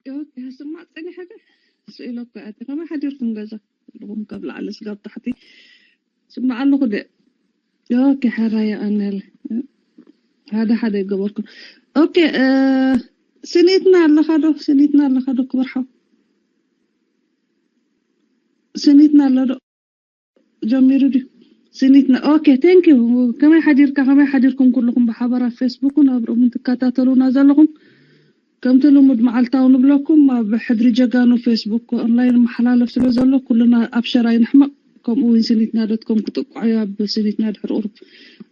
ኦኬ፣ ስማዕ ጸኒሐ ዶ? ስኢለ እኮ እየ። ከመይ ሓዲርኩም ገዛ? ኩልኹም ካብ ላዕሊ ስጋብ ታሕቲ። ስማዕ ኣለኹ ደ? ኦኬ፣ ሕራይ ኣነል። ሓደ ሓደ ይገበርኩም። ኦኬ፣ እ፣ ስኒትና ኣለኻ ዶ? ስኒትና ኣለኻ ዶ? ክብር ሓው። ስኒትና ኣሎ ዶ? ጀሚሩ ድዩ? ስኒትና። ኦኬ፣ ቴንክ ዩ። ከመይ ሓዲርካ? ከመይ ሓዲርኩም? ኩልኹም ብሓበራ ፌስቡክን ኣብ ሮምን ትከታተሉና ዘለኹም፣ ከምቲ ልሙድ መዓልታዊ ንብለኩም፣ ኣብ ሕድሪ ጀጋኑ ፌስቡክ ኦንላይን መሓላለፍ ስለ ዘሎ፣ ኩልና ኣብ ሸር ኣይንሕመቕ። ከምኡ እውን ስኒትና ዶት ኮም ክጥቅዑ ኣብ ስኒትና ድሕሪ ቁሩብ።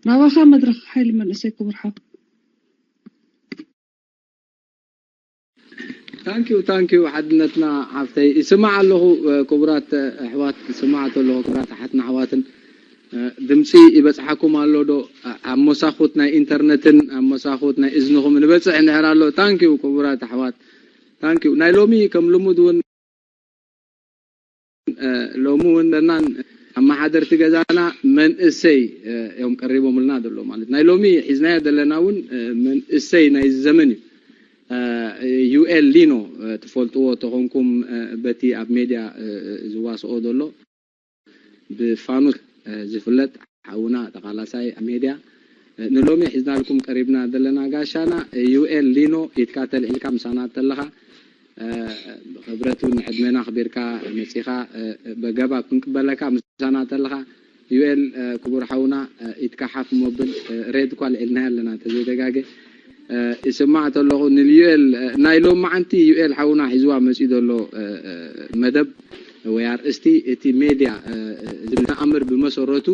ናባኻ መድረኽ ሓይሊ መንእሰይ ክቡር ሓው። ታንኪዩ ታንኪዩ ሓድነትና ሓፍተይ፣ ይስማዕ ኣለኹ። እ፣ ክቡራት፣ እ፣ ኣሕዋት፣ ይስማዕ ተለኹ። ክቡራት ኣሓትና ኣሕዋትን፣ እ፣ ድምፂ ይበፅሓኩም ኣሎ ዶ? ኣ-፣ ኣብ መሳኹት ናይ ኢንተርነትን ኣብ መሳኹት ናይ እዝንኹም ንበፅሕ እንድሕር ኣሎ። ታንኪዩ ክቡራት ኣሕዋት፣ ታንኪዩ። ናይ ሎሚ ከም ልሙድ እውን፣ እ፣ ሎሚ እውን ደናን ኣመሓደርቲ ገዛና መንእሰይ፣ እ፣ እዮም ቀሪቦምልና ዘሎ ማለት። ናይ ሎሚ ሒዝናዮ ዘለና እውን፣ እ፣ መንእሰይ ናይ ዘመን እዩ። እ፣ ዩኤል ሊኖ፣ እ፣ ትፈልጥዎ ተኾንኩም፣ እ፣ በቲ ኣብ ሜድያ፣ እ፣ ዝዋስኦ ዘሎ ብፋኑስ፣ እ፣ ዝፍለጥ ሓውና ተቓላሳይ ኣብ ሜድያ፣ እ፣ ንሎሚ ሒዝናልኩም ቀሪብና ዘለና ጋሻና፣ እ፣ ዩኤል ሊኖ ኢድካ ተልዒልካ ምሳና ተለኻ፣ እ፣ ብኽብረት እውን ዕድመና ኣኽቢርካ መፂኻ፣ እ፣ በገባ ክንቅበለካ ምሳና ተለኻ፣ ዩኤል፣ እ፣ ክቡር ሓውና፣ እ፣ ኢድካ ሓፍ ሞብል፣ እ፣ ሬድ እኳ ልዒልናዮ ኣለና ተዘይተጋገ። እ፣ ይስማዕ ተለኹ ንዩኤል፣ እ፣ ናይ ሎማዓንቲ ዩኤል ሓውና ሒዝዋ መፂኡ ዘሎ፣ እ፣ እ፣ መደብ ወይ ኣርእስቲ እቲ ሜድያ፣ እ፣ እ፣ ዝብል ተኣምር ብመሰረቱ፣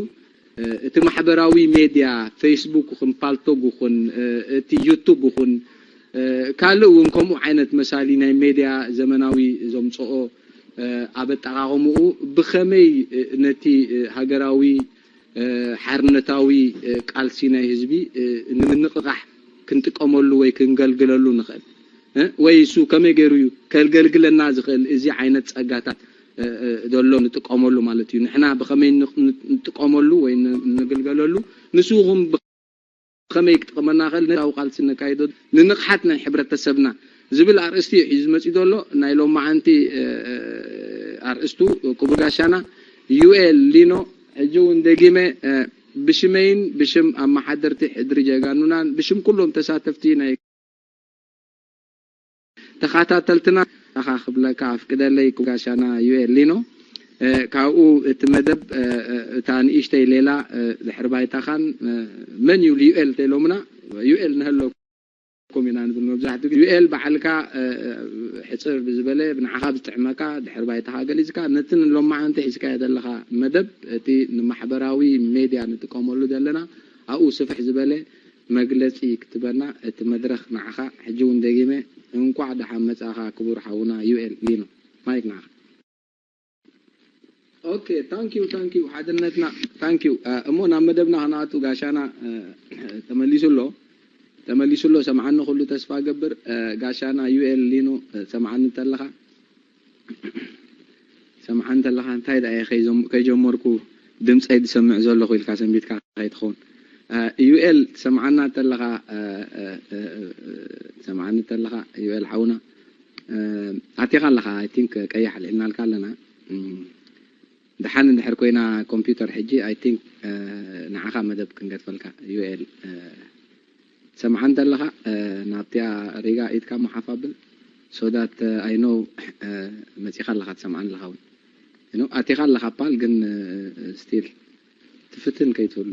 እ፣ እቲ ማሕበራዊ ሜድያ ፌስቡክ ይኹን ፓልቶግ ይኹን፣ እ፣ እቲ ዩቱብ ይኹን፣ እ፣ ካልእ እውን ከምኡ ዓይነት መሳሊ ናይ ሜድያ ዘመናዊ ዘምፅኦ፣ እ፣ ኣብ ኣጠቓቕምኡ ብኸመይ፣ እ፣ ነቲ፣ እ፣ ሃገራዊ፣ እ፣ ሓርነታዊ፣ እ፣ ቃልሲ ናይ ህዝቢ፣ እ፣ ንምንቕቓሕ ክንጥቀመሉ ወይ ክንገልግለሉ ንኽእል? እ፣ ወይ እሱ ከመይ ገይሩ እዩ ከገልግለና ዝኽእል እዚ ዓይነት ጸጋታት፣ እ፣ እ፣ ዘሎ ንጥቀመሉ ማለት እዩ? ንሕና ብኸመይ ን-፣ ን-፣ ንጥቀመሉ ወይ ን-፣ ንግልገለሉ? ንሱ እውን ብኸመይ ክጠቕመና ይኽእል? ነታዊ ቃልሲ ነካይዶ ንንቕሓት ናይ ሕብረተሰብና ዝብል ኣርእስቲ እዩ ሒዙ መፂኡ ዘሎ። ናይ ሎማዓንቲ፣ እ፣ እ፣ ኣርእስቱ ክቡር ጋሻና ዩኤል ሊኖ፣ ሕጂ እውን ደጊመ፣ እ፣ ብሽመይን ብሽም ኣመሓደርቲ ሕድሪ ጀጋኑናን ብሽም ኩሎም ተሳተፍቲ ናይ ተኸታተልትና፣ ኣኻ ክብለካ ኣፍቅደለይ ክቡር ጋሻና ዩኤል ሊኖ። እ፣ ካብኡ እቲ መደብ፣ እ፣ እ፣ እታ ንእሽተይ ሌላ፣ እ፣ ድሕሪ ባይታኻን፣ እ፣ መን እዩ ዩኤል ተኢሎምና፣ ዩኤል ንሀለኩም ኢና ንብል መብዛሕትኡ ግዜ። ዩኤል ባዕልካ፣ እ፣ እ፣ ሕጽር ብዝበለ ብንዓኻ ብዝጥዕመካ ድሕሪ ባይታኻ ገሊጽካ፣ ነቲ ንሎማዓንቲ ሒዝካዮ ዘለኻ መደብ፣ እቲ ንማሕበራዊ ሜድያ ንጥቀመሉ ዘለና፣ ኣብኡ ስፍሕ ዝበለ መግለጺ ክትበና እቲ መድረኽ ንዓኻ። ሕጂ እውን ደጊመ እንቋዕ ደሓን መጻእኻ ክቡር ሓውና ዩኤል ሊኖ። ማይክ ንዓኻ። ኦኬ፣ ታንክ ዩ፣ ታንክ ዩ ሓድነትና፣ ታንክ ዩ። እ፣ እሞ ናብ መደብና ክንኣቱ ጋሻና፣ እ፣ ተመሊሱ ኣሎ፣ ተመሊሱ ኣሎ። ሰምዓኒ ኩሉ ተስፋ ገብር። እ፣ ጋሻና ዩኤል ሊኖ፣ እ፣ ሰምዓኒ እንተለኻ፣ ሰምዓኒ እንተለኻ እንታይ ደኣ እየ ከይዘም-፣ ከይጀመርኩ ድምፀይ ዝሰምዕ ዘለኹ ኢልካ ሰንቢትካ ከይትኸውን። እ፣ ዩኤል ትሰምዓና እንተለኻ፣ እ፣ እ፣ እ፣ እ፣ ትሰምዓኒ እንተለኻ ዩኤል ሓውና፣ እ፣ ኣቲኻ ኣለኻ፣ ኣይ ቲንክ ቀይሕ ኣልዒልናልካ ኣለና። እም፣ ደሓን እንድሕር ኮይና ኮምፒውተር ሕጂ፣ ኣይ ቲንክ፣ እ፣ ንዓኻ መደብ ክንገድፈልካ ዩኤል፣ እ፣ ትሰምዓ እንተለኻ፣ እ፣ ናብቲኣ ሪጋ ኢድካ ሞ ሓፍ ኣብል፣ so that, እ፣ I know፣ እ፣ መጺኻ ኣለኻ ትሰምዓኒ ኣለኻ እውን። You know፣ ኣቲኻ ኣለኻ እባ ግን፣ እ፣ ስቲል ትፍትን ከይትህሉ፣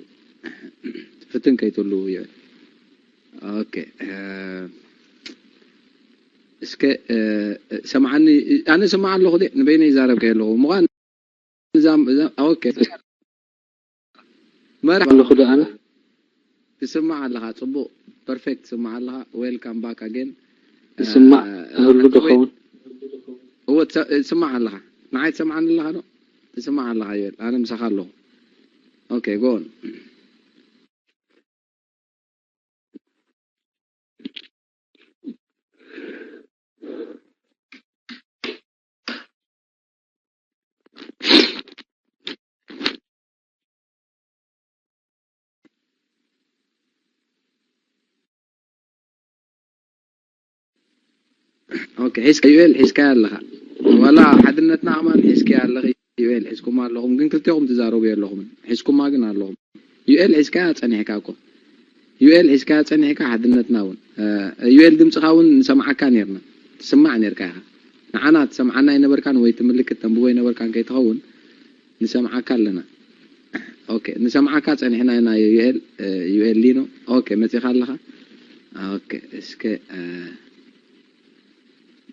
ትፍትን ከይትህሉ ዩኤል። ኦኬ፣ እ፣ እስከ፣ እ፣ ሰምዓኒ፣ ኣነ ስማዕ ኣለኹ ድየ? ንበይነይ ይዛረብ ከየለኹ። ምዃን እዛ፣ እዛ፣ ኦኬ። መርሓባ። ኣለኹ ዶ ኣነ? ትስማዕ ኣለኻ፣ ጽቡቕ፣ ፐርፌክት ትስማዕ ኣለኻ። ዌልካም ባክ ኣጌን። ይስማዕ፣ እ፣ እህሉ ዶ ኸውን? እወ፣ ትሰ-፣ ትስማዕ ኣለኻ። ንዓይ ትሰምዓኒ ኣለኻ ዶ? ትስማዕ ኣለኻ ዮኤል፣ ኣነ ምሳኻ ኣለኹ። ኦኬ፣ ጎ ኦን። ኦኬ፣ ሒዝካ ዩኤል ሒዝካያ ኣለኻ። ዋላ ሓድነትና ከማን ሒዝካያ ኣለኺ። ዩኤል ሒዝኩማ ኣለኹም፣ ግን ክልቴኹም ትዛረቡ የለኹምን። ሒዝኩማ ግን ኣለኹም። ዩኤል ሒዝካያ ጸኒሕካ እኮ። ዩኤል ሒዝካያ ጸኒሕካ፣ ሓድነትና እውን። እ፣ ዩኤል ድምጽኻ እውን ንሰምዓካ ኔርና። ትስማዕ ኔርካ ኢኻ። ንዓና ትሰምዓና ኣይነበርካን ወይ ትምልክት ተንብቦ ኣይነበርካን ከይትኸውን ንሰምዓካ ኣለና። ኦኬ፣ ንሰምዓካ ጸኒሕና ኢና ዩኤል፣ እ፣ ዩኤል ሊኖ። ኦኬ፣ መጺኻ ኣለኻ? ኦኬ፣ እስከ፣ እ፣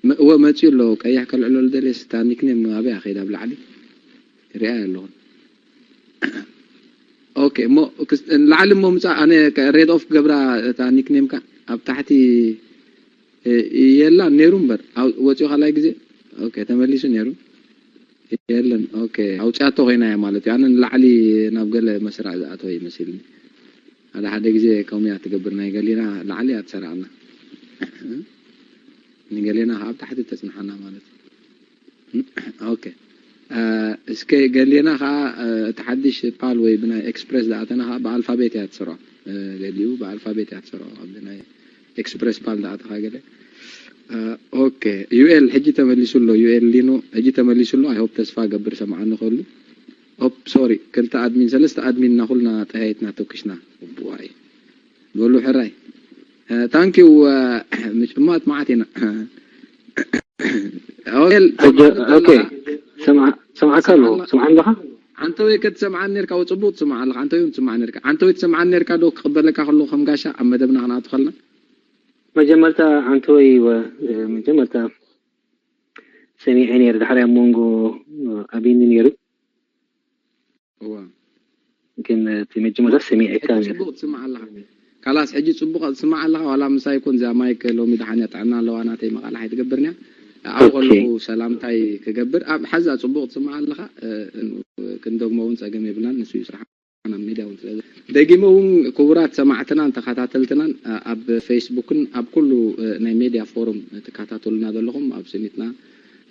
መ-፣ እወ፣ መጺኡ ኣሎ። ቀያሕ ከልዕለሉ ደልየ፣ ስታ ኒክኔም ኣበይ ከይዳ ኣብ ላዕሊ? ሪኣ ኣለኹ። ኦኬ፣ እሞ ክስ-፣ ላዕሊ እሞ ምጻእ፣ ኣነ ከ-፣ ሬድ ኦፍ ገብራ እታ ኒክኔምካ ኣብ ታሕቲ፣ እ፣ የላ ነይሩ እምበር፣ ኣብ-፣ ወጺኡ ካልኣይ ግዜ። ኦኬ፣ ተመሊሱ ነይሩ። የለን። ኦኬ፣ ኣውጽኣቶ ኮይና እያ ማለት እዩ። ኣነ ንላዕሊ ናብ ገለ መስርዕ ዝኣተወ ይመስልኒ። ሓደ ሓደ ግዜ ከምኡ እያ ትገብር፣ ናይ ገሊና ላዕሊ እያ ትሰርዓና። ንገሊና ከዓ ኣብ ታሕቲ ተጽንሓና ማለት እዩ። ኦኬ። እ፣ እስከ ገሊና ከዓ፣ እ፣ እቲ ሓድሽ ፓል ወይ ብናይ ኤክስፕረስ ዝኣተና ከዓ ብኣልፋቤት እያ ትሰርዖ። እ፣ ገሊኡ ብኣልፋቤት እያ ትሰርዖ። ኣብ ናይ ኤክስፕረስ ፓል ዝኣተኻ ገለ። እ፣ ኦኬ። ዩኤል ሕጂ ተመሊሱ ኣሎ። ዩኤል ሊኖ ሕጂ ተመሊሱ ኣሎ። ኣይ ሆፕ፣ ተስፋ ገብር ሰምዓኒ ከሉ። ኦፕ፣ ሶሪ፣ ክልተ ኣድሚን፣ ሰለስተ ኣድሚን እና ኩልና ጠያይትና ተኩሽና። ዋይ። በሉ ሕራይ። እ፣ ታንኪዩ፣ እ፣ ምጭማት መዓት ኢና። ኦኬ፣ ኦኬ። ሰምዓ-፣ ሰምዓካ ኣለኹ። ሰምዓኒ ኣለኻ? ሰምዓኒ ኣለኻ? ዓንተወይ ከትሰምዓኒ ነርካ፣ ጽቡቕ ትስማዕ ኣለኻ። ዓንተወይ እውን ትስማዕ ነርካ። ዓንተወይ ትሰምዓኒ ነርካ ዶ ክቕበለካ ከለኹ ከም ጋሻ ኣብ መደብና ክንኣቱ ከለና? መጀመርታ ዓንተወይ ወ-፣ መጀመርታ ሰሚዐ ነይረ፣ ድሕሪ ኣብ መንጎ፣ እ፣ ኣቢኒ ነይሩ። እዋ። ግን እቲ መጀመርታ ሰሚዐካ ሕጂ ነይረ። ጽቡቕ ትስማዕ ኣለኻ። ካላስ ሕጂ ጽቡቕ ትስማዕ ኣለኻ። ዋላ ምሳይ ኮን እዛ ማይክ ሎሚ ደሓን እያ፣ ጥዕና ኣለዋ፣ ናተይ መቓልሕ ኣይትገብርን እያ። ኣብኡ ኦኬ። ከለኹ ሰላምታይ ክገብር፣ ኣብ ሓዛ ጽቡቕ ትስማዕ ኣለኻ። እ፣ ክንደግሞ እውን ጸገም የብልናን፣ ንሱ እዩ ስራሕ። ኣብ ሚድያ እውን ስለ ዘ-፣ ደጊመ እውን ክቡራት ሰማዕትናን ተኸታተልትናን፣ እ፣ ኣብ ፌስቡክን ኣብ ኩሉ፣ እ፣ ናይ ሜድያ ፎሩም ትከታተሉና ዘለኹም፣ ኣብ ስኒትና፣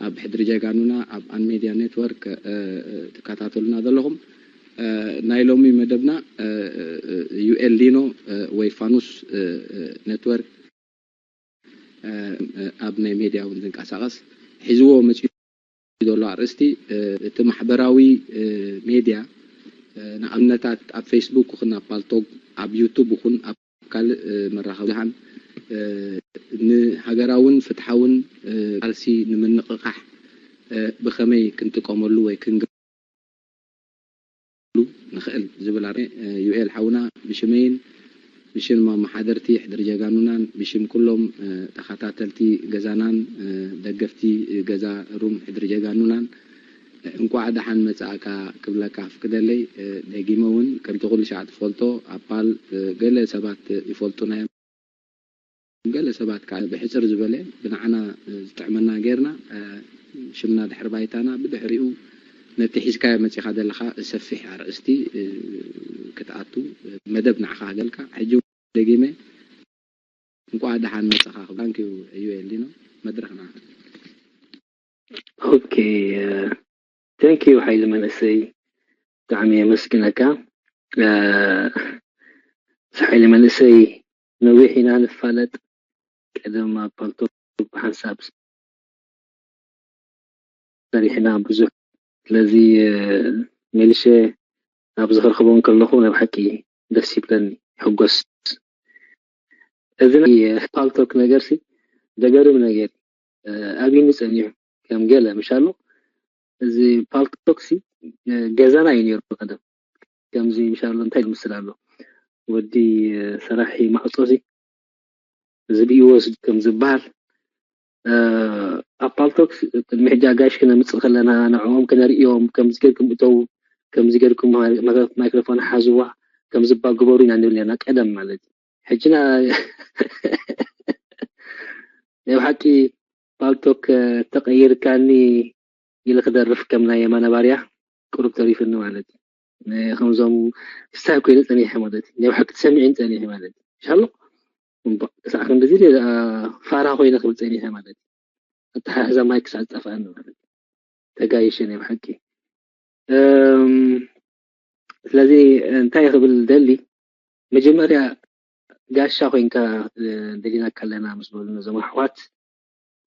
ኣብ ሕድሪ ጀጋኑና፣ ኣብ ኣን ሜድያ ኔትወርክ፣ እ፣ እ፣ ትከታተሉና ዘለኹም፣ እ፣ ናይ ሎሚ መደብና፣ እ፣ እ፣ እ፣ ዩኤል ሊኖ፣ እ፣ ወይ ፋኑስ፣ እ፣ እ፣ ኔትወርክ፣ እ፣ እ፣ ኣብ ናይ ሜድያ እውን ዝንቀሳቐስ ሒዝዎ መፂኡ ዘሎ ኣርእስቲ፣ እ፣ እቲ ማሕበራዊ፣ እ፣ ሜድያ፣ እ፣ ንኣብነታት ኣብ ፌስቡክ ይኹን ኣብ ፓልቶግ፣ ኣብ ዩቱብ ይኹን ኣብ ካልእ፣ እ፣ መራኸቢ ብዙሃን፣ እ፣ ንሃገራውን ፍትሓውን፣ እ፣ ቃልሲ ንምንቕቓሕ፣ እ፣ ብኸመይ ክንጥቀመሉ ወይ ክንገብረሉ ንኽእል ዝብል ኣረ-፣ እ፣ ዩኤል ሓውና ብሽመይን ብሽም ኣመሓደርቲ ሕድሪ ጀጋኑናን ብሽም ኩሎም፣ እ፣ ተኸታተልቲ ገዛናን፣ እ፣ ደገፍቲ ገዛ ሩም ሕድሪ ጀጋኑናን፣ እ፣ እንቋዕ ደሓን መጻእካ ክብለካ ኣፍቅደለይ። እ፣ ደጊመ እውን ከምቲ ኩሉ ሻዕ ትፈልጦ ኣፓል፣ እ፣ ገለ ሰባት ይፈልጡና እዮም። ገለ ሰባት ከዓ ብሕጽር ዝበለ ብንዓና ዝጥዕመና ጌርና፣ እ፣ ሽምና ድሕሪ ባይታና ብድሕሪኡ ነቲ ሒዝካዮ መጺኻ ዘለኻ ሰፊሕ ኣርእስቲ፣ እ፣ ክትኣቱ፣ እ፣ መደብ ንዓኻ ክገልካ። ሕጂ እውን ደጊመ እንቋዕ ደሓን መጻኻ ክብል። ታንኪዩ ዩኤል ሊኖ፣ መድረኽ ንዓኻ። ኦኬ፣ እ፣ ታንኪዩ ሓይሊ መንእሰይ፣ ብጣዕሚ የመስግነካ። እ፣ ሓይሊ መንእሰይ፣ ነዊሕ ኢና ንፋለጥ፣ ቀደም ኣብ ፓልቶክ ብሓንሳብ ሰሪሕና ብዙሕ። ስለዚ፣ እ፣ መሊሸ ናብ ዝኽርኽቦ እንከለኹ ናይ ብሓቂ ደስ ይብለኒ፣ ይሕጎስ። እዚ ናይ ፓልቶክ ነገርሲ ዘገርም ነገር፣ እ፣ ኣብይኒ ጸኒሑ ከም ገለ ምሻሎ፣ እዚ ፓልቶክሲ፣ እ፣ ገዛና እዩ ነይሩ ቀደም። ከምዚ ምሻሎ እንታይ ዝምስል ኣሎ? ወዲ፣ እ፣ ሰራሒ ማዕጾሲ እዚ ብኢወስ ከም ዝበሃል፣ እ፣ ኣብ ፓልቶክ ቅድሚ ሕጂ ኣጋይሽ ክነምጽእ ከለና ንዕኦም ክነርእዮም፣ ከምዚ ጌርኩም እተው፣ ከምዚ ጌርኩም ማይ-፣ ማይክሮፎን ሓዝዋ፣ ከምዚ እባ ግበሩ ኢና ንብል ነርና ቀደም ማለት እዩ። ሕጂ ና-፣ ናይ ብሓቂ ፓልቶክ ተቐይርካኒ ኢለ ክደርፍ ከም ናይ የማነ ባርያ ቁሩብ ተሪፍኒ ማለት እዩ። እ፣ ከምዞም ስታይ ኮይነ ጸኒሐ ማለት እዩ። ናይ ብሓቂ ተሰሚዑን ጸኒሐ ማለት እዩ። ኢንሻሎ፣ እምባ፣ ክሳዕ ክንድዚ ኢለ ደኣ ፋራ ኮይነ ክብል ጸኒሐ ማለት እዩ። ኣተሓሕዛ ማይክ ክሳዕ ዝጠፍኣኒ ማለት እዩ። ተጋይሸ ናይ ብሓቂ። እም፣ ስለዚ እንታይ ክብል ደሊ፣ መጀመርያ ጋሻ ኮይንካ፣ እ፣ ደሊናካ ኣለና ምስ በሉኒ እዞም ኣሕዋት፣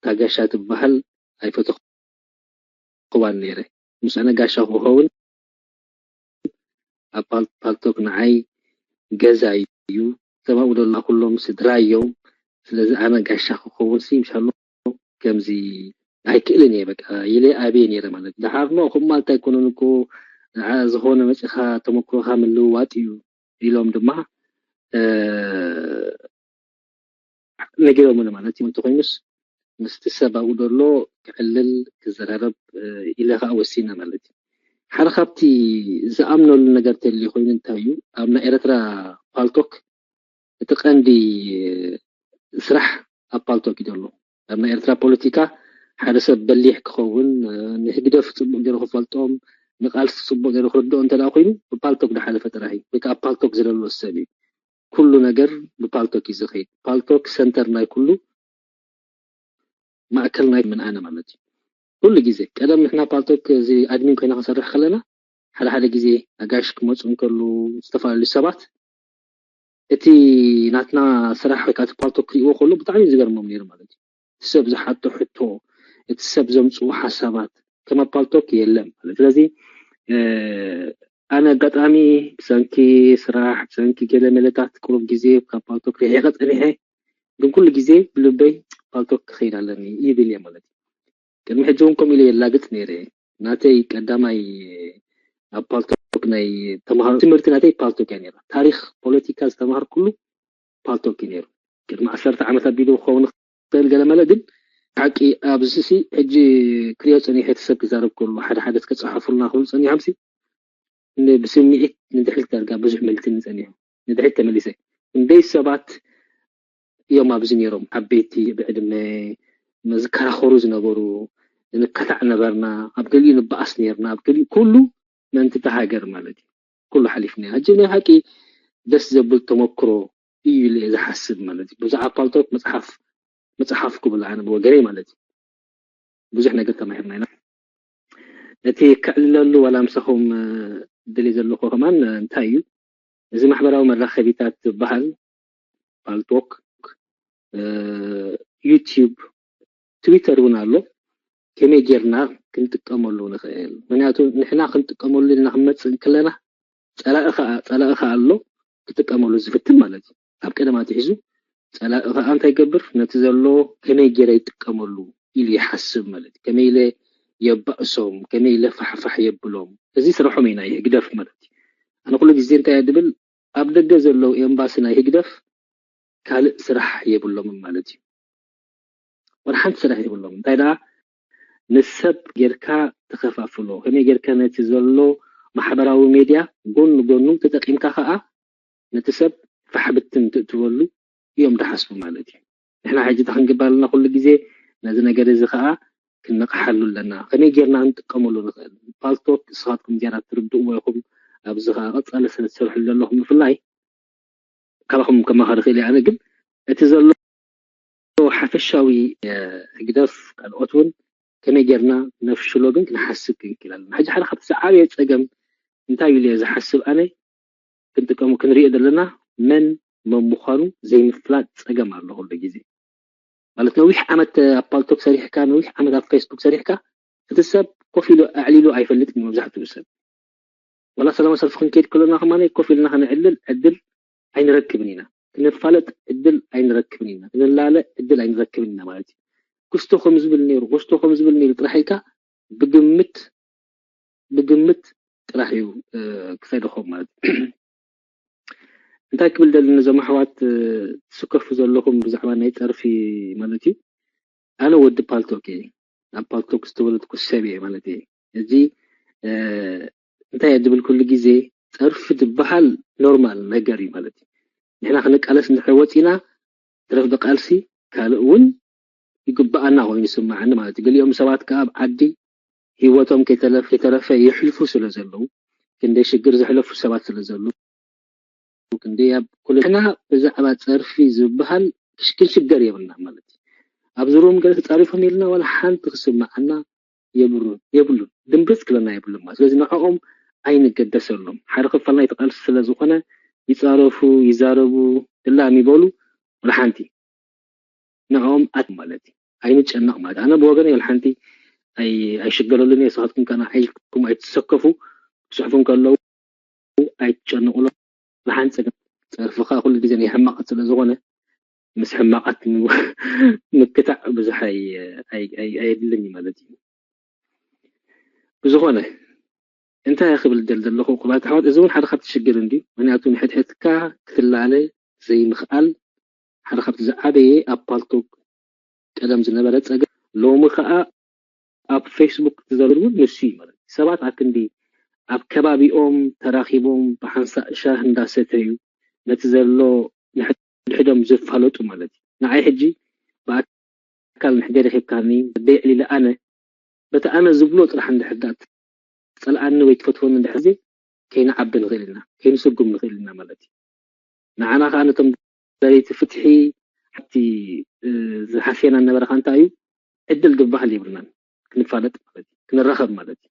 ታጋሻ ትበሃል ኣይፈተኹዋን ነይረ። ምስ ኣነ ጋሻ ክኸውን ኣብ ፓል- ፓልቶክ ንዓይ ገዛ እዩ። ተባኡ ደላ ኩሎም ስድራ እዮም። ስለዚ ኣነ ጋሻ ክኸውን ሲ ምሻሎ ከምዚ ኣይክእልን እየ በቃ ኢለ ኣብየ ነይረ ማለት እዩ። ደሓር ኖ ከም ማለት ኣይኮነን እኮ ንዓ ዝኾነ መፂኻ ተመክሮኻ ምልውዋጥ እዩ ኢሎም ድማ ነጊሮምኒ ማለት እዩ። እንተኮይኑስ ምስቲ ሰብ ኣብኡ ደሎ ክዕልል ክዘራረብ ኢለ ከዓ ወሲነ ማለት እዩ። ሓደ ካብቲ ዝኣምነሉ ነገር ተልዩ ኮይኑ እንታይ እዩ ኣብ ናይ ኤረትራ ፓልቶክ እቲ ቀንዲ ስራሕ ኣብ ፓልቶክ እዩ ዘሎ። ኣብ ናይ ኤርትራ ፖለቲካ ሓደ ሰብ በሊሕ ክኸውን ንህግደፍ ፅቡቅ ገይሩ ክፈልጦም ንቃልሲ ፅቡቅ ገይሩ ክርድኦ እንተ ኮይኑ ብፓልቶክ ዝሓለፈ ጥራሕ እዩ ወይ ከዓ ፓልቶክ ዝደልዎ ሰብ እዩ። ኩሉ ነገር ብፓልቶክ እዩ ዝኸይድ። ፓልቶክ ሰንተር ናይ ኩሉ ማእከል ናይ ምን ኣነ ማለት እዩ። ኩሉ ግዜ ቀደም ንሕና ፓልቶክ እዚ ኣድሚን ኮይና ክንሰርሕ ከለና ሓደ ሓደ ግዜ ኣጋሽ ክመፁ እንከሉ ዝተፈላለዩ ሰባት እቲ ናትና ስራሕ ወይ ከዓ ፓልቶክ ክሪእዎ ከሎ ብጣዕሚ ዝገርሞም ነይሩ ማለት እዩ። እቲ ሰብ ዝሓቶ ሕቶ እቲ ሰብ ዘምፅኡ ሓሳባት ከም ኣብ ፓልቶክ የለን ማለት ስለዚ ኣነ ኣጋጣሚ ብሰንኪ ስራሕ ብሰንኪ ገለ መለታት ቅሩብ ግዜ ካብ ፓልቶክ ርሒቐ ፀኒሐ ግን ኩሉ ግዜ ብልበይ ፓልቶክ ክኸይድ ኣለኒ ይብል እየ ማለት እዩ። ቅድሚ ሕጂ እውን ከምኡ ኢለ የላግፅ ነይረ። ናተይ ቀዳማይ ኣብ ፓልቶክ ናይ ተምሃሮ ትምህርቲ ናተይ ፓልቶክ እያ ነይራ። ታሪክ ፖለቲካ ዝተምሃርኩሉ ፓልቶክ እዩ ነይሩ። ቅድሚ ዓሰርተ ዓመት ኣቢሉ ክኸውን ክእል ገለ መለ ግን ሓቂ ኣብዚ ሲ ሕጂ ክሪኦ ፀኒሐ እቲ ሰብ ክዛረብ ከሉ ሓደ ሓደ ከፀሓፉልና ክብሉ ፀኒሖም ሲ ብስምዒት ንድሕሪት ዳርጋ ብዙሕ መልክኒ ፀኒሑ ንድሕሪት ተመሊሰ እንደይ ሰባት እዮም ኣብዚ ነይሮም ዓበይቲ ብዕድመ ዝከራኸሩ ዝነበሩ ንከታዕ ነበርና ኣብ ገሊኡ ንበኣስ ነርና ኣብ ገሊኡ ኩሉ ምእንቲ እታ ሃገር ማለት እዩ ኩሉ ሓሊፍና ሕጂ ናይ ሓቂ ደስ ዘብል ተመክሮ እዩ ኢለ ዝሓስብ ማለት እዩ ብዛዕባ ፓልቶክ መፅሓፍ መፅሓፍ ክብል ኣነ ብወገነይ ማለት እዩ ብዙሕ ነገር ተማሂርና ኢና እቲ ክዕልለሉ ዋላ ምሳኹም ድልየ ዘለኹ ከማን እንታይ እዩ እዚ ማሕበራዊ መራኸቢታት ዝበሃል ፓልቶክ ዩቲዩብ ትዊተር እውን ኣሎ ከመይ ጌርና ክንጥቀመሉ ንኽእል ምክንያቱ ንሕና ክንጥቀመሉ ኢልና ክንመፅእ እንከለና ፀላኢ ከዓ ኣሎ ክጥቀመሉ ዝፍትን ማለት እዩ ኣብ ቀደም ኣትሒዙ ፀላኢ ከዓ እንታይ ይገብር ነቲ ዘሎ ከመይ ጌረ ይጥቀመሉ ኢሉ ይሓስብ ማለት እዩ ከመይ ኢለ የባእሶም ከመይ ኢለ ፋሕፋሕ የብሎም እዚ ስርሖም ኢና ህግደፍ ማለት እዩ ኣነ ኩሉ ግዜ እንታይ ድብል ኣብ ደገ ዘለዉ ኤምባሲ ናይ ህግደፍ ካልእ ስራሕ የብሎምን ማለት እዩ ወላ ሓንቲ ስራሕ የብሎም እንታይ ደኣ ንሰብ ጌርካ ትኸፋፍሎ ከመይ ጌርካ ነቲ ዘሎ ማሕበራዊ ሜድያ ጎኑ ጎኑ ተጠቂምካ ከዓ ነቲ ሰብ ፋሕብትን ትእትወሉ እዮም ድሓስቡ ማለት እዩ ንሕና ሕጂ ክንግባልና ኩሉ ግዜ ነዚ ነገር እዚ ከዓ ክንነቕሓሉ ኣለና ከመይ ጌርና ክንጥቀመሉ ንኽእል ፓልቶክ ንስኻትኩም ዝያዳ ትርድእዎ ኢኹም ኣብዚ ከዓ ቀፃሊ ስለ ትሰርሕሉ ዘለኹም ብፍላይ ካባኹም ከማኸር ይኽእል ኣነ ግን እቲ ዘሎ ሓፈሻዊ ህግደፍ ካልኦት እውን ከመይ ጌርና ነፍሽሎ ግን ክንሓስብ ክንክእል ኣለና ሕጂ ሓደ ካብቲ ዝዓበየ ፀገም እንታይ ኢሉ ዝሓስብ ኣነ ክንጥቀሙ ክንሪኦ ዘለና መን መን ምዃኑ ዘይምፍላጥ ፀገም ኣሎ ኩሉ ግዜ ማለት ነዊሕ ዓመት ኣብ ፓልቶክ ሰሪሕካ ነዊሕ ዓመት ኣብ ፌስቡክ ሰሪሕካ እቲ ሰብ ኮፍ ኢሉ ኣዕሊሉ ኣይፈልጥን መብዛሕትኡ ሰብ ዋላ ሰላማዊ ሰልፊ ክንከይድ ከለና ከማ ኮፍ ኢልና ከነዕልል ዕድል ኣይንረክብን ኢና ክንፋለጥ ዕድል ኣይንረክብን ኢና ክንላለ ዕድል ኣይንረክብን ኢና ማለት እዩ ክስቶ ከም ዝብል ነይሩ ክስቶ ከም ዝብል ነይሩ ጥራሕ ኢልካ ብግምት ብግምት ጥራሕ እዩ ክኸደኸም ማለት እዩ እንታይ ክብል ደሊ ነዞም ኣሕዋት ትስከፉ ዘለኹም ብዛዕባ ናይ ፀርፊ ማለት እዩ ኣነ ወዲ ፓልቶክ እየ ኣብ ፓልቶክ ዝተወለድኩ ሰብ እየ ማለት እየ እዚ እንታይ እየ ዝብል ኩሉ ግዜ ፀርፊ ዝበሃል ኖርማል ነገር እዩ ማለት እዩ ንሕና ክንቃለስ እንድሕር ወፂና ትረፍ ብቃልሲ ካልእ እውን ይግበኣና ኮይኑ ይስማዓኒ ማለት እዩ ገሊኦም ሰባት ከዓ ኣብ ዓዲ ሂወቶም ከይተረፈ የሕልፉ ስለ ዘለዉ ክንደይ ሽግር ዘሕለፉ ሰባት ስለ ዘለዉ ክንደይ ኣብ ኩልና ብዛዕባ ፀርፊ ዝበሃል ክንሽገር የብልና ማለት እዩ ኣብዚ ሩም ገለ ተፃሪፎም ኢልና ዋላ ሓንቲ ክስማዓና የብሉን የብሉን ድምብፅ ክለና የብሉን ማለት ስለዚ ንዕኦም ኣይንገደሰሎም ሓደ ክፋል ናይቲ ቃልሲ ስለ ዝኾነ ይፃረፉ ይዛረቡ ድላም ይበሉ ዋላ ሓንቲ ንዕኦም ኣት ማለት እዩ ኣይንጨነቕ ማለት። ኣነ ብወገን የል ሓንቲ ኣይሽገረሉን እየ። ንስኻትኩም ከና ዓይልኩም ኣይትሰከፉ። ክስሕፉ ከለዉ ኣይትጨነቑሎ። ብሓንፀ ፀርፍኻ ኩሉ ግዜ ናይ ሕማቓት ስለ ዝኾነ ምስ ሕማቓት ምክታዕ ብዙሕ ኣየድልን እዩ ማለት እዩ። ብዝኾነ እንታይ ክብል ደል ዘለኹ ክቡራት ኣሕዋት፣ እዚ እውን ሓደ ካብቲ ሽግር እንዲ ምክንያቱ ንሕድሕድካ ክትላለ ዘይምኽኣል ሓደ ካብቲ ዝዓበየ ኣብ ፓልቶክ ቀደም ዝነበረ ፀገም ሎሚ ከዓ ኣብ ፌስቡክ ትዘርብ እውን ንሱ እዩ ማለት እዩ። ሰባት ኣክንዲ ኣብ ከባቢኦም ተራኺቦም ብሓንሳእ ሻህ እንዳሰተዩ ነቲ ዘሎ ንሕድሕዶም ዝፋለጡ ማለት እዩ። ንዓይ ሕጂ ብኣካል ንሕደ ረኺብካኒ ደይዕሊለ ኣነ በቲ ኣነ ዝብሎ ጥራሕ እንድሕር ዳ ትፀልኣኒ ወይ ትፈትወኒ እንድሕር ዜ ከይንዓቢ ንኽእል ኢና ከይንስጉም ንኽእል ኢና ማለት እዩ። ንዓና ከዓ ነቶም ደለይቲ ፍትሒ ሓቲ ዝሓስየና ነበረ ካንታ እዩ ዕድል ግባህል የብልናን ክንፋለጥ ማለት እዩ ክንራኸብ ማለት እዩ።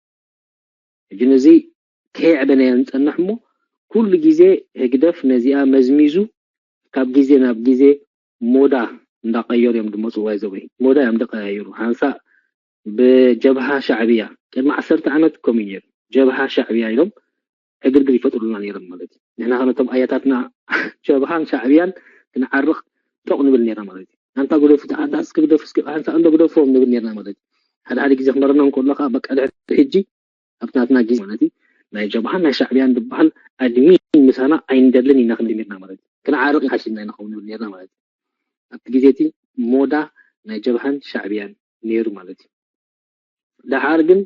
ሕጂ ነዚ ከየዕበናዮ ንፀንሕ እሞ ኩሉ ግዜ ህግደፍ ነዚኣ መዝሚዙ ካብ ግዜ ናብ ግዜ ሞዳ እንዳቀየሩ እዮም ድመፅዋ ዘወይ ሞዳ እዮም ደቀያየሩ ሓንሳእ ብጀብሃ ሻዕብያ ቅድሚ ዓሰርተ ዓመት ከምኡ ነይሩ። ጀብሃ ሻዕብያ ኢሎም ዕግርግር ይፈጥሩልና ነይሮም ማለት እዩ። ንሕና ከነቶም ኣያታትና ጀብሃን ሻዕብያን ክንዓርቕ ጦቕ ንብል ነይርና ማለት እዩ። ኣንታ ግደፉ ተዓዳ እስኪ ግደፉ እስኪ ኣንታ እንዶ ግደፍዎም ንብል ነይርና ማለት እዩ። ሓደ ሓደ ግዜ ክመረና እንከሎ ከዓ በቃ ድሕሪ ሕጂ ኣብቲ ናትና ግዜ ማለት እዩ ናይ ጀብሃን ናይ ሻዕብያን ዝበሃል ኣድሚን ምሳና ኣይንደልን ኢና ክንብል ነርና ማለት እዩ። ክንዓርቕ ሓሲብና ኢና ከምኡ ንብል ነርና ማለት እዩ። ኣብቲ ግዜ እቲ ሞዳ ናይ ጀብሃን ሻዕብያን ነይሩ ማለት እዩ። ደሓር ግን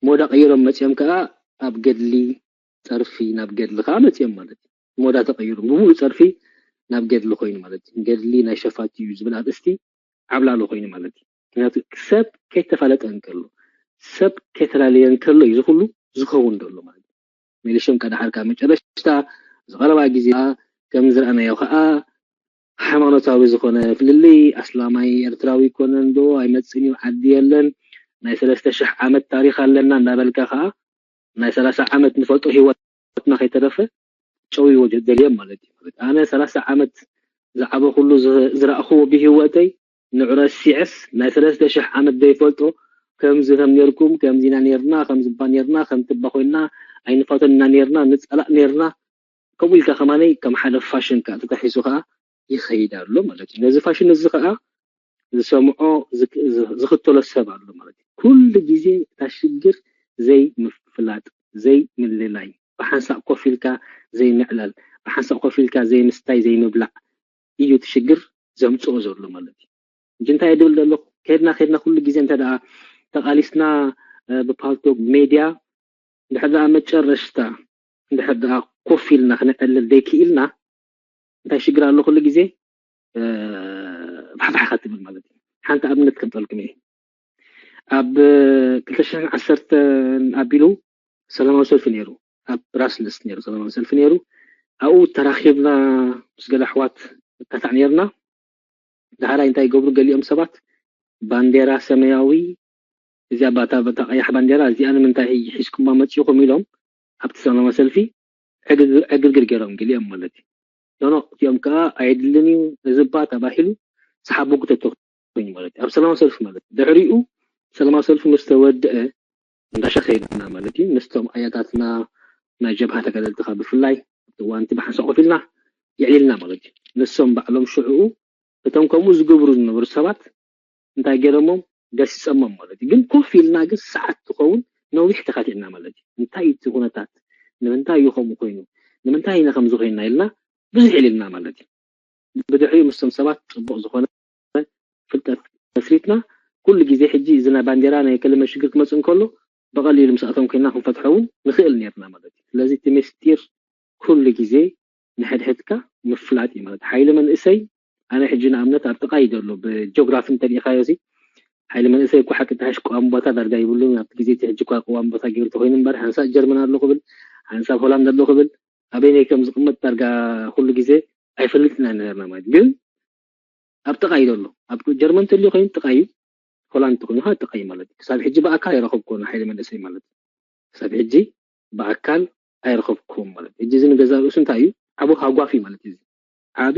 ሞዳ ቀይሮም መፅኦም ከዓ ኣብ ገድሊ ፀርፊ ናብ ገድሊ ከዓ መፅኦም ማለት እዩ። ሞዳ ተቀይሩ ብሙሉ ፀርፊ ናብ ገድሊ ኮይኑ ማለት እዩ። ገድሊ ናይ ሸፋቱ እዩ ዝብል ኣርእስቲ ዓብላሉ ኮይኑ ማለት እዩ። ምክንያቱ ሰብ ከይተፋለጠ እንከሎ ሰብ ከይተላለየ እንከሎ እዩ ዝኩሉ ዝኸውን ዘሎ ማለት እዩ። መሊሾም ከደሓር ካብ መጨረሽታ ዝቀረባ ግዜ ከም ዝረኣናዮ ከዓ ሃይማኖታዊ ዝኾነ ፍልልይ ኣስላማይ ኤርትራዊ ይኮነን ዶ ኣይመፅን እዩ ዓዲ የለን ናይ ሰለስተ ሽሕ ዓመት ታሪክ ኣለና እንዳበልካ ከዓ ናይ ሰላሳ ዓመት ንፈልጦ ህይወትና ከይተረፈ ጨውይዎ ደልዮም ማለት እዩ። ኣነ ሰላሳ ዓመት ዝዓበኩሉ ዝረእክዎ ብህይወተይ ንዑ ረሲዐስ ናይ ሰለስተ ሽሕ ዓመት ዘይፈልጦ ከምዚ ከም ነርኩም ከምዚ ኢና ነርና ከምዚ እባ ነርና ከምቲ እባ ኮይና ኣይንፋቶን ኢና ነርና ንፀላእ ነርና ከምኡ ኢልካ ከማነይ ከም ሓደ ፋሽን ከዓ ተታሒዙ ከዓ ይኸይድ ኣሎ ማለት እዩ። ነዚ ፋሽን እዚ ከዓ ዝሰምዖ ዝክተሎ ሰብ ኣሎ ማለት እዩ። ኩሉ ግዜ እታ ሽግር ዘይምፍላጥ ዘይምልላይ ብሓንሳእ ኮፍ ኢልካ ዘይምዕላል ብሓንሳእ ኮፍ ኢልካ ዘይምስታይ ዘይምብላዕ እዩ እቲ ሽግር ዘምፅኦ ዘሎ ማለት እዩ። እንጂ እንታይ ድብል ዘለኹ ከድና ከድና ኩሉ ግዜ እንተ ደኣ ተቓሊስና ብፓልቶክ ሜድያ እንድሕር ደኣ መጨረሽታ እንድሕር ደኣ ኮፍ ኢልና ክነዕልል ዘይክኢልና እንታይ ሽግር ኣሎ ኩሉ ግዜ ፋሕፋሕካ ትብል ማለት እዩ። ሓንቲ ኣብነት ከምጠልኩም እየ። ኣብ ክልተ ሽሕን ዓሰርተን ኣቢሉ ሰላማዊ ሰልፊ ነይሩ። ኣብ ብራስልስ ነይሩ ሰላማዊ ሰልፊ ነይሩ። ኣብኡ ተራኺብና ምስ ገለ ኣሕዋት ንካታዕ ነይርና። ዳሕራይ እንታይ ይገብሩ ገሊኦም ሰባት ባንዴራ ሰማያዊ እዚኣ ባታ በታ ቀያሕ ባንዴራ እዚኣ ንምንታይ ሒዝኩማ መፂኹም ኢሎም ኣብቲ ሰላማዊ ሰልፊ ዕግርግር ገይሮም ገሊኦም ማለት እዩ። ኖኖ እቲኦም ከዓ ኣየድልን እዩ እዚ እባ ተባሂሉ ሰሓቦ ክተተኹ ኮይኑ ማለት እዩ ኣብ ሰላማዊ ሰልፊ ማለት እዩ። ድሕሪኡ ሰላማዊ ሰልፊ ምስ ተወድአ እንዳሻ ከይድና ማለት እዩ። ምስቶም ኣያታትና ናይ ጀብሃ ተጋደልቲ ካብ ብፍላይ ኣብቲ እዋን እቲ ብሓንሳእ ኮፍ ኢልና የዕሊልና ማለት እዩ። ንሶም ባዕሎም ሽዕኡ እቶም ከምኡ ዝገብሩ ዝነበሩ ሰባት እንታይ ገይሮሞም ገሲፀሞም ማለት እዩ። ግን ኮፍ ኢልና ግን ሰዓት ትኸውን ነዊሕ ተኻቲዕና ማለት እዩ። እንታይ እቲ ኩነታት ንምንታይ እዩ ከምኡ ኮይኑ ንምንታይ ኢና ከምዚ ኮይንና ኢልና ብዙሕ ኢልና ማለት እዩ። ብድሕሪኡ ምስቶም ሰባት ፅቡቕ ዝኾነ ፍልጠት መስሪትና ኩሉ ግዜ ሕጂ እዚ ናይ ባንዴራ ናይ ከለመ ሽግር ክመፅእ እንከሎ ብቐሊሉ ምስኣቶም ኮይና ክንፈትሖ እውን ንኽእል ነርና ማለት እዩ። ስለዚ እቲ ምስጢር ኩሉ ግዜ ንሕድሕድካ ምፍላጥ እዩ ማለት ሓይሊ መንእሰይ ኣነ ሕጂ ንኣብነት ኣብ ጥቓይ ዘሎ ብጂኦግራፊ እንተሪኢኻዮ እዚ ሓይሊ መንእሰይ እኮ ሓቂ ተሓሽ ቀዋሚ ቦታ ዳርጋ ይብሉን ኣብቲ ግዜ እቲ ሕጂ እኳ ቀዋሚ ቦታ ገይሩ ተኮይኑ እምበር ሓንሳብ ጀርመን ኣሎ ክብል ሓንሳብ ሆላንድ ኣሎ ክብል ኣበይነይ ከም ዝቕመጥ ዳርጋ ኩሉ ግዜ ኣይፈልጥን ኣይነበርና ማለት ግን ኣብ ጥቓ እዩ ዘሎ ኣብ ጀርመን ተልዩ ኮይኑ ጥቓ እዩ ሆላንድ ተኮይኑ ከዓ ጥቓ እዩ ማለት እዩ ክሳብ ሕጂ ብኣካል ኣይረኸብኩ ሓይሊ መንእሰይ ማለት ክሳብ ሕጂ ብኣካል ኣይረኸብኩም ማለት ሕጂ እዚ ንገዛ ርእሱ እንታይ እዩ ዓቡ ሃጓፍ እዩ ማለት እዩ ዓቢ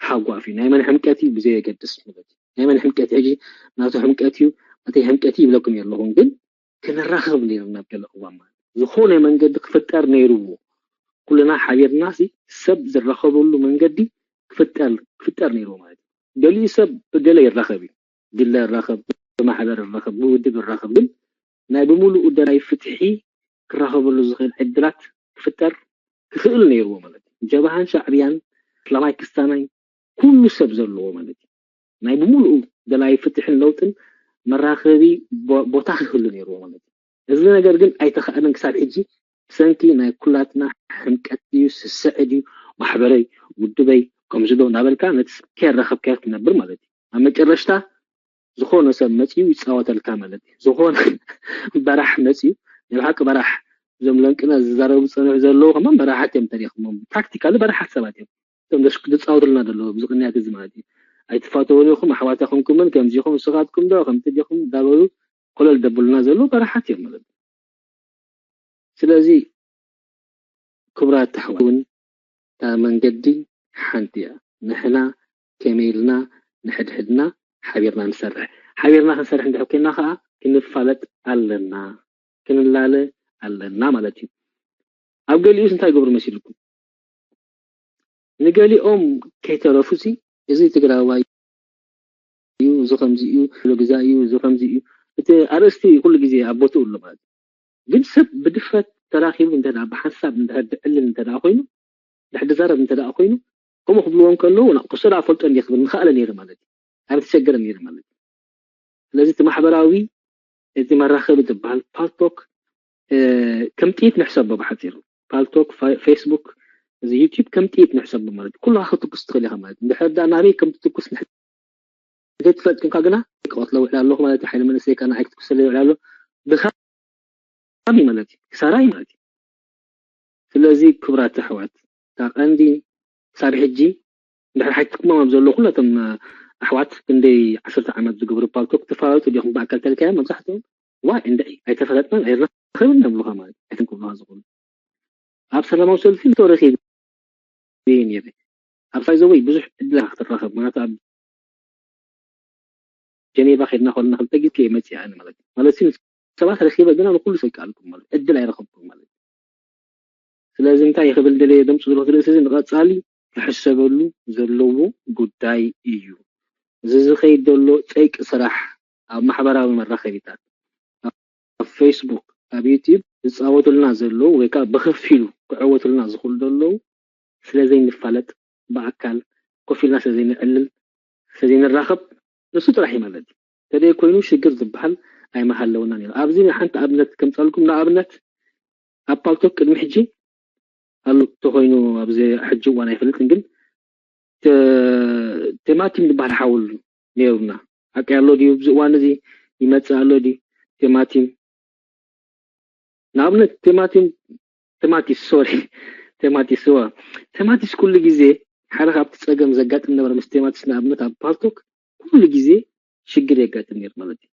ሃጓፍ እዩ ናይ መን ሕምቀት እዩ ብዘየገድስ ማለት እዩ ናይ መን ሕምቀት ሕጂ ናቱ ሕምቀት እዩ፣ ናተይ ሕምቀት እዩ ይብለኩም ኣለኹም። ግን ክንራኸብ ነይርና ኣብ ገለ እዋን ማለት ዝኾነ መንገዲ ክፍጠር ነይርዎ። ኩልና ሓቢርና ሲ ሰብ ዝራኸበሉ መንገዲ ክፍጠር ክፍጠር ነይርዎ ማለት እዩ። ገሊኡ ሰብ ብገለ ይራኸብ እዩ፣ ግለ ይራኸብ፣ ብማሕበር ይራኸብ፣ ብውድብ ይራኸብ። ግን ናይ ብምሉኡ ደላይ ፍትሒ ክራኸበሉ ዝኽእል ዕድላት ክፍጠር ክኽእል ነይርዎ ማለት እዩ። ጀብሃን ሻዕብያን፣ እስላማይ ክስታናይ፣ ኩሉ ሰብ ዘለዎ ማለት እዩ። ናይ ብምሉኡ ደላይ ፍትሕን ለውጥን መራኸቢ ቦታ ክህሉ ነይርዎ ማለት እዩ። እዚ ነገር ግን ኣይተኻእለን። ክሳብ ሕጂ ብሰንኪ ናይ ኩላትና ሕምቀት ድዩ ስስዐ ድዩ ማሕበረይ ውድበይ ከምዚ ዶ እናበልካ ነቲ ከየራኸብካዮ ትነብር ማለት እዩ። ኣብ መጨረሽታ ዝኾነ ሰብ መፅዩ ይፃወተልካ ማለት እዩ። ዝኾነ በራሕ መፅዩ፣ ናይ ብሓቂ በራሕ፣ እዞም ለንቅነ ዝዛረቡ ዝፀንሑ ዘለዉ ከማን በራሓት እዮም ተሪኽሞም። ፕራክቲካሊ በራሓት ሰባት እዮም እቶም ዝፃወቱልና ዘለዉ ኣብዚ ቅንያት እዚ ማለት እዩ። ኣይትፋተውን ኢኹም፣ ኣሕዋት ኣይኮንኩምን፣ ከምዚ ኢኹም፣ ንስኻትኩም ዶ ከምቲ ዲኹም እንዳበሉ ኮለል ደብሉና ዘለዉ በራሓት እዮም ማለት እዩ። ስለዚ ክቡራት ኣሕዋት እውን እታ መንገዲ ሓንቲ እያ። ንሕና ከመይ ኢልና ንሕድሕድና ሓቢርና ንሰርሕ። ሓቢርና ክንሰርሕ እንድሕር ኮይና ከዓ ክንፋለጥ ኣለና፣ ክንላለ ኣለና ማለት እዩ። ኣብ ገሊኡስ እንታይ ይገብሩ መሲልኩም? ንገሊኦም ከይተረፉ ሲ እዚ ትግራዋይ እዩ፣ እዚ ከምዚ እዩ፣ ፍሎ ግዛ እዩ፣ እዚ ከምዚ እዩ። እቲ ኣርእስቲ ኩሉ ግዜ ኣብ ቦትኡ ኣሎ ማለት እዩ። ግን ሰብ ብድፍረት ተራኺቡ እንተ ደኣ ብሓንሳብ እንድሕር ድዕልል እንተ ደኣ ኮይኑ፣ ድሕር ድዛረብ እንተ ደኣ ኮይኑ፣ ከምኡ ክብልዎ እንከለዉ፣ "ና-፣ ክሶ ደኣ ፈልጦ እንድየ" ክብል ምኸኣለ ነይሩ ማለት እዩ። ኣይምተሸገረ ነይሩ ማለት እዩ። ስለዚ እቲ ማሕበራዊ፣ እቲ መራኸቢ ዝበሃል ፓልቶክ፣ እ፣ ከም ጥይት ንሕሰቦ ብሓጺሩ። ፓልቶክ፣ ፋ-፣ ፌስቡክ፣ እዚ ዩቲዩብ ከም ጥይት ንሕሰቦ ማለት እዩ። ኩሉ ክትኩስ ትኽእል ኢኻ ማለት እዩ። እንድሕር ደኣ ናበይ ከም ትትኩስ ንሕ-፣ ዘይትፈልጥ ኮንካ ግና ክቐትሎ ውዕል ኣለኹ ማለት እዩ። ሓይሊ መንእሰይ ከኣ ንዓይ ክትኩሰለይ ውዕል ኣሎ። ድኻም እዩ ማለት እዩ። ክሳራ እዩ ማለት እዩ። ስለዚ ክቡራት ኣሕዋት፣ እታ ቀንዲ ክሳብ ሕጂ እንድሕር ሓቲትኩሞም ኣብ ዘለዉ ኩላቶም ኣሕዋት ክንደይ ዓሰርተ ዓመት ዝገብሩ ፓልቶክ ትፋለጡ ዲኹም ብኣካል ተልካዮም? መብዛሕትኦም ዋይ እንድዒ ኣይተፈለጥናን ኣይራኸብን እዮም ዝብሉኻ ማለት እዩ። ኣይትም ክብሉኻ ዝኽእሉ ኣብ ሰላማዊ ሰልፊ ንቶ ረኺብ ነይረ። ኣብ ሳይዘወይ ብዙሕ ዕድል ክትራኸብ፣ ምክንያቱ ኣብ ጀኔቫ ከድና ከለና ክልተ ግዜ እየ መፂኣ ኣነ ማለት እዩ። ማለት ሲ ሰባት ረኺበ ግና ንኩሉ ሰይቃልኩም ማለት ዕድል ኣይረኸብኩም ማለት እዩ። ስለዚ እንታይ ክብል ደለየ ደምፂ ዘለኹ ርእሲ እዚ ንቐፃሊ ክሕሰበሉ ዘለዎ ጉዳይ እዩ። እዚ ዝኸይድ ዘሎ ጸይቂ ስራሕ ኣብ ማሕበራዊ መራኸቢታት፣ ኣብ ፌስቡክ፣ ኣብ ዩቲዩብ ዝጻወቱልና ዘለዉ ወይ ከዓ ብኸፊሉ ክዕወቱልና ዝኽእሉ ዘለዉ ስለ ዘይንፋለጥ፣ ብኣካል ኮፍ ኢልና ስለ ዘይንዕልል፣ ስለ ዘይንራኸብ ንሱ ጥራሕ እዩ ማለት እዩ። ተደይ ኮይኑ ሽግር ዝበሃል ኣይመሃለውናን እዩ። ኣብዚ ሓንቲ ኣብነት ከምጻልኩም፣ ንኣብነት ኣብ ፓልቶክ ቅድሚ ሕጂ ኣሎ ተኾይኑ ኣብዚ ሕጂ እዋን ኣይፈልጥን፣ ግን ተ-፣ ቴማቲም ዝበሃል ሓውሉ ነይሩና። ሓቂ ኣሎ ድዩ? ኣብዚ እዋን እዚ ይመጽእ ኣሎ ድዩ? ቴማቲም ንኣብነት ቴማቲም፣ ቴማቲስ፣ ሶሪ፣ ቴማቲስ፣ እዋ፣ ቴማቲስ ኩሉ ግዜ ሓደ ካብቲ ጸገም ዘጋጥም ነበረ ምስ ቴማቲስ። ንኣብነት ኣብ ፓልቶክ ኩሉ ግዜ ሽግር የጋጥም ነይሩ ማለት እዩ።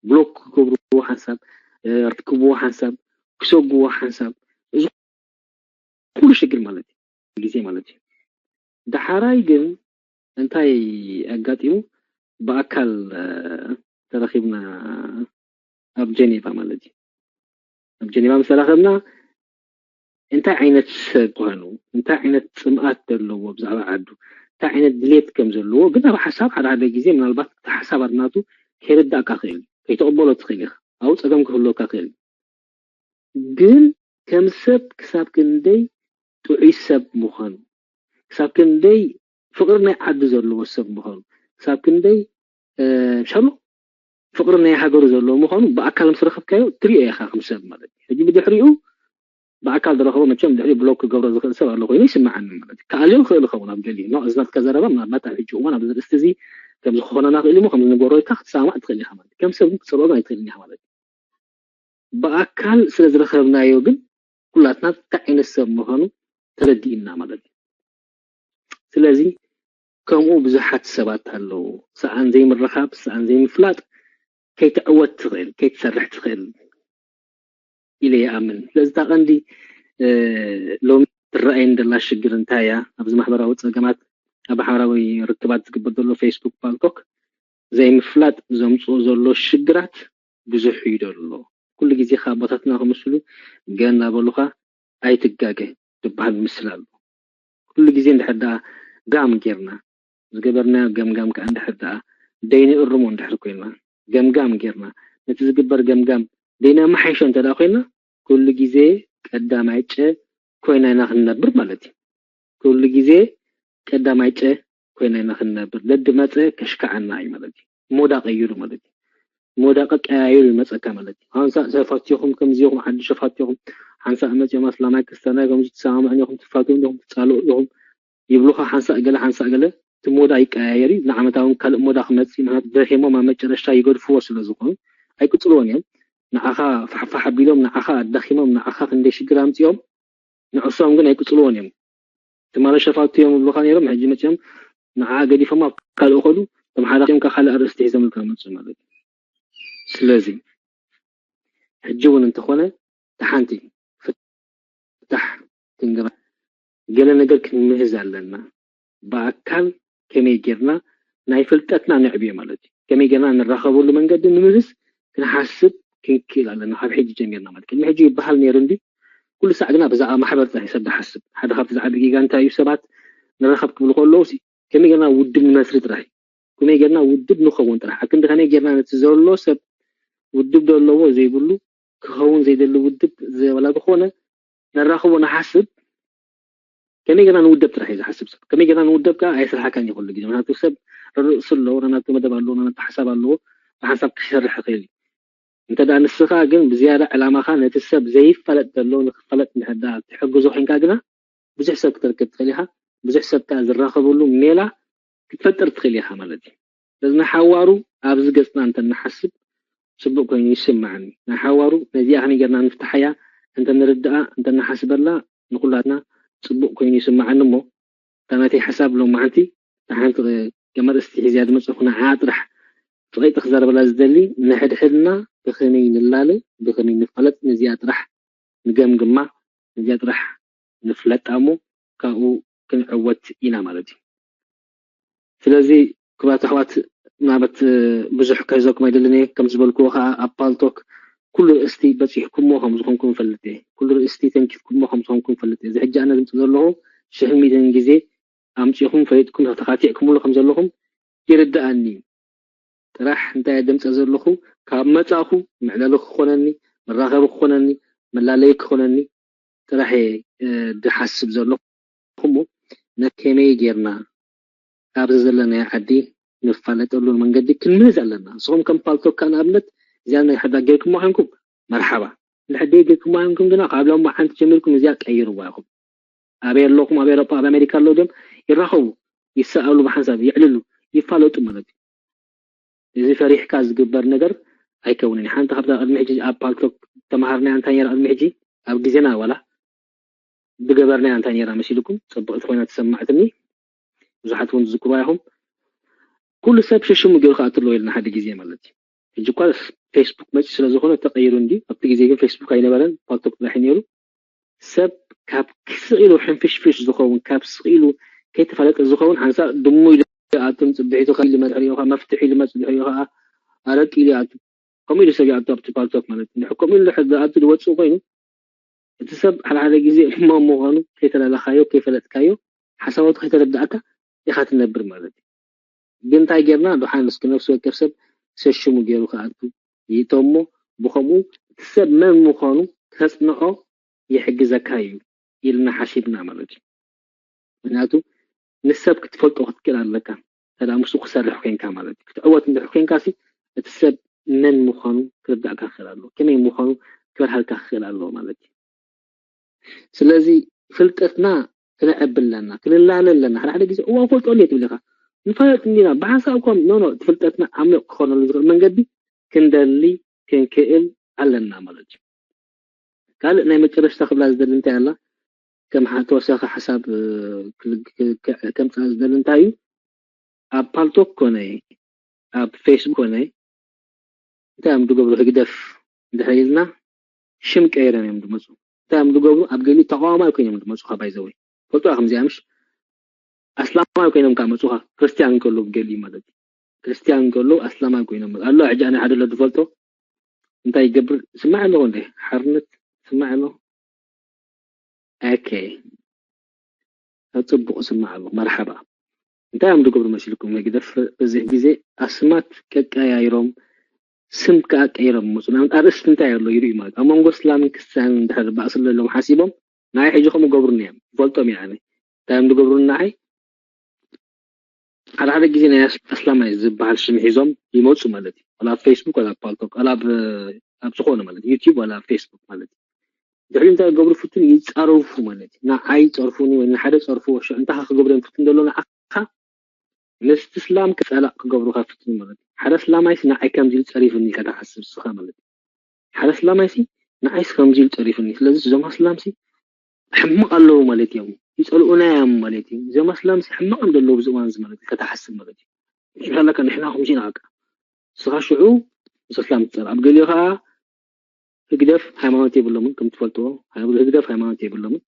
ብሎክ ክገብርዎ ሓንሳብ፣ እ፣ ክርክብዎ ሓንሳብ፣ ክሰግዎ ሓንሳብ፣ እዚ ኩሉ ሽግር ማለት እዩ፣ ግዜ ማለት እዩ። ዳሓራይ ግን እንታይ ኣጋጢሙ? ብኣካል፣ እ፣ ተረኺብና ኣብ ጀኔቫ ማለት እዩ። ኣብ ጀኔቫ ምስ ተራኸብና እንታይ ዓይነት ሰብ ምዃኑ፣ እንታይ ዓይነት ጽምኣት ዘለዎ ብዛዕባ ዓዱ፣ እንታይ ዓይነት ድሌት ከም ዘለዎ ግን ኣብ ሓሳብ ሓደ ሓደ ግዜ ምናልባት እቲ ሓሳብ ኣድናቱ ከይርዳእካ ክእል፣ ከይተቕበሎ ትኽእል ኢኻ። ኣብኡ ጸገም ክህልወካ ክእል። ግን ከም ሰብ ክሳብ ክንደይ ጥዑይ ሰብ ምዃኑ፣ ክሳብ ክንደይ ፍቕሪ ናይ ዓዱ ዘለዎ ሰብ ምዃኑ፣ ክሳብ ክንደይ፣ እ፣ ሻሎ ፍቕሪ ናይ ሃገሩ ዘለዎ ምዃኑ ብኣካል ምስ ረኸብካዮ ትሪኦ ኢኻ ከም ሰብ ማለት እዩ። ሕጂ ብድሕሪኡ ብኣካል ዝረኸቦ መቸም ድሕሪ ብሎክ ክገብሮ ዝኽእል ሰብ ኣሎ ኮይኑ ይስምዓኒ ማለት እዩ። ክኣልዮ ይኽእል ይኸውን ኣብ ገሊኡ። ኖ፣ እዚ ናትካ ዘረባ ምናልባት ኣብ ሕጂ እዋን ኣብዚ ርእስቲ እዚ ከም ዝኾነና ክእል እሞ ከም ዝንገሮ ኢልካ ክትሰማማዕ ትኽእል ኢኻ ማለት እዩ። ከም ሰብ ግን ክትጸልኦ ግን ኣይትኽእልን ኢኻ ማለት እዩ። ብኣካል ስለ ዝረኸብናዮ ግን ኩላትና እንታይ ዓይነት ሰብ ምዃኑ ተረዲእና ማለት እዩ። ስለዚ ከምኡ ብዙሓት ሰባት ኣለዉ። ሰኣን ዘይምርኻብ፣ ሰኣን ዘይምፍላጥ ከይትዕወት ትኽእል፣ ከይትሰርሕ ትኽእል ኢለ ይኣምን። ስለዚ እታ ቀንዲ፣ እ፣ ሎሚ ትረኣየኒ ዘላ ሽግር እንታይ እያ? ኣብዚ ማሕበራዊ ጸገማት፣ ኣብ ማሕበራዊ ርክባት ዝግበር ዘሎ ፌስቡክ፣ ፓልቶክ፣ ዘይምፍላጥ ዘምፅኦ ዘሎ ሽግራት ብዙሕ እዩ ዘሎ። ኩሉ ግዜ ካብ ኣቦታትና ክምስሉ ገና በሉኻ ኣይትጋገ ዝበሃል ምስል ኣሎ። ኩሉ ግዜ እንድሕር ደኣ ጋም ጌርና ዝገበርናዮ ገምጋም ከዓ እንድሕር ደኣ ደይንእርሞ እንድሕር ኮይና ገምጋም ጌርና ነቲ ዝግበር ገምጋም ደይነመሓይሾ እንተ ደኣ ኮይና ኩሉ ግዜ ቀዳማይ ጨ ኮይና ኢና ክንነብር ማለት እዩ። ኩሉ ግዜ ቀዳማይ ጨ ኮይና ኢና ክንነብር። ደዲ መፀ ከሽክዓና እዩ ማለት እዩ። ሞዳ ቀይሩ ማለት እዩ። ሞዳ ቀቀያይሩ ይመፀካ ማለት እዩ። ሓንሳእ ሰብ ፋትኹም ከምዚ ኢኹም ሓድሽ ፋትኹም ሓንሳእ መፅኦም ኣስላማይ ክስተናይ ከምዚ ትሰማምዑን ኢኹም ትፋትውን ኢኹም ትፃልኡ ኢኹም ይብሉኻ ሓንሳእ ገለ ሓንሳእ ገለ እቲ ሞዳ ይቀያየር እዩ። ንዓመታ እውን ካልእ ሞዳ ክመፅእ እዩ። ምክንያቱ ደኺሞም ኣብ መጨረሽታ ይገድፍዎ ስለ ዝኾኑ ኣይቅፅልዎን እዮም። ንዓኻ ፋሕፋሕ ኣቢሎም ንዓኻ ኣዳኺሞም ንዓኻ ክንደይ ሽግር ኣምፅኦም ንዕሶም ግን ኣይቅፅልዎን እዮም። ትማሊ ሸፋቱ እዮም ይብሉኻ ነይሮም፣ ሕጂ መፅኦም ንዓ ገዲፎማ ካልእ ከዱ፣ እቶም ሓዳኺኦም ካብ ካልእ ኣርእስቲ ሒዞምልካ መፁ ማለት እዩ። ስለዚ ሕጂ እውን እንተኾነ ተሓንቲ ፍታሕ ክንገባ ገለ ነገር ክንምህዝ ኣለና። ብኣካል ከመይ ጌርና ናይ ፍልጠትና ነዕብዮ ማለት እዩ። ከመይ ጌርና ንራኸበሉ መንገዲ ንምህዝ ክንሓስብ ክንክእል ኣለና ካብ ሕጂ ጀሚርና ማለት ቅድሚ ሕጂ ይበሃል ነይሩ እንዲ ኩሉ ሳዕ ግና ብዛዕባ ማሕበር ጥራሕ ይሰብ ዝሓስብ ሓደ ካብቲ ዝዓቢ ጌጋ እንታይ እዩ ሰባት ንራኸብ ክብሉ ከለዉ ከመይ ጌርና ውድብ ንመስሪ ጥራሕ ከመይ ጌርና ውድብ ንኸውን ጥራሕ ኣክንዲ ከመይ ጌርና ነቲ ዘሎ ሰብ ውድብ ዶ ኣለዎ ዘይብሉ ክኸውን ዘይደሊ ውድብ ዘበላ ዝኾነ ነራኽቦ ንሓስብ ከመይ ገና ንውደብ ጥራሕ እዩ ዝሓስብ ሰብ ከመይ ገና ንውደብ ከዓ ኣይስርሓካን ይኽእሉ ግዜ ምክንያቱ ሰብ ርእሲ ኣለዎ ናናቱ መደብ ኣለዎ ናናቱ ሓሳብ ኣለዎ ብሓንሳብ ክሰርሕ ይኽእል እዩ እንተ ደኣ ንስኻ ግን ብዝያዳ ዕላማኻ ነቲ ሰብ ዘይፋለጥ ዘሎ ንክፋለጥ እንድሕር ደኣ ትሕግዞ ኮይንካ ግና ብዙሕ ሰብ ክትረክብ ትኽእል ኢኻ ብዙሕ ሰብ ከዓ ዝራኸበሉ ሜላ ክትፈጥር ትኽእል ኢኻ ማለት እዩ ስለዚ ንሓዋሩ ኣብዚ ገፅና እንተንሓስብ ፅቡቅ ኮይኑ ይስማዓኒ ንሓዋሩ ነዚኣ ከመይ ጌርና ንፍትሓያ እንተንርድኣ እንተንሓስበላ ንኩላትና ፅቡቅ ኮይኑ ይስማዓኒ እሞ እታ ናተይ ሓሳብ ሎማዓንቲ እታ ሓንቲ ከም ኣርእስቲ ሒዝያ ዝመፀኹ ንዓኣ ጥራሕ ፍቕይቲ ክዛረበላ ዝደሊ ንሕድሕድና ብኸመይ ንላለ ብኸመይ ንፋለጥ ነዚኣ ጥራሕ ንገምግማ ነዚኣ ጥራሕ ንፍለጣ እሞ ካብኡ ክንዕወት ኢና ማለት እዩ ስለዚ ክቡራት ኣሕዋት ናበት ብዙሕ ከህዘኩም ኣይደልን እየ ከም ዝበልክዎ ከዓ ኣብ ፓልቶክ ኩሉ ርእስቲ በፂሕኩሞ ከም ዝኾንኩም ይፈልጥ እየ ኩሉ ርእስቲ ተንኪፍኩሞ ከም ዝኾንኩም ይፈልጥ እየ እዚ ሕጂ ኣነ ዝምፅእ ዘለኹ ሽሕን ሚእትን ግዜ ኣምፂኹም ፈሊጥኩም ተኻቲዕኩምሉ ከም ዘለኹም ይርድኣኒ ጥራሕ እንታይ ደምፀ ዘለኹ ካብ መፃእኹ መዕለሊ ክኾነኒ መራኸቢ ክኾነኒ መላለይ ክኾነኒ ጥራሕ እየ ዝሓስብ ዘለኹ እሞ ነከመይ ጌርና ኣብዚ ዘለናዮ ዓዲ ንፋለጠሉ መንገዲ ክንምህዝ ኣለና። ንስኹም ከም ፓልቶካ ንኣብነት እዚኣ ናይ ሕዳ ጌርኩማ ኮንኩም መርሓባ፣ እንድሕር ደይ ጌርኩማ ኮንኩም ግና ካብ ሎሚ ዓንቲ ጀሚርኩም እዚኣ ቀይርዋ ኢኹም። ኣበይ ኣለኹም ኣብ ኤሮጳ ኣብ ኣሜሪካ ኣለዉ ድዮም ይራኸቡ፣ ይሰኣሉ፣ ብሓንሳብ የዕልሉ፣ ይፋለጡ ማለት እዩ። እዚ ፈሪሕካ ዝግበር ነገር ኣይከውንን። ሓንቲ ካብታ ቅድሚ ሕጂ ኣብ ፓልቶክ ተማሃርናያ እንታይ ነይራ ቅድሚ ሕጂ ኣብ ግዜና ዋላ ብገበርናያ እንታይ ነይራ መሲልኩም? ጽብቕቲ ኮይና ተሰማዕትኒ። ብዙሓት እውን ትዝክሩዋ ኢኹም። ኩሉ ሰብ ሸሽሙ ገይሩ ክኣቱ ኣለዎ ኢልና ሓደ ግዜ ማለት እዩ። ሕጂ እኳ ፌስቡክ መፂ ስለ ዝኾነ ተቐይሩ እንዲ ኣብቲ ግዜ ግን ፌስቡክ ኣይነበረን፣ ፓልቶክ ጥራሕ እዩ ነይሩ። ሰብ ካብ ስቕ ኢሉ ሕንፍሽፍሽ ዝኸውን ካብ ስቕ ኢሉ ከይተፈለጠ ዝኸውን ሓንሳእ ድሙ ኢሉ ይኣቱን ፅብሒቱ ከ ኢሉ መድሕሪኡ ከዓ መፍትሒ ኢሉ መፅድሒኡ ከዓ ኣረቂ ኢሉ ይኣቱ። ከምኡ ኢሉ ሰብ ይኣቱ ኣብቲ ፓልቶክ ማለት እዩ። ከምኡ ኢሉ ድሕር ዝኣቱ ዝወፅእ ኮይኑ እቲ ሰብ ሓደ ሓደ ግዜ ሕማም ምዃኑ ከይተላለኻዮ ከይፈለጥካዮ ሓሳባቱ ከይተረዳእካ ኢኻ ትነብር ማለት እዩ። ግን እንታይ ጌርና ደሓን እስኪ ነፍሲ ወከፍ ሰብ ሰሽሙ ገይሩ ክኣቱ ይእቶ እሞ ብኸምኡ እቲ ሰብ መን ምዃኑ ከፅንዖ ይሕግዘካ እዩ ኢልና ሓሲብና ማለት እዩ። ምክንያቱ ንሰብ ክትፈልጦ ክትክእል ኣለካ እንተ ምስ ክሰርሕ ኮንካ ማለት እዩ። ክትዕወት እንድሕር ኮንካ ሲ እቲ ሰብ መን ምዃኑ ክርዳእካ ክኽእል ኣለዎ። ከመይ ምዃኑ ክበርሃልካ ክኽእል ኣለዎ ማለት እዩ። ስለዚ ፍልጠትና ክነዕቢ ኣለና፣ ክንላለ ኣለና። ሓደ ሓደ ግዜ እዋ ፈልጦ እንዴ ትብል ኢኻ ንፋለጥ እንዲና ብሓንሳብ እኳ ኖ ኖ ፍልጠትና ዓሚቕ ክኾነሉ ዝኽእል መንገዲ ክንደሊ ክንክእል ኣለና ማለት እዩ። ካልእ ናይ መጨረሽታ ክብላ ዝደሊ እንታይ ኣላ ከም ተወሳኺ ሓሳብ ከምፃእ ዝደሊ እንታይ እዩ ኣብ ፓልቶክ ኮነ ኣብ ፌስቡክ ኮነ እንታይ እዮም ዝገብሩ ህግደፍ እንድሕር ኢልና ሽም ቀይሮም እዮም ዝመፁ እንታይ እዮም ዝገብሩ ኣብ ገሊኡ ተቃዋማይ ኮይኖም ዝመፁ ካብ ኣይዘወይ ፈልጡ ከምዚኣ ምሽ ኣስላማይ ኮይኖም ካብ መፁኻ ክርስትያን እንከሉ ገሊኡ ማለት እዩ ክርስትያን ከሎ ኣስላማይ ኮይኖም ኣሎ። ሕጂ ኣነ ሓደ ኣሎ ዝፈልጦ እንታይ ይገብር ስማዕ ኣለኹ እንዴ ሓርነት ስማዕ ኣሎ። ኦኬ ጽቡቕ ስማዕ ኣሎ። መርሓባ እንታይ እዮም ዝገብሩ መሲልኩም? ህግደፍ በዚህ ግዜ ኣስማት ቀቀያይሮም ስም ከኣ ቀይሮም መፁ። ንኣብነት ኣርእስቲ እንታይ ኣሎ ይርእዩ ማለት ኣብ መንጎ እስላምን ክርስትያንን እንድሕር ባእሲ ኣሎ ኢሎም ሓሲቦም ንዓይ ሕጂ ከምኡ ገብሩኒ እዮም ይፈልጦም እየ ኣነ እንታይ እዮም ዝገብሩኒ ንዓይ ሓደ ሓደ ግዜ ናይ ኣስላማይ ዝበሃል ሽም ሒዞም ይመፁ ማለት እዩ። ወላ ኣብ ፌስቡክ ወላ ኣብ ፓልቶክ ወላ ኣብ ዝኾነ ማለት ዩቲዩብ ወላ ኣብ ፌስቡክ ማለት እዩ። ድሕሪ እንታይ ገብሩ ፍቱን ይፃረፉ ማለት እዩ። ንዓይ ፀርፉኒ ወይ ንሓደ ፀርፉ ወሸ እንታይ ክገብሩ እዮም ፍቱን ዘሎ ንዓኻ ምስቲ እስላም ክፀላእ ክገብሩካ ፍቱን ማለት እዩ። ሓደ እስላማይስ ንዓይ ከምዚ ኢሉ ፀሪፉኒ ኢልካ ትሓስብ ንስኻ ማለት እዩ። ሓደ እስላማይሲ ንዓይስ ከምዚ ኢሉ ፀሪፉኒ። ስለዚ እዞም ኣስላምሲ ሕማቕ ኣለዉ ማለት እዮም። ይፀልኡና እዮም ማለት እዩ። እዞም ኣስላምሲ ሕማቕ እዮም ዘለዉ ብዚ እዋን እዚ ማለት እዩ። ከተሓስብ ማለት እዩ። ንሕና ከለካ ንሕና ከምዚ ኢና በቃ። ንስኻ ሽዑ ምስ ኣስላም ትፀልእ። ኣብ ገሊኡ ከዓ ህግደፍ ሃይማኖት የብሎምን ከም ትፈልጥዎ። ህግደፍ ሃይማኖት የብሎምን።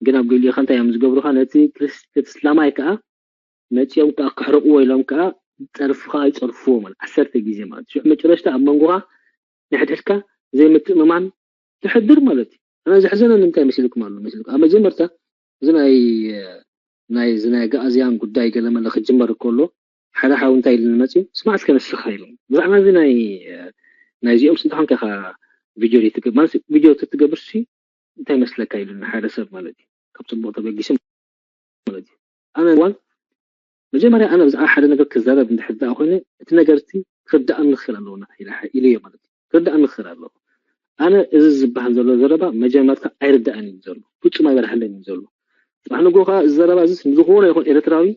ግን ኣብ ገሊኡ ከዓ እንታይ እዮም ዝገብሩኻ ነቲ ክርስት እስላማይ ከዓ መፂኦም ከዓ ክሕርቕዎ ኢሎም ከዓ ፀርፍኻ ይፀርፍዎ ማለት ዓሰርተ ግዜ ማለት ሽዑ መጨረሽታ ኣብ መንጎኻ ንሕድሕድካ ዘይምትእምማን ትሕድር ማለት እዩ። ኣነ ዘሕዘነኒ እንታይ መሲልኩም ኣሎ መሲልኩም ኣብ መጀመርታ እዚ ናይ ናይ እዚ ናይ ኣግኣዝያን ጉዳይ ገለመለ ክጅመር ከሎ ሓደ ሓው እንታይ ኢሉኒ መፅዩ ስማዕ እስከ ንስኻ ኢሉ ብዛዕባ እዚ ናይ ናይዚኦም ስንታኾንካ ኢኻ ቪድዮ ዘይትገብር ማለት ቪድዮ ተትገብርሲ እንታይ መስለካ ኢሉኒ ሓደ ሰብ ማለት እዩ ካብ ፅቡቕ ተበጊሱ ማለት እዩ ኣነ እዋን መጀመርያ ኣነ ብዛዕባ ሓደ ነገር ክዛረብ እንድሕር ደኣ ኮይነ እቲ ነገር እቲ ክርዳእኒ ክኽእል ኣለዎ ንዓ ኢለ ኢለዮ ማለት እዩ ክርዳእኒ ክኽእል ኣለዎ ኣነ እዚ ዝበሃል ዘሎ ዘረባ መጀመርታ ኣይርዳእን እዩ ዘሎ ፍጹም ኣይበርሃለይን እዩ ዘሎ ጽባሕ ንግሆ ከዓ እዚ ዘረባ እዚ ንዝኾነ ይኹን ኤርትራዊ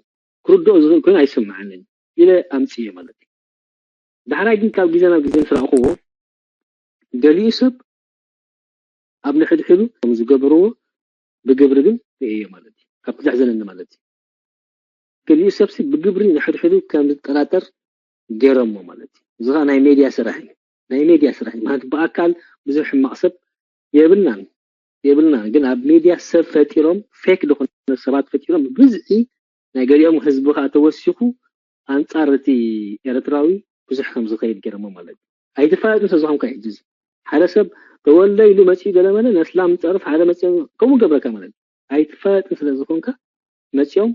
ክርድኦ ዝኽእል ኮይኑ ኣይስምዓንን ኢለ ኣምፅየ ማለት እዩ ዳሕራይ ግን ካብ ግዜ ናብ ግዜ ምስ ረኣኽዎ ገሊኡ ሰብ ኣብ ንሕድሕዱ ከም ዝገብርዎ ብግብሪ ግን ርእየዮ ማለት እዩ ካብቲ ዘሕዘነኒ ማለት እዩ ገሊኡ ሰብሲ ብግብሪ ንሕድሕዱ ከም ዝጠራጠር ገይሮሞ ማለት እዩ እዚ ከዓ ናይ ሜድያ ስራሕ እዩ ናይ ሜድያ ስራሕ እዩ ማለት ብኣካል ብዙሕ ሕማቕ ሰብ የብልናን የብልናን ግን ኣብ ሜድያ ሰብ ፈጢሮም ፌክ ዝኾነ ሰባት ፈጢሮም ብብዝሒ ናይ ገሊኦም ህዝቢ ከዓ ተወሲኹ ኣንፃር እቲ ኤርትራዊ ብዙሕ ከም ዝኸይድ ገይሮሞ ማለት እዩ ኣይትፋለጥን ስለ ዝኾንካ ሕጂ እዚ ሓደ ሰብ ተወልደ ኢሉ መፂኡ ገለመለ ነስላም ፀርፍ ሓደ መፂ ከምኡ ገብረካ ማለት እዩ ኣይትፋለጥን ስለ ዝኾንካ መፂኦም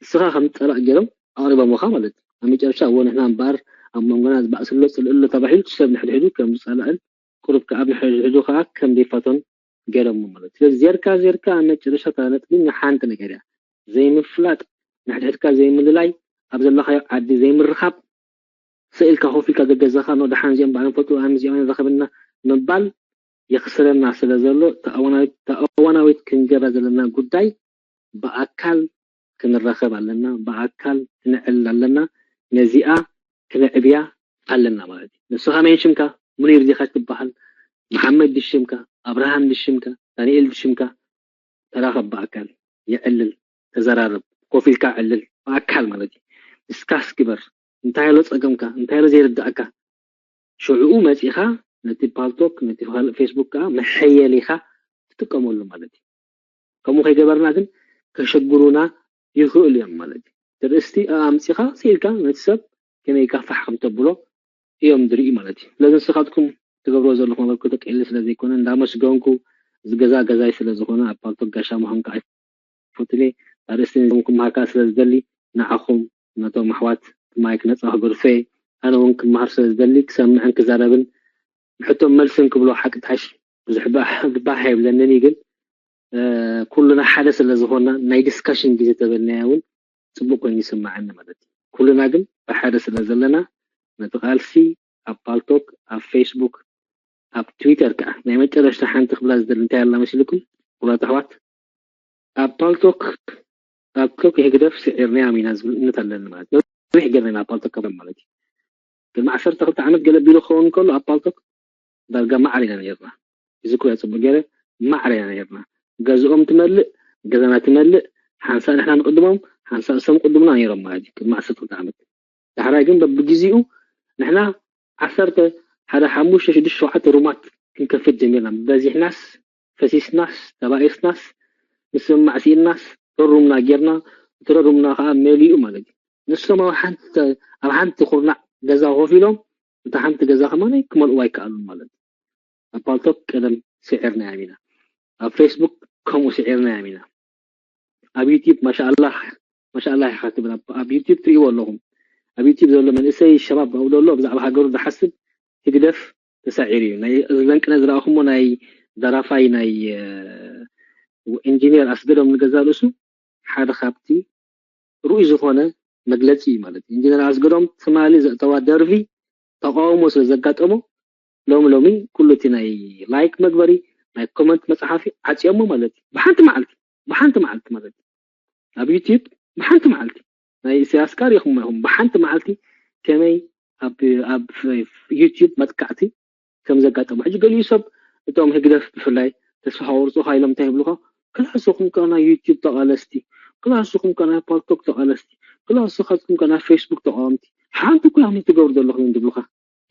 ንስኻ ከም ዝፀላእ ገይሮም ኣቕሪቦምኻ ማለት እዩ ኣብ መጨረሻ እዎ ንሕና እምበኣር ኣብ መንጎና ዝባእስሎ ፅልእሎ ተባሂሉ እቲ ሰብ ንሕድሕዱ ከም ዝፀላእን ቁሩብ ከዓ ኣብ ንሕድሕዱ ከዓ ከም ዘይፋቶን ገይሮሞ ማለት እዩ ስለዚ ዜርካ ዜርካ ኣብ መጨረሻ እታ ነጥቢ ንሓንቲ ነገር እያ ዘይምፍላጥ ንሕድሕድካ ዘይምልላይ ኣብ ዘለኻዮ ዓዲ ዘይምርኻብ ስኢልካ ኮፍ ኢልካ ገገዛኻ ኖ ደሓን እዚኦም ባዕሎም ፈልጡ ኣነ እዚኦም ንራኸበና ምባል የኽስረና ስለ ዘሎ እታ እዋናዊት ክንገብራ ዘለና ጉዳይ ብኣካል ክንራኸብ ኣለና ብኣካል ክንዕልል ኣለና ነዚኣ ክነዕብያ ኣለና ማለት እዩ ንስኻ መን ሽምካ ሙኒር ዲኻ ትበሃል መሓመድ ድሽምካ ኣብርሃም ድሽምካ ዳንኤል ድሽምካ ተራኸብ ብኣካል የዕልል ተዘራረብ ኮፍ ኢልካ ዕልል ብኣካል ማለት እዩ ዲስካስ ግበር እንታይ ኣሎ ፀገምካ እንታይ ኣሎ ዘይርዳእካ ሽዕኡ መፂኻ ነቲ ፓልቶክ ነቲ ካልእ ፌስቡክ ከዓ መሐየሊኻ ትጥቀመሉ ማለት እዩ ከምኡ ከይገበርና ግን ከሸግሩና ይኽእሉ እዮም ማለት እዩ ትርእስቲ ኣምፂኻ ስኢልካ ነቲ ሰብ ከመይ ካፋሕ ከም ተብሎ እዮም ዝርኢ ማለት እዩ ስለዚ ንስኻትኩም ትገብርዎ ዘለኹም ኣበርክቶ ቀሊል ስለ ዘይኮነ እንዳመስገንኩ እዚ ገዛ ገዛይ ስለ ዝኾነ ኣብ ፓልቶክ ጋሻ ምዃንካ ኣይፈቱን እየ ኣርእስቲ ክመሃርካ ስለ ዝደሊ ንዓኹም ነቶም ኣሕዋት ማይክ ነፃ ክገድፎ እየ ኣነ እውን ክመሃር ስለ ዝደሊ ክሰምዕን ክዛረብን ብሕቶን መልስን ክብሎ ሓቂ ትሓሽ ብዙሕ ባህ የብለንን እዩ ግን ኩልና ሓደ ስለ ዝኾንና ናይ ዲስካሽን ግዜ ተበልናዮ እውን ፅቡቅ ኮይኑ ይስማዓኒ ማለት እዩ ኩልና ግን ብሓደ ስለ ዘለና ነቲ ቃልሲ ኣብ ፓልቶክ ኣብ ፌስቡክ ኣብ ትዊተር ከዓ ናይ መጨረሽታ ሓንቲ ክብላ ዝደሊ እንታይ ኣላ መሲልኩም ክብላት ኣሕዋት ኣብ ፓልቶክ ኣብ ቶክ ህግደፍ ስዒርናዮም ኢና ዝብል እምነት ኣለኒ ማለት ነዊሕ ገርና ኢና ፓልቶክ ከብሎም ማለት እዩ ቅድሚ ዓሰርተ ክልተ ዓመት ገለ ቢሉ ክኸውን ከሎ ኣብ ፓልቶክ ዳርጋ ማዕረ ኢና ነርና እዚ ኩያ ፅቡቅ ገይረ ማዕረ ኢና ነርና ገዝኦም ትመልእ ገዛና ትመልእ ሓንሳእ ንሕና ንቅድሞም ሓንሳእ እሶም ቅድሙና ነይሮም ማለት እዩ ቅድሚ ዓሰርተ ክልተ ዓመት ዳሕራይ ግን በብግዜኡ ንሕና ዓሰርተ ሓደ ሓሙሽተ ሽዱሽተ ሸውዓተ ሩማት ክንከፍት ጀሚርና በዚሕናስ ፈሲስናስ ተባኢስናስ ምስምማዕ ስኢንናስ ረሩምና ጌርና እቲ ረሩምና ከዓ መሊኡ ማለት እዩ ንሶም ኣብ ሓንቲ ኣብ ሓንቲ ኩርናዕ ገዛ ኮፍ ኢሎም እታ ሓንቲ ገዛ ከማን ክመልእዋ ኣይከኣሉን ማለት እዩ። ኣብ ፓልቶክ ቀደም ስዒርናዮም ኢና። ኣብ ፌስቡክ ከምኡ ስዒርናዮም ኢና። ኣብ ዩቲዩብ ማሻኣላህ ማሻኣላህ ኢኻ ትብል። ኣብ ዩቲዩብ ትሪእዎ ኣለኹም። ኣብ ዩቲዩብ ዘሎ መንእሰይ ሸባብ ኣብኡ ዘሎ ብዛዕባ ሃገሩ ዝሓስብ ህግደፍ ተሳዒሩ እዩ። ናይ እዚ ለንቅነ ዝረኣኹሞ ናይ ደራፋይ ናይ ኢንጂነር ኣስገዶም ንገዛ ርእሱ ሓደ ካብቲ ርኡይ ዝኾነ መግለፂ እዩ ማለት እዩ። ኢንጂነር ኣስገዶም ትማሊ ዘእተዋ ደርፊ ተቃውሞ ስለ ዘጋጠሞ ሎሚ ሎሚ ኩሉ እቲ ናይ ላይክ መግበሪ ናይ ኮመንት መፅሓፊ ዓፅዮሞ ማለት እዩ። ብሓንቲ መዓልቲ ብሓንቲ መዓልቲ ማለት እዩ። ኣብ ዩቲዩብ ብሓንቲ መዓልቲ ናይ ኢሳያስ ቃር ኢኹም ኢኹም ብሓንቲ መዓልቲ ከመይ ኣብ ኣብ ዩቲዩብ መጥቃዕቲ ከም ዘጋጠሙ ሕጂ ገሊኡ ሰብ እቶም ህግደፍ ብፍላይ ተስፋ ቆርፁኻ ኢሎም እንታይ ይብሉኻ? ክላስኹም ከ ናይ ዩቲዩብ ተቓለስቲ፣ ክላስኹም ከ ናይ ፓልቶክ ተቓለስቲ፣ ክላስኻትኩም ከ ናይ ፌስቡክ ተቃወምቲ ሓንቲ እኮ ያም ትገብሩ ዘለኹም እዮም ዝብሉኻ።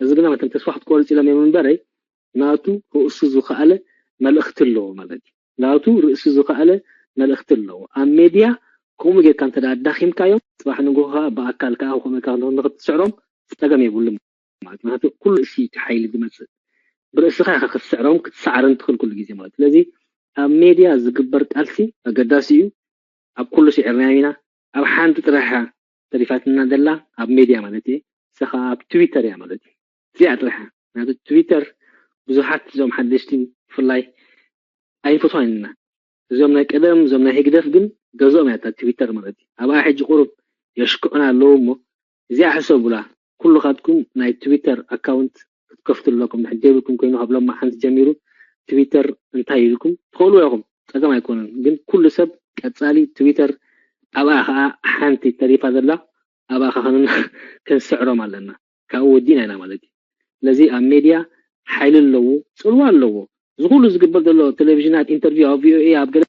እዚ ግና መተም ተስፋ ክትቆርፅ ኢሎም እዮም እምበረይ ናቱ ርእሱ ዝኸኣለ መልእኽቲ ኣለዎ ማለት እዩ። ናቱ ርእሱ ዝኸኣለ መልእኽቲ ኣለዎ። ኣብ ሜድያ ከምኡ ጌርካ እንተ ኣዳኺምካዮም ፅባሕ ንግሆ ከዓ ብኣካል ከዓ ከምኡ ኢልካ ንክትስዕሮም ፀገም የብሉም። ማለት ምክንያቱ ኩሉ እሲ እቲ ሓይሊ ዝመፅእ ብርእስኻ ኢኻ ክትስዕሮም ክትሰዓርን ትኽእል ኩሉ ግዜ ማለት ስለዚ ኣብ ሜድያ ዝግበር ቃልሲ ኣገዳሲ እዩ። ኣብ ኩሉ ስዒርናዮ ኢና። ኣብ ሓንቲ ጥራሕ ተሪፋትና ዘላ ኣብ ሜድያ ማለት እየ እሳ ከዓ ኣብ ትዊተር እያ ማለት እዩ። እዚኣ ጥራሕ ምክንያቱ ትዊተር ብዙሓት እዞም ሓደሽቲ ብፍላይ ኣይንፈትዋን ኢና። እዞም ናይ ቀደም እዞም ናይ ህግደፍ ግን ገዝኦም እያ እታ ትዊተር ማለት እዩ። ኣብኣ ሕጂ ቁሩብ የሽክዑና ኣለዉ እሞ እዚኣ ሕሰቡላ። ኩልኻትኩም ናይ ትዊተር ኣካውንት ክትከፍቱ ኣለኩም። ድሕር ዘይብልኩም ኮይኑ ካብ ሎማዓንቲ ጀሚሩ ትዊተር እንታይ ኢልኩም ትኽእልዎ ኢኹም፣ ፀገም ኣይኮነን። ግን ኩሉ ሰብ ቀፃሊ ትዊተር ኣብኣ ከዓ ሓንቲ ተሪፋ ዘላ ኣብኣ ከዓ ክንስዕሮም ኣለና። ካብኡ ወዲእና ኢና ማለት እዩ። ስለዚ ኣብ ሜድያ ሓይሊ ኣለዎ፣ ፅልዋ ኣለዎ። እዚ ኩሉ ዝግበር ዘሎ ቴሌቪዥናት ኢንተርቪው ኣብ ቪኦኤ ኣብ ገለ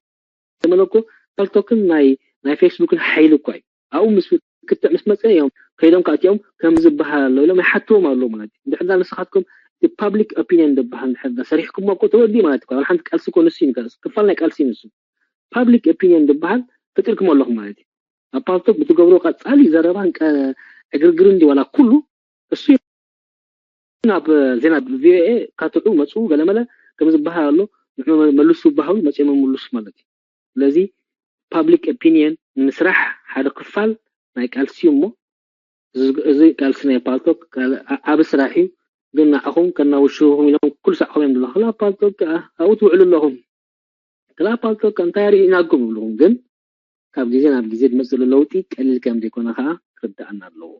መለኮ ፓልቶክን ናይ ናይ ፌስቡክን ሓይሊ እኳ እዩ። ኣብኡ ምስ ክትዕ ምስ መፀ እዮም ከይዶም ካእቲኦም ከም ዝበሃል ኣሎ ኢሎም ይሓትዎም ኣለዉ ማለት እዩ። እንድሕር ዳ ንስኻትኩም እቲ ፓብሊክ ኦፒኒየን ዝበሃል እንድሕር ዳ ሰሪሕኩሞ እኮ ተወዲኡ ማለት እዩ። ሓንቲ ቃልሲ እኮ ንሱ እዩ ክፋል ናይ ቃልሲ ንሱ ፓብሊክ ኦፒኒየን ዝበሃል ፈጢርኩም ኣለኹም ማለት እዩ። ኣብ ፓልቶክ ብትገብሮ ቀፃሊ ዘረባን ዕግርግርን ድዩ ዋላ ኩሉ እሱ ናብ ዜና ቪኦኤ ካትዑ መፁ ገለመለ ከም ዝበሃል ኣሎ ንዑ መልሱ ዝበሃሉ መፅኦም ይምልሱ ማለት እዩ። ስለዚ ፓብሊክ ኦፒኒየን ንምስራሕ ሓደ ክፋል ናይ ቃልሲ እዩ እሞ እዚ ቃልሲ ናይ ፓልቶክ ዓቢ ስራሕ እዩ። ግን ንዓኹም ከናውሽኹም ኢሎም ኩሉ ሳዕኹም እዮም ዘለኹ ክላ ፓልቶክ ከዓ ኣብኡ ትውዕሉ ኣለኹም። ክላ ፓልቶክ እንታይ ርኢናኩም ይብልኹም ግን ካብ ግዜ ናብ ግዜ ዝመፅእ ዘሎ ለውጢ ቀሊል ከም ዘይኮነ ከዓ ክርድኣና ኣለዎ።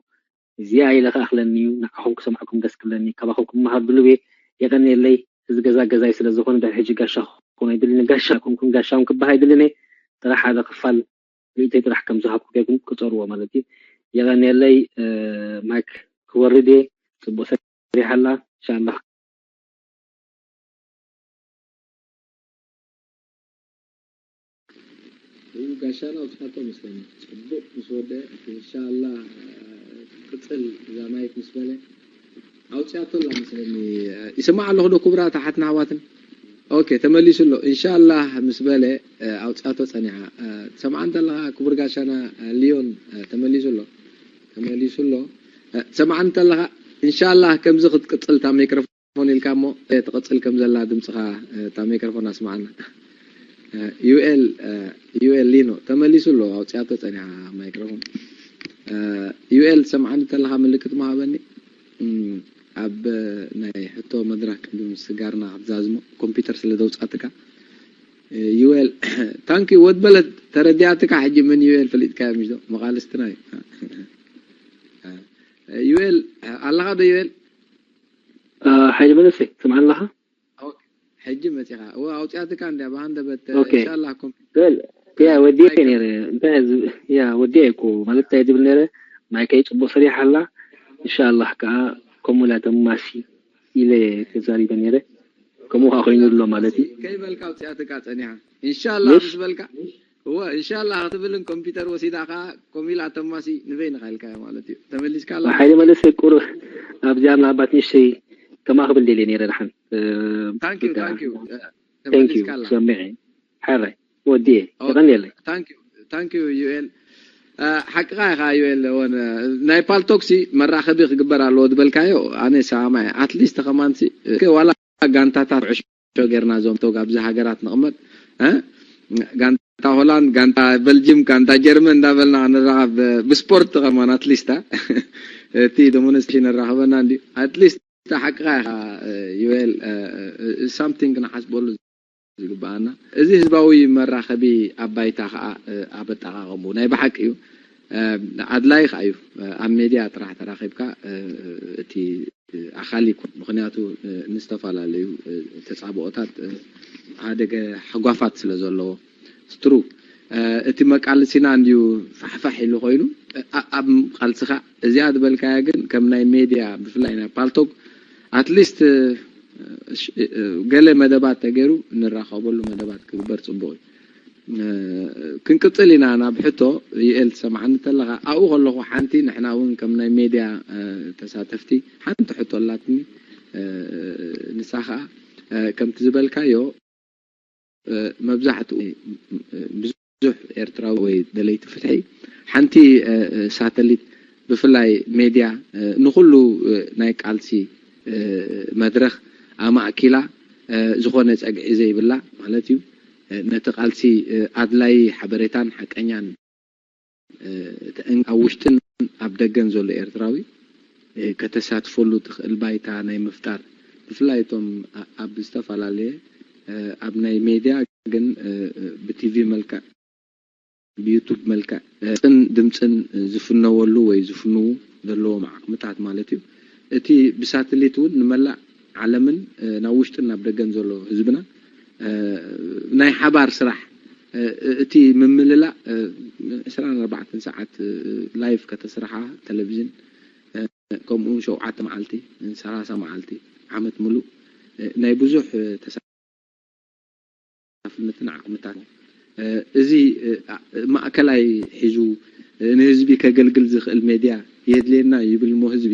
እዚኣ ኢለ ክኣኽለኒ እዩ፣ ንዓኹም ክሰምዐኩም ደስ ክብለኒ፣ ካባኹም ክመሃር ድሉብ እየ። የቐንየለይ፣ እዚ ገዛ ገዛይ ስለ ዝኾነ ድሕሪ ሕጂ ጋሻ ክኾኖ ይደሊ፣ ንጋሻ ኮንኩም ጋሻ እውን ክበሃል ይደልን እየ። ጥራሕ ሓደ ክፋል ርእይቶይ ጥራሕ ከም ዝሃብኩ ጌርኩም ቅፀርዎ ማለት እዩ። የቐንየለይ፣ ማይክ ክወርድ እየ። ፅቡቕ ሰሪሓላ ኢንሻላህ። እዩ ጋሻና ኣውፅኣቶ መስለኒ። ፅቡቕ ምስ ወደ ኢንሻላህ ቅፅል እዛ ማይክ ምስ በለ ኣውፅኣቶ ኣላ መስለኒ። ይስማዕ ኣለኹ ዶ ክቡራት ኣሓትና ኣሕዋትን? ኦኬ ተመሊሱ ኣሎ ኢንሻላህ ምስ በለ ኣውፅኣቶ ፀኒሓ። ትሰምዓ እንተለኻ ክቡር ጋሻና ሊዮን ተመሊሱ ኣሎ ተመሊሱ ኣሎ። ትሰምዓ እንተለኻ ኢንሻላህ ከምዚ ክትቅፅል እታ ማይክሮፎን ፎን ኢልካ እሞ ትቕጽል ከም ዘላ ድምጽኻ እታ ማይክሮፎን ኣስምዓና። ዩኤል ዩኤል ሊኖ ተመሊሱ ኣሎ ኣውጽያቶ ጸኒሓ ማይክሮፎን። ዩኤል ትሰምዓኒ እንተለኻ ምልክት ምሃበኒ። ኣብ ናይ ሕቶ መድረኽ ቅድሚ ስጋርና ክትዛዝሞ ኮምፒውተር ስለ ዘውጻትካ ዩኤል ታንኪ ወድበለት ተረዲኣትካ ሕጂ ምን ዩኤል ፈሊጥካዮ ምሽ ዶ መቓልስትና እዩ። ዩኤል ኣለኻ ዶ ዩኤል? ሓይለ መለሰ ትሰምዓኒ ኣለኻ? ሕጂ መፂኻ እወ ኣውፅኣትካ እንድያ ብሃንደበት ኦኬ። ኢንሻላህ ኮም በል ያ ወዲየ ነረ እንታይ ያ ወዲየ እኮ ማለት እንታይ ዝብል ነረ ማይከይ ፅቡቅ ሰሪሓ ኣላ ኢንሻላህ ከዓ ከምኡ ላ ተማሲ ኢለ ተዛሪበ ነረ ከምኡ ከዓ ኮይኑ ኣሎ ማለት እዩ ከይበልካ ኣውፅኣትካ ፀኒሓ ኢንሻላህ ኢንሽ- ምስ በልካ እወ ኢንሻላህ ክትብልን ኮምፒውተር ወሲዳ ከዓ ኮሚላ ተማሲ ንበይንካ ኢልካዮ ማለት እዩ ተመሊስካ ኣላ ሓይለ መለሰ ቁር ኣብዚኣ ምናልባት ንእሽተይ ከማኽብል ደልየ ነረ ድሓን ታንኪዩ ታንኪዩ ተንኪዩ ተመሊስካ ኣላ ሰሚዐ ሓራይ ወዲየ የቐንየለይ ታንኪዩ ዩኤል ሓቅኻ ኢኻ ዩኤል። ናይ ፓልቶክሲ መራኸቢ ክግበር ኣለዎ ዝበልካዮ ኣነ ሰማማዕ። ኣትሊስት ከማንሲ ዋላ ጋንታታት ኩዕሾ ጌርና እዞም ቶግ ኣብዚ ሃገራት ንቕመጥ፣ ጋንታ ሆላንድ፣ ጋንታ በልጅም፣ ጋንታ ጀርመን እንዳበልና ንራኸብ ብስፖርት ከማን ኣትሊስት እቲ ዶሞንስትሬሽን ንራኸበና እንዲ ኣትሊስት። ሓቅኻ ኢኻ ዩኤል። ሳምቲንግ ንሓስበሉ ዝግባኣና። እዚ ህዝባዊ መራኸቢ ኣብ ባይታ ከዓ ኣብ ኣጠቓቐሙ ናይ ብሓቂ እዩ ኣድላይ ከዓ እዩ። ኣብ ሜድያ ጥራሕ ተራኺብካ እቲ ኣኻሊ ይኮን ምክንያቱ ንዝተፈላለዩ ተፃብኦታት ሓደገ ሓጓፋት ስለ ዘለዎ ስትሩ እቲ መቃልሲና እንድዩ ፋሕፋሕ ኢሉ ኮይኑ ኣብ ቃልስኻ እዚኣ ዝበልካያ ግን ከም ናይ ሜድያ ብፍላይ ናይ ፓልቶግ ኣትሊስት ገለ መደባት ተገይሩ ንራኸበሉ መደባት ክግበር ፅቡቅ እዩ። ክንቅፅል ኢና ናብ ሕቶ ዩኤል ትሰምዓኒ ተለኻ ኣብኡ ከለኹ ሓንቲ ንሕና እውን ከም ናይ ሜድያ ተሳተፍቲ ሓንቲ ሕቶ ኣላትኒ። ንሳ ከዓ ከምቲ ዝበልካዮ መብዛሕትኡ ብዙሕ ኤርትራዊ ወይ ደለይቲ ፍትሒ ሓንቲ ሳተሊት ብፍላይ ሜድያ ንኩሉ ናይ ቃልሲ መድረኽ ኣማእኪላ ዝኾነ ጸግዒ ዘይብላ ማለት እዩ። ነቲ ቃልሲ ኣድላይ ሓበሬታን ሓቀኛን እቲ ኣብ ውሽጥን ኣብ ደገን ዘሎ ኤርትራዊ ከተሳትፈሉ ትኽእል ባይታ ናይ ምፍጣር ብፍላይ እቶም ኣብ ዝተፈላለየ ኣብ ናይ ሜድያ ግን ብቲቪ መልክዕ ብዩቱብ መልክዕ ድምፅን ድምፅን ዝፍነወሉ ወይ ዝፍንዉ ዘለዎም ዓቕምታት ማለት እዩ። እቲ ብሳትሊት እውን ንመላእ ዓለምን ናብ ውሽጥን ናብ ደገን ዘሎ ህዝብና ናይ ሓባር ስራሕ እቲ ምምልላእ ዕስራን ኣርባዕተን ሰዓት ላይቭ ከተስርሓ ቴሌቪዥን ከምኡ እውን ሸውዓተ መዓልቲ ሰላሳ መዓልቲ ዓመት ሙሉእ ናይ ብዙሕ ተሳታፍነትን ዓቕምታት እዚ ማእከላይ ሒዙ ንህዝቢ ከገልግል ዝኽእል ሜድያ የድልየና ይብል እሞ ህዝቢ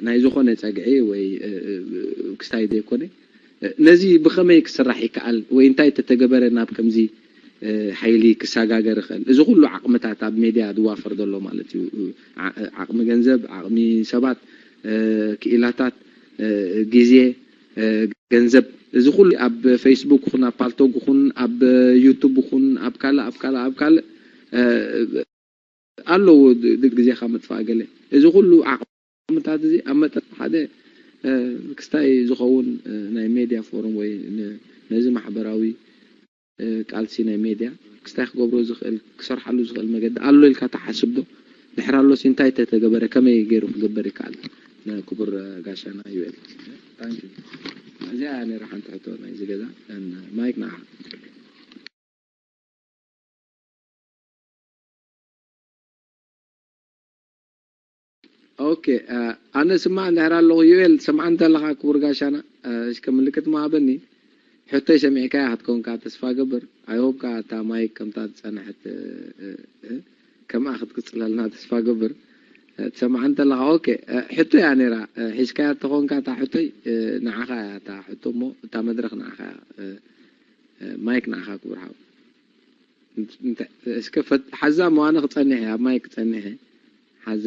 ናይ ዝኾነ ጸግዒ ወይ ክስታይ ዘይኮነ ነዚ ብኸመይ ክስራሕ ይከኣል ወይ እንታይ ተተገበረ ናብ ከምዚ ሓይሊ ክሰጋገር ይኽእል? እዚ ኩሉ ዓቕምታት ኣብ ሜድያ ዝዋፈር ዘሎ ማለት እዩ። ዓቕሚ ገንዘብ፣ ዓቕሚ ሰባት፣ ክኢላታት፣ ግዜ፣ ገንዘብ እዚ ኩሉ ኣብ ፌስቡክ ይኹን ኣብ ፓልቶግ ይኹን ኣብ ዩቱብ ይኹን ኣብ ካልእ ኣብ ካልእ ኣብ ካልእ ኣለዎ። ግዜኻ ምጥፋእ ገለ እዚ ኩሉ ዓቕምታት እዚ ኣብ መጠን ሓደ ክስታይ ዝኸውን ናይ ሜድያ ፎረም ወይ ነዚ ማሕበራዊ ቃልሲ ናይ ሜድያ ክስታይ ክገብሮ ዝኽእል ክሰርሓሉ ዝኽእል መገዲ ኣሎ ኢልካ ትሓስብ ዶ? ድሕር ኣሎሲ እንታይ ተተገበረ ከመይ ገይሩ ክግበር ይከኣል? ንክቡር ጋሻና ዩኤል እዚኣ ነራ ሓንቲ ሕቶ ናይዚ ገዛ ማይክ ንዓ ኦኬ ኣነ ስማዕ እንድሕር ኣለኹ ዩኤል ትሰምዓ እንተለኻ ክቡር ጋሻና እስከ ምልክት መሃበኒ ሕቶይ ሰሚዕካያ ክትከውንካ ተስፋ ገብር ኣይሆብካ እታ ማይክ ከምታ ዝፀንሐት ከምኣ ክትቅፅለልና ተስፋ ገብር ትሰምዓ እንተለኻ ኦኬ ሕቶ እያ ነራ ሒዝካያ ተኾንካ እታ ሕቶይ ንዓኻ እያ እታ ሕቶ እሞ እታ መድረክ ንዓኻ እያ ማይክ ንዓኻ ክቡር ሓው እስከ ሓዛ መዋነ ክፀንሕ እያ ኣብ ማይክ ክፀንሕ እየ ሓዛ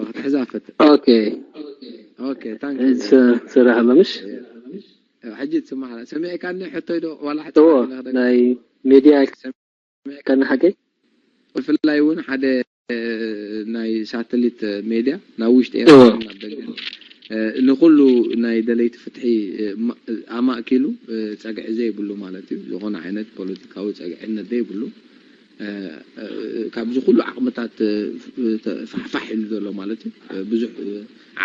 ክትሕዛ ፈት ኦኬ ኦኬ ታንክ ስራሕ ኣሎ ምሽ ሕጂ ትስማዕ ሰሚዕካኒ ሕቶይ ዶ ዋላ እዎ ናይ ሜድያ ሰሚዕካኒ ሓቀይ ብፍላይ እውን ሓደ ናይ ሳተሊት ሜድያ ናብ ውሽጢ ኤርትራ ናብ ደገ ንኩሉ ናይ ደለይቲ ፍትሒ ኣማእኪሉ ጸግዒ ዘይብሉ ማለት እዩ። ዝኾነ ዓይነት ፖለቲካዊ ጸግዕነት ዘይብሉ ካብዚ ኩሉ ዓቕምታት ፋሕፋሕ ኢሉ ዘሎ ማለት እዩ። ብዙሕ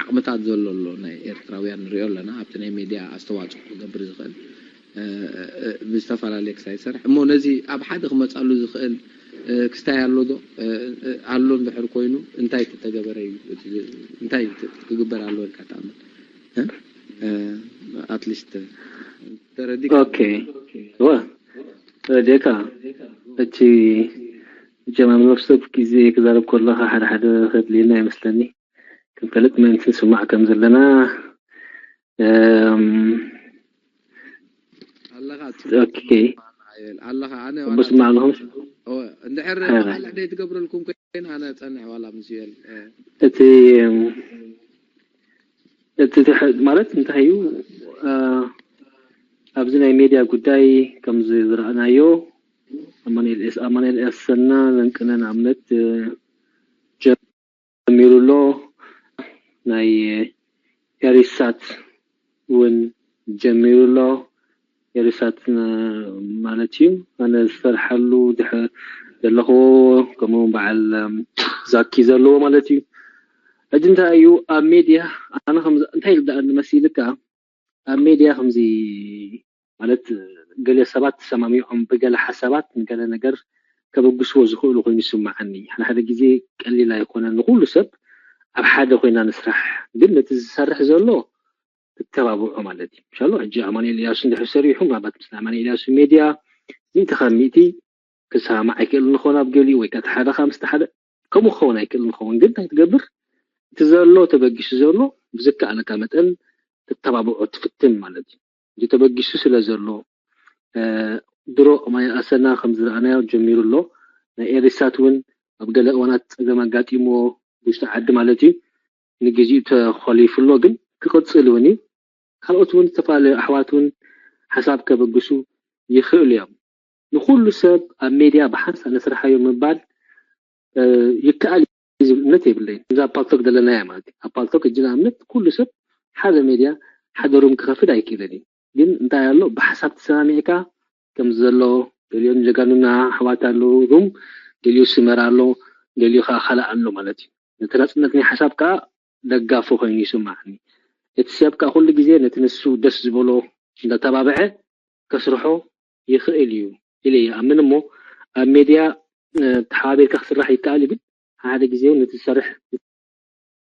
ዓቕምታት ዘሎ ኣሎ ናይ ኤርትራውያን ንሪኦ ኣለና። ኣብቲ ናይ ሜድያ ኣስተዋፅኦ ክገብር ዝኽእል ብዝተፈላለየ ክስታይ ዝሰርሕ እሞ ነዚ ኣብ ሓደ ክመፃሉ ዝኽእል ክስታይ ኣሎ ዶ ኣሎ እንድሕር ኮይኑ እንታይ ተተገበረ እዩ እንታይ ክግበር ኣለዎ ኢልካ ትኣምን ኣትሊስት ተረዲካ ኦኬ ዋ ተረዲካ እቲ ጀማምር ሰብ ግዜ ክዛረብ ከለካ ሓደ ሓደ ከድልየና ይመስለኒ ክንፈልጥ ምእንቲ ንስማዕ ከም ዘለና ኣለኻ ኦኬ ኣለኻ ኣነ ዋላ ብስማዕ ኣለኹም። ኦ፣ እንድሕር እ። በዓል ዕደይ ትገብረልኩም ኮይና ኣነ ጸንሕ ዋላ ምስ ዩኤል እ፣ እቲ እቲ ትሕ- ማለት እንታይ እዩ እ፣ ኣብዚ ናይ ሜድያ ጉዳይ ከምዚ ዝረኣናዮ ኣማኑኤል ኤስ ኣማኑኤል ኤሰና ዘንቅነ ንኣብነት እ፣ ጀሚሩ ኣሎ ናይ ኤሪሳት እውን ጀሚሩ ኣሎ። ኤሪሳት ን- ማለት እዩ ኣነ ዝሰርሓሉ ድሕ ዘለኽዎ ከምኡ እውን በዓል እም፣ ዛኪ ዘለዎ ማለት እዩ። ሕጂ እንታይ እዩ ኣብ ሜድያ ኣነ ከም እንታይ ይርዳእኒ መሲልካ ኣብ ሜድያ ከምዚ ማለት ገለ ሰባት ተሰማሚዖም ብገለ ሓሳባት ንገለ ነገር ከበግስዎ ዝኽእሉ ኮይኑ ይስምዓኒ። ሓደ ሓደ ግዜ ቀሊል ኣይኮነን ንኹሉ ሰብ ኣብ ሓደ ኮይና ንስራሕ ግን ነቲ ዝሰርሕ ዘሎ ትተባብዖ ማለት እዩ። ምሻሎ ሕጂ ኣማኑኤል ኢያሱ እንድሕር ሰሪሑ ምናልባት ምስ ኣማኑኤል ኢያሱ ሜድያ ሚእቲ ካብ ሚእቲ ክሰማማዕ ኣይክእል ንኸውን ኣብ ገሊኡ ወይ ከዓ ሓደ ካብ ምስቲ ሓደ ከምኡ ክኸውን ኣይክእል ንኸውን ግን እንታይ ትገብር እቲ ዘሎ ተበጊሱ ዘሎ ብዝከኣለካ መጠን ትተባብዖ ትፍትን ማለት እዩ። እዚ ተበጊሱ ስለ ዘሎ ድሮ ማይ ኣሰና ከም ዝረኣናዮ ጀሚሩ ኣሎ። ናይ ኤሪሳት እውን ኣብ ገለ እዋናት ፀገም ኣጋጢምዎ ውሽጢ ዓዲ ማለት እዩ ንግዚኡ ተኾሊፉ ኣሎ ግን ክቕፅል እውን እዩ። ካልኦት እውን ዝተፈላለዩ ኣሕዋት እውን ሓሳብ ከበግሱ ይኽእሉ እዮም። ንኹሉ ሰብ ኣብ ሜድያ ብሓንሳእ ነስርሓዮ ምባል ይከኣል እዩ ዝብል እምነት የብለይን። እዛ ኣብ ፓልቶክ ዘለናያ ማለት እዩ። ኣብ ፓልቶክ እጂ ንኣብነት ኩሉ ሰብ ሓደ ሜድያ ሓደ ሩም ክኸፍት ኣይክእልን እዩ። ግን እንታይ ኣሎ ብሓሳብ ተሰማሚዕካ ከም ዘሎ ገሊኦም ጀጋኑና ኣሕዋት ኣለዉ ሩም ገሊኡ ስመር ኣሎ ገሊኡ ከዓ ካልእ ኣሎ ማለት እዩ። ነቲ ናፅነት ናይ ሓሳብ ከዓ ደጋፊ ኮይኑ ይስማዓኒ። እቲ ሰብ ከዓ ኩሉ ግዜ ነቲ ንሱ ደስ ዝበሎ እንዳተባብዐ ከስርሖ ይኽእል እዩ ኢለ ይኣምን እሞ ኣብ ሜድያ ተሓባቢርካ ክስራሕ ይከኣል እዩ ግን ሓደ ግዜ እውን ነቲ ዝሰርሕ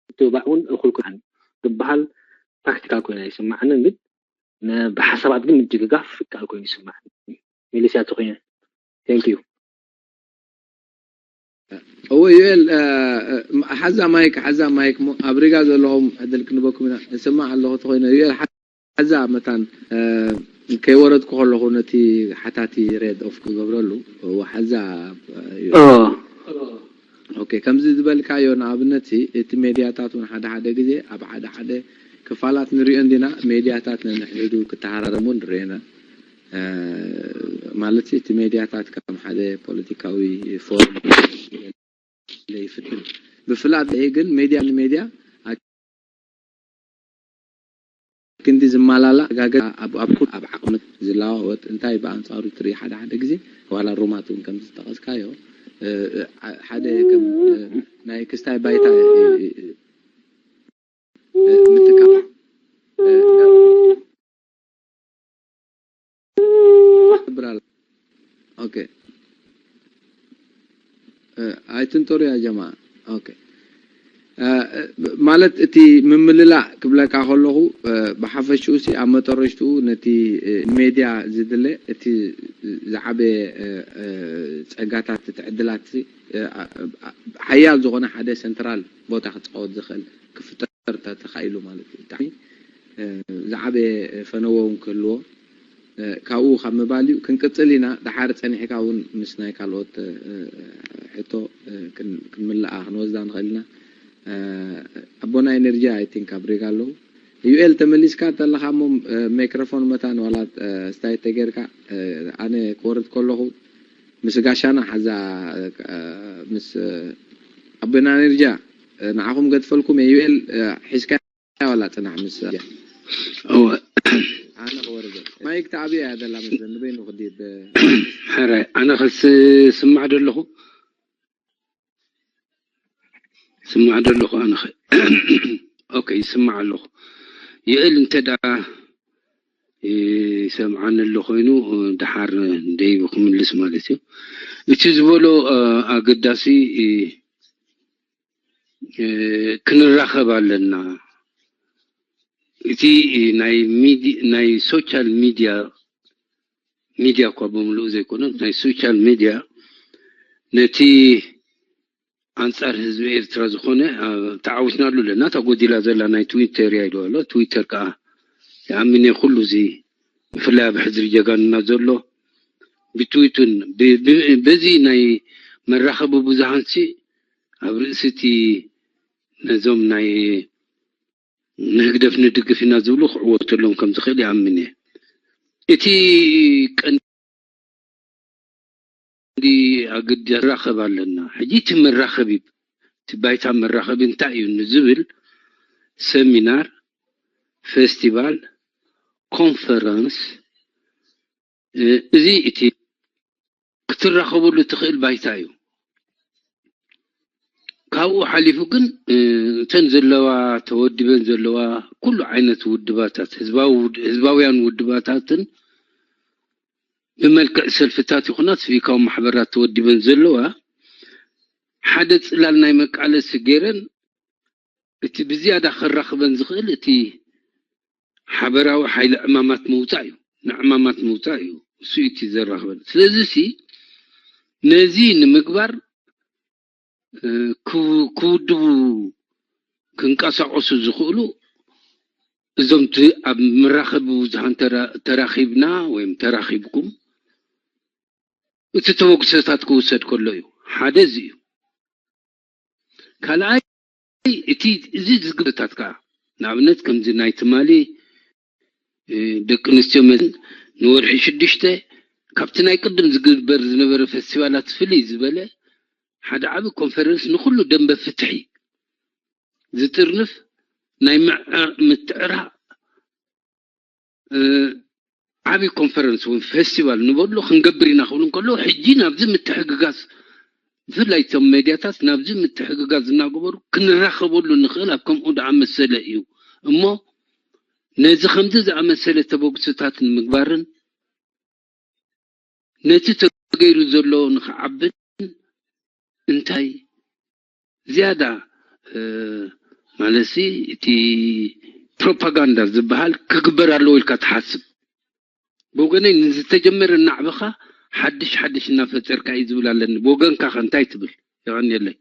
ምትብባዕ እውን እኹል ኮይኑ ዝበሃል ፕራክቲካል ኮይኑ ኣይስማዓንን ግን ብሓሳባት ግን ምድግጋፍ ይከኣል ኮይኑ ይስማዓኒ። ሚሊስያ ተኮይነ thank you። እወ ዩኤል ሓዛ ማይክ ሓዛ ማይክ ኣብ ሪጋ ዘለኹም ዕድል ክንበኩም ኢና። እሰማዕ ኣለኹ ተኮይነ ዩኤል ሓዛ መታን ከይወረድኩ ከለኹ ነቲ ሓታቲ ሬድ ኦፍ ክገብረሉ እወ ሓዛ ኦኬ ከምዚ ዝበልካዮ ንኣብነት እቲ ሜድያታት እውን ሓደ ሓደ ግዜ ኣብ ሓደ ሓደ ክፋላት ንሪኦ እንዲና ሜድያታት ነንሕድሕዱ ክተሃራረሙ ንሪኦ ኢና። ማለት እቲ ሜድያታት ከም ሓደ ፖለቲካዊ ፎርም ይፍትን ብፍላት ግን ሜድያ ንሜድያ ክንዲ ዝመላላእ ጋገ ኣብ ኣብ ኩል ኣብ ዓቕሚ ዝለዋወጥ እንታይ ብኣንጻሩ ትርኢ ሓደ ሓደ ግዜ ዋላ ሩማት እውን ከም ዝጠቐስካዮ ሓደ ከም ናይ ክስታይ ባይታ ምትካእ ትብራል ኦኬ ኣይትንጠሩ ያ ጀማ ኦኬ ማለት እቲ ምምልላእ ክብለካ ከለኹ ብሓፈሽኡ ሲ ኣብ መጠረሽትኡ ነቲ ሜድያ ዝድለ እቲ ዝዓበየ ፀጋታት እቲ ዕድላት ሓያል ዝኾነ ሓደ ሰንትራል ቦታ ክፃወት ዝኽእል ክፍጠር ተተኻኢሉ ማለት እዩ። ብጣዕሚ ዝዓበየ ፈነወ እውን ክህልዎ ካብኡ ካብ ምባል እዩ ክንቅፅል ኢና። ደሓር ፀኒሕካ እውን ምስ ናይ ካልኦት ሕቶ ክንምልኣ ክንወስዳ ንኽእል ኢና። ኣቦና ኤነርጂ ኣይ ቲንክ ኣብ ሪጋ ኣለዉ። ዩኤል ተመሊስካ ተለኻ እሞ ማይክሮፎን መታን ዋላ ስታይ ተገይርካ ኣነ ክወርድ ከለኹ ምስ ጋሻና ሓዛ ምስ ኣቦና ኤነርጂ ንዓኹም ገድፈልኩም ዩኤል ሒዝካ ዋላ ፅናሕ ምስ እወ ኣነ ክወርደ ማይክ ተዓብያ እያ ዘላ መስለኒ ንበይኑ ክዲብ ሕራይ ኣነ ክስማዕ ደለኹ ስማዕ ደለኹ ኣነ ኸ ኦኬ ይስማዕ ኣለኹ ይእል እንተ ደኣ ይሰምዓኒ ኣሎ ኮይኑ ደሓር ደይቡ ክምልስ ማለት እዩ እቲ ዝበሎ ኣገዳሲ ክንራኸብ ኣለና። እቲ ናይ ሚዲ ናይ ሶሻል ሚድያ ሚድያ እኳ ብምልኡ ዘይኮነ ናይ ሶሻል ሚድያ ነቲ ኣንጻር ህዝቢ ኤርትራ ዝኾነ ተዓዊትናሉ ኣለና። እታ ጎዲላ ዘላ ናይ ትዊተር እያ ኢሉ ኣሎ። ትዊተር ከኣ ይኣምን እየ ኩሉ እዚ ብፍላይ ኣብ ሕድሪ ጀጋኑና ዘሎ ብትዊትን በዚ ናይ መራኸቢ ብዙሃንሲ ኣብ ርእሲ እቲ ነዞም ናይ ንህግደፍ ንድግፍ ኢና ዝብሉ ክዕወተሎም ከም ዝኽእል ይኣምን እየ። እቲ ቀንዲ ኣገዲ ራኸብ ኣለና። ሕጂ እቲ መራኸቢ እቲ ባይታ መራኸቢ እንታይ እዩ ንዝብል ሰሚናር፣ ፌስቲቫል፣ ኮንፈረንስ እዚ እቲ ክትራኸበሉ ትኽእል ባይታ እዩ። ካብኡ ሓሊፉ ግን እተን ዘለዋ ተወዲበን ዘለዋ ኩሉ ዓይነት ውድባታት ህዝባውያን ውድባታትን ብመልክዕ ሰልፍታት ይኹና ስቪካዊ ማሕበራት ተወዲበን ዘለዋ ሓደ ፅላል ናይ መቃለሲ ገይረን እቲ ብዝያዳ ከራኽበን ዝኽእል እቲ ሓበራዊ ሓይሊ ዕማማት ምውፃእ እዩ። ንዕማማት ምውፃእ እዩ እሱ እቲ ዘራኽበን። ስለዚ ሲ ነዚ ንምግባር ክውድቡ ክንቀሳቀሱ ዝኽእሉ እዞም ኣብ መራኸቢ ብዙሃን ተራኺብና ወይም ተራኺብኩም እቲ ተበግሶታት ክውሰድ ከሎ እዩ። ሓደ እዚ እዩ። ካልኣይ እቲ እዚ ዝግብታት ከዓ ንኣብነት ከምዚ ናይ ትማሊ ደቂ ኣንስትዮ መን ንወርሒ ሽዱሽተ ካብቲ ናይ ቅድም ዝግበር ዝነበረ ፌስቲቫላት ፍልይ ዝበለ ሓደ ዓቢ ኮንፈረንስ ንኩሉ ደንበ ፍትሒ ዝጥርንፍ ናይ ምትዕራቕ ዓብዪ ኮንፈረንስ ወይ ፌስቲቫል ንበሎ ክንገብር ኢና ክብሉ እንከለዉ ሕጂ ናብዚ ምትሕግጋዝ ብፍላይ እቶም ሜድያታት ናብዚ ምትሕግጋዝ እናገበሩ ክንራኸበሉ ንኽእል ኣብ ከምኡ ደኣ መሰለ እዩ እሞ ነዚ ከምዚ ዝኣመሰለ ተበግሶታት ንምግባርን ነቲ ተገይሩ ዘሎ ንኽዓብን እንታይ ዝያዳ ማለትሲ እቲ ፕሮፓጋንዳ ዝበሃል ክግበር ኣለዎ ኢልካ ትሓስብ? ብወገነይ ንዝተጀመረ እናዕበኻ ሓድሽ ሓድሽ እናፈጠርካ እዩ ዝብል ኣለኒ። ብወገንካ ከ እንታይ ትብል? የቐንየለይ።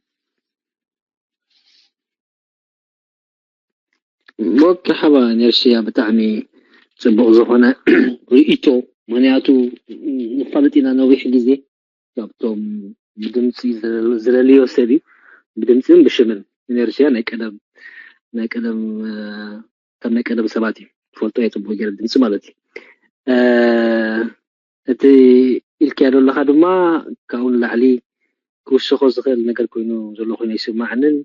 መርሓባ ነርሽያ ብጣዕሚ ፅቡቕ ዝኾነ ርእይቶ ምክንያቱ ንፋለጥ ኢና ነዊሕ ግዜ ካብቶም ብድምፂ ዝለልዮ ሰብ እዩ ብድምፅን ብሽምን ነርሽያ ናይ ቀደም ናይ ቀደም ካብ ናይ ቀደም ሰባት እዩ ትፈልጦ እየ ፅቡቅ ገይረ ድምፂ ማለት እዩ እቲ ኢልካዮ ዘለኻ ድማ ካብኡ ንላዕሊ ክውስኾ ዝኽእል ነገር ኮይኑ ዘሎ ኮይኑ ኣይስማዓንን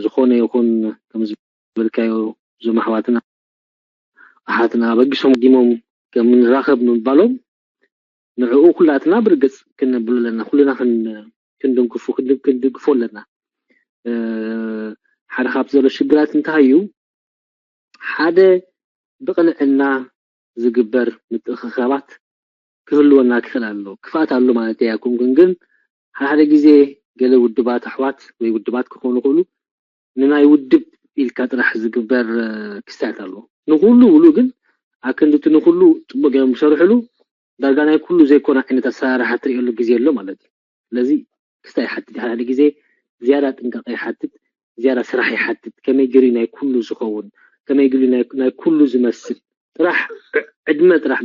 ዝኾነ ይኹን ከም ዝበልካዮ እዞም ኣሕዋትና ኣሓትና ኣበጊሶም ዲሞም ከም ንራኸብ ምባሎም ንዕኡ ኩላትና ብርግፅ ክነብሎ ኣለና ኩልና ክንድንክፉ ክንድግፎ ኣለና ሓደ ካብቲ ዘሎ ሽግራት እንታይ እዩ ሓደ ብቕንዕና ዝግበር ምትእኽኻባት ክህልወና ክኽእል ኣሎ። ክፍኣት ኣሎ ማለት ኣይኮንኩን፣ ግን ሓደ ሓደ ግዜ ገለ ውድባት ኣሕዋት ወይ ውድባት ክኾኑ ይኽእሉ ንናይ ውድብ ኢልካ ጥራሕ ዝግበር ክስታያት ኣሎ። ንኹሉ ብሉ ግን ኣክንድቲ ንኹሉ ፅቡቅ ገይሮም ዝሰርሕሉ ዳርጋ ናይ ኩሉ ዘይኮነ ዓይነት ኣሰራርሓ ትሪእሉ ግዜ ኣሎ ማለት እዩ። ስለዚ ክስታይ ይሓትት ሓደ ሓደ ግዜ ዝያዳ ጥንቃቐ ይሓትት፣ ዝያዳ ስራሕ ይሓትት። ከመይ ገይሩ ናይ ኩሉ ዝኸውን፣ ከመይ ገይሩ ናይ ኩሉ ዝመስል ጥራሕ ዕድመ ጥራሕ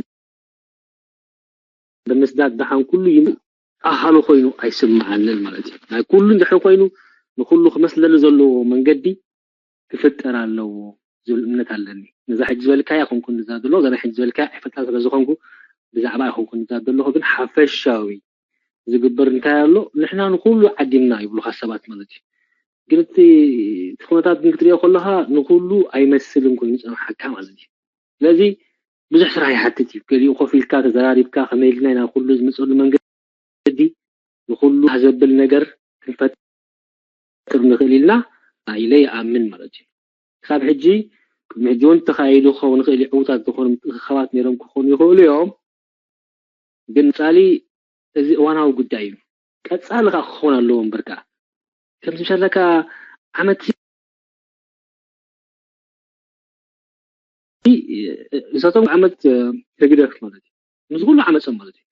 ብምስዳድ ደሓን ኩሉ ይምእ ኣሃሉ ኮይኑ ኣይስምዓንን ማለት እዩ። ናይ ኩሉ እንድሕር ኮይኑ ንኩሉ ክመስለሉ ዘለዎ መንገዲ ክፍጠር ኣለዎ ዝብል እምነት ኣለኒ። ነዛ ሕጂ ዝበልካያ ኮንኩ ንዛ ዘሎ እዛ ናይ ሕጂ ዝበልካያ ኣይፈልጣ ስለ ዝኾንኩ ብዛዕባ ኣይኮንኩ ንዛ ዘለኹ ግን ሓፈሻዊ ዝግበር እንታይ ኣሎ ንሕና ንኩሉ ዓዲምና ይብሉካ ሰባት ማለት እዩ። ግን እቲ እቲ ኩነታት ግን ክትሪኦ ከለካ ንኩሉ ኣይመስልን ኮይኑ ፀንሓካ ማለት እዩ። ስለዚ ብዙሕ ስራሕ ይሓትት እዩ። ገሊኡ ኮፍ ኢልካ ተዘራሪብካ ከመይ ኢልና ኢና ኩሉ ዝመፀሉ መንገዲ ንኩሉ ዘብል ነገር ክንፈጥር ንኽእል ኢልና ኢለ ይኣምን ማለት እዩ። ክሳብ ሕጂ ቅድሚ ሕጂ እውን ተኻይዱ ክኸውን ይኽእል እዩ። ዕውታት ዝኾኑ ምትእኽኻባት ነይሮም ክኾኑ ይኽእሉ እዮም። ግን ፃሊ እዚ እዋናዊ ጉዳይ እዩ። ቀፃሊ ከዓ ክኸውን ኣለዎ እምበር ከዓ ከምዚ ምሻለካ ዓመት ንሳቶም ዓመት ህግደፍ ማለት እዩ ምስ ኩሉ ዓመፆም ማለት እዩ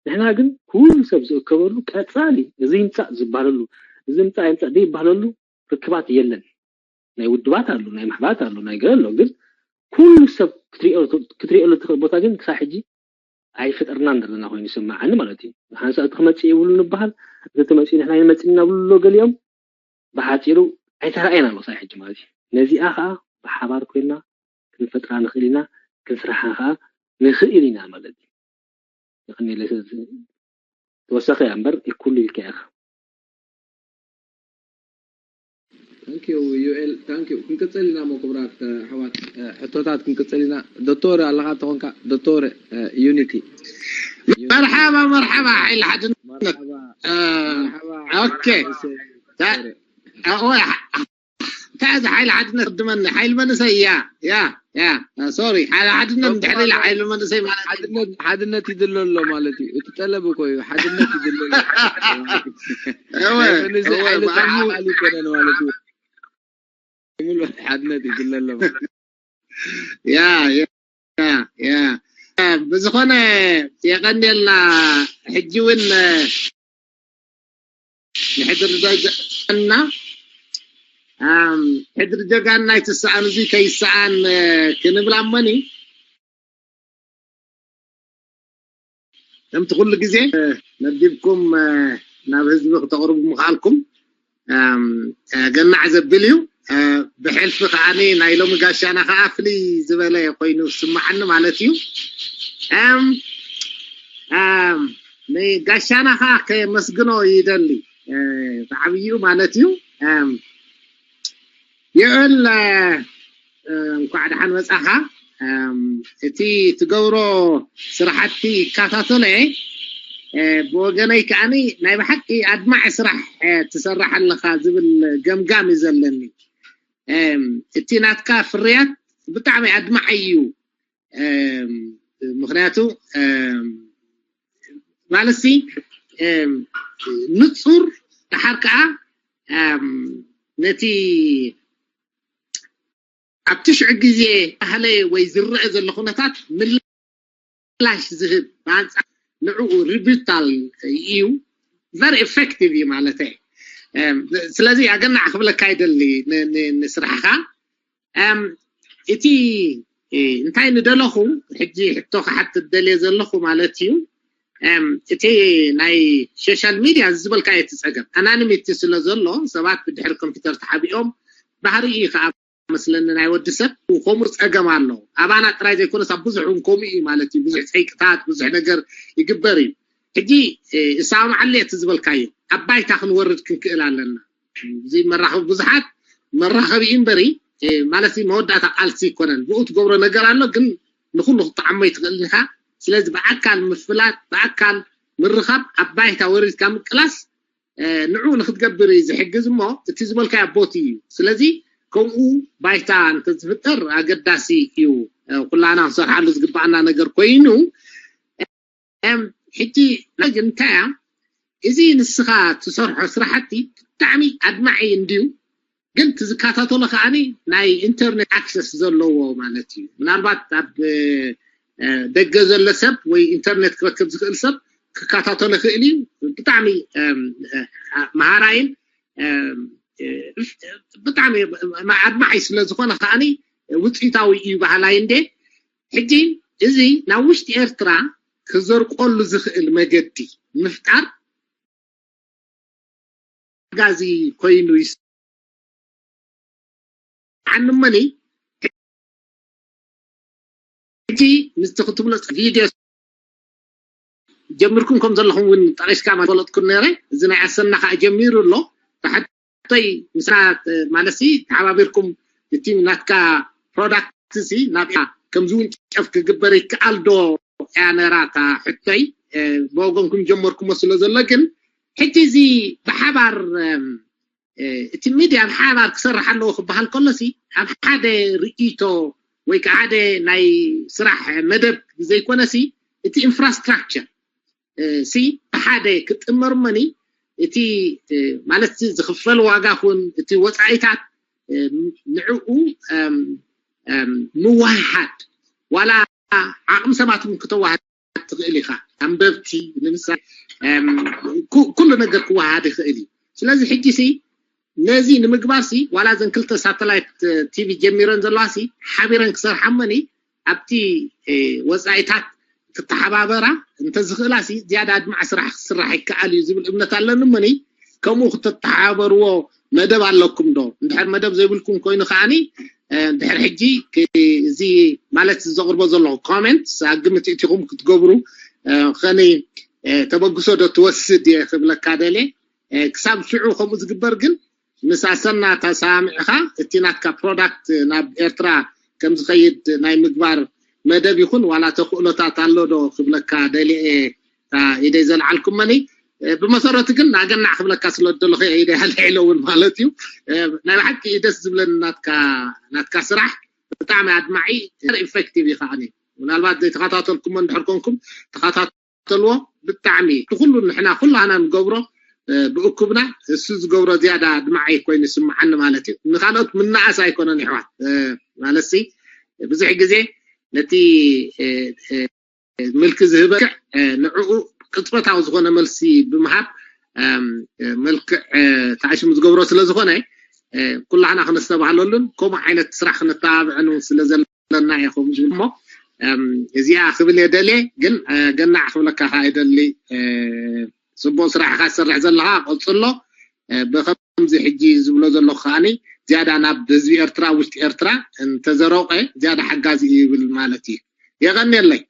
ንሕና ግን ኩሉ ሰብ ዝእከበሉ ቀፃሊ እዚ ይምፃእ ዝበሃለሉ እዚ ምፃእ ይምፃእ ዘይበሃለሉ ርክባት የለን ናይ ውድባት ኣሎ ናይ ማሕበራት ኣሎ ናይ ገለ ኣሎ ግን ኩሉ ሰብ ክትሪኦ ክትሪኦሉ ትኽእል ቦታ ግን ክሳብ ሕጂ ኣይፈጠርናን ዘለና ኮይኑ ይስምዓኒ ማለት እዩ። ሓንሳእ እቲ ክመጽእ የብሉ ንበሃል፣ እዚ ተመጽኡ ንሕና ይመጽእ ኢና ብሎ ገሊኦም ብሓጺሩ ኣይተራእየና ኣሎ ክሳብ ሕጂ ማለት እዩ። ነዚኣ ከዓ ብሓባር ኮይና ክንፈጥራ ንኽእል ኢና፣ ክንስርሓ ከዓ ንኽእል ኢና ማለት እዩ። ይቕኒለይ ተወሳኺ እያ እምበር ኩሉ ኢልካ ኢኻ። Thank you ዩኤል thank you። ክንቅፅል ኢና ሞ ክቡራት ኣሕዋት ሕቶታት ክንቅፅል ኢና። ዶክተር ኣለኻ እንተኾንካ ዶክተር ዩኒቲ። መርሓባ መርሓባ ሓይሊ ሓድነት። ኦኬ እንታይ እዚ ሓይሊ ሓድነት ቅድመኒ ሓይሊ መንእሰይ እያ እያ እያ sorry ሓይሊ ሓድነት ድሕሪ ኢላ ሓይሊ መንእሰይ ማለት እዩ። ሓድነት ሓድነት ይድሎ ኣሎ ማለት እዩ። እቲ ጠለብ እኮ እዩ ሓድነት ይድሎ ኣሎ። እወ ናይ መንእሰይ እወ ሓይሊ ብኣይ ጠሊቡ ሓይሊ ይኮነን ማለት እዩ። ሙሉ ሓድነት ይድሎ ኣሎ ማለት እዩ። ያ ያ ያ ብዝኾነ የቐንየልና ሕጂ እውን ንሕድሪ ጀጋና ሕድሪ ጀጋና ኣይትሰኣን እዚ ከይሰኣን ክንብል ኣመኒ ከምቲ ኩሉ ግዜ መዲብኩም ናብ ህዝቢ ክተቕርቡ ምኽኣልኩም ገናዕ ዘብል እዩ። ብሕልፊ ከዓኒ ናይ ሎሚ ጋሻና ከዓ ፍልይ ዝበለ ኮይኑ ዝስምዓኒ ማለት እዩ። ንጋሻና ከዓ ከመስግኖ ይደሊ ብዓብይኡ ማለት እዩ። ይእል እንኳዕ ደሓን መፃኻ። እቲ ትገብሮ ስራሕቲ ይከታተሎ እየ። ብወገነይ ከዓኒ ናይ ብሓቂ ኣድማዒ ስራሕ ትሰርሕ ኣለኻ ዝብል ገምጋም እዩ ዘለኒ። እቲ ናትካ ፍርያት ብጣዕሚ ኣድማዒ እዩ። ምክንያቱ ማለት ሲ ንፁር ደሓር ከዓ ነቲ ኣብቲ ሽዑ ግዜ ባህለ ወይ ዝረአ ዘሎ ኩነታት ምላሽ ዝህብ ብኣንፃር ንዕኡ ሪቢታል እዩ very effective እዩ ማለት ስለዚ ኣገናዕ ክብለካ ይደሊ ንስራሕኻ እቲ እንታይ ንደለኹ ሕጂ ሕቶ ክሓትት ደልየ ዘለኹ ማለት እዩ እቲ ናይ ሶሻል ሚድያ ዝበልካዮ እቲ ፀገም ኣናኒሚቲ ስለ ዘሎ ሰባት ብድሕሪ ኮምፒውተር ተሓቢኦም ባህሪ እዩ ከዓ መስለኒ ናይ ወዲ ሰብ ከምኡ ፀገም ኣሎ ኣባና ጥራይ ዘይኮነስ ኣብ ብዙሕ እውን ከምኡ እዩ ማለት እዩ ብዙሕ ፀይቅታት ብዙሕ ነገር ይግበር እዩ ሕጂ እሳማዓለ እቲ ዝበልካዮ ኣብ ባይታ ክንወርድ ክንክእል ኣለና እዚ መራኸቢ ብዙሓት መራኸቢ እዩ እምበሪ ማለት መወዳእታ ቃልሲ ይኮነን ብኡ ትገብሮ ነገር ኣሎ ግን ንኩሉ ክትጠዓሞ ይትኽእል ኢኻ ስለዚ ብኣካል ምፍላጥ ብኣካል ምርኻብ ኣብ ባይታ ወሪድካ ምቅላስ ንዑ ንክትገብር እዩ ዝሕግዝ እሞ እቲ ዝበልካዮ ቦት እዩ ስለዚ ከምኡ ባይታ እንተዝፍጠር ኣገዳሲ እዩ ኩላና ክንሰርሓሉ ዝግባኣና ነገር ኮይኑ ሕጂ ግን እንታይ እያ እዚ ንስኻ ትሰርሖ ስራሕቲ ብጣዕሚ ኣድማዒ እንድዩ ግን እቲ ዝከታተሎ ከዓኒ ናይ ኢንተርኔት ኣክሰስ ዘለዎ ማለት እዩ ምናልባት ኣብ ደገ ዘሎ ሰብ ወይ ኢንተርኔት ክረክብ ዝኽእል ሰብ ክከታተሎ ይኽእል እዩ ብጣዕሚ መሃራይን ብጣዕሚ ኣድማዒ ስለ ዝኾነ ከዓኒ ውፅኢታዊ እዩ ባህላይ እንዴ ሕጂ እዚ ናብ ውሽጢ ኤርትራ ክዘርቆሉ ዝኽእል መገዲ ምፍጣር ሓጋዚ ኮይኑ ይስዓኒ እሞኒ ሕጂ ምስቲ ክትብሎ ቪድዮ ጀሚርኩም ከም ዘለኹም እውን ጠቂስካ ፈለጥኩ ነረ እዚ ናይ ኣሰና ከዓ ጀሚሩ ኣሎ ብሓቶይ ምስና ማለት ተሓባቢርኩም እቲ ናትካ ፕሮዳክት ሲ ናብያ ከምዚ እውን ጨፍ ክግበር ይከኣል ዶ እያ ነራ እታ ሕቶይ ብወገንኩም ጀመርኩሞ ስለ ዘሎ ግን ሕጂ እዚ ብሓባር እቲ ሚድያ ብሓባር ክሰርሕ ኣለዎ ክበሃል ከሎሲ ኣብ ሓደ ርእይቶ ወይ ከዓ ሓደ ናይ ስራሕ መደብ ዘይኮነሲ እቲ ኢንፍራስትራክቸር ሲ ብሓደ ክጥመር እሞኒ እቲ ማለት ዝኽፈል ዋጋ ኩን እቲ ወፃኢታት ንዕኡ ምዋሃድ ዋላ ዓቕሚ ሰባት እውን ክተዋሃድ ትኽእል ኢኻ ኣንበብቲ ንምሳሌ ኩሉ ነገር ክወሃድ ይኽእል እዩ ስለዚ ሕጂ ሲ ነዚ ንምግባር ሲ ዋላ ዘን ክልተ ሳተላይት ቲቪ ጀሚረን ዘለዋ ሲ ሓቢረን ክሰርሓ እሞኒ ኣብቲ ወፃኢታት ክተሓባበራ እንተዝኽእላ ሲ ዝያዳ ኣድማዕ ስራሕ ክስራሕ ይከኣል እዩ ዝብል እምነት ኣለኒ። እመኒ ከምኡ ክትተሓባበርዎ መደብ ኣለኩም ዶ? እንድሕር መደብ ዘይብልኩም ኮይኑ ከዓኒ እንድሕር ሕጂ እዚ ማለት ዘቕርቦ ዘለኹ ኮሜንት ኣግምት እቲኹም ክትገብሩ ከኒ ተበግሶ ዶ ትወስድ እየ ክብለካ ደለ። ክሳብ ሽዑ ከምኡ ዝግበር ግን ምስ ኣሰና ተሰማሚዕኻ እቲ ናትካ ፕሮዳክት ናብ ኤርትራ ከም ዝኸይድ ናይ ምግባር መደብ ይኹን ዋላ ተኽእሎታት ኣሎ ዶ ክብለካ ደሊየ ኢደይ ዘልዓልኩመኒ። ብመሰረቱ ግን ናገናዕ ክብለካ ስለ ዝደለኹ ኢደይ ኣልዒለ እውን ማለት እዩ። ናይ ብሓቂ ደስ ዝብለኒ ናትካ ስራሕ ብጣዕሚ ኣድማዒ ኢፌክቲቭ እዩ ከዓኒ። ምናልባት ዘይተኸታተልኩሞ እንድሕር ኮንኩም ተኸታተልዎ። ብጣዕሚ እቲ ኩሉ ንሕና ኩላህና ንገብሮ ብእኩብና እሱ ዝገብሮ ዝያዳ ኣድማዒ ኮይኑ ይስምዓኒ ማለት እዩ። ንካልኦት ምንኣስ ኣይኮነን ይሕዋት ማለት ሲ ብዙሕ ግዜ ነቲ ምልኪ ዝህበ ንዕኡ ቅፅበታዊ ዝኾነ መልሲ ብምሃብ መልክዕ ተኣሽሙ ዝገብሮ ስለ ዝኾነ ኩላህና ክነስተባህለሉን ከምኡ ዓይነት ስራሕ ክነተባብዕን እውን ስለ ዘለና እየ ከምኡ ዝብል እሞ እዚኣ ክብል እየ ደልየ ግን ገናዕ ክብለካ ከዓ ይደሊ። ፅቡቅ ስራሕ ኢካ ትሰርሕ ዘለካ ቀፅሎ። ብከምዚ ሕጂ ዝብሎ ዘለኩ ከዓኒ ዝያዳ ናብ ህዝቢ ኤርትራ ውሽጢ ኤርትራ እንተዘረቀ ዝያዳ ሓጋዚ እዩ ይብል ማለት እዩ። የቀንየለይ።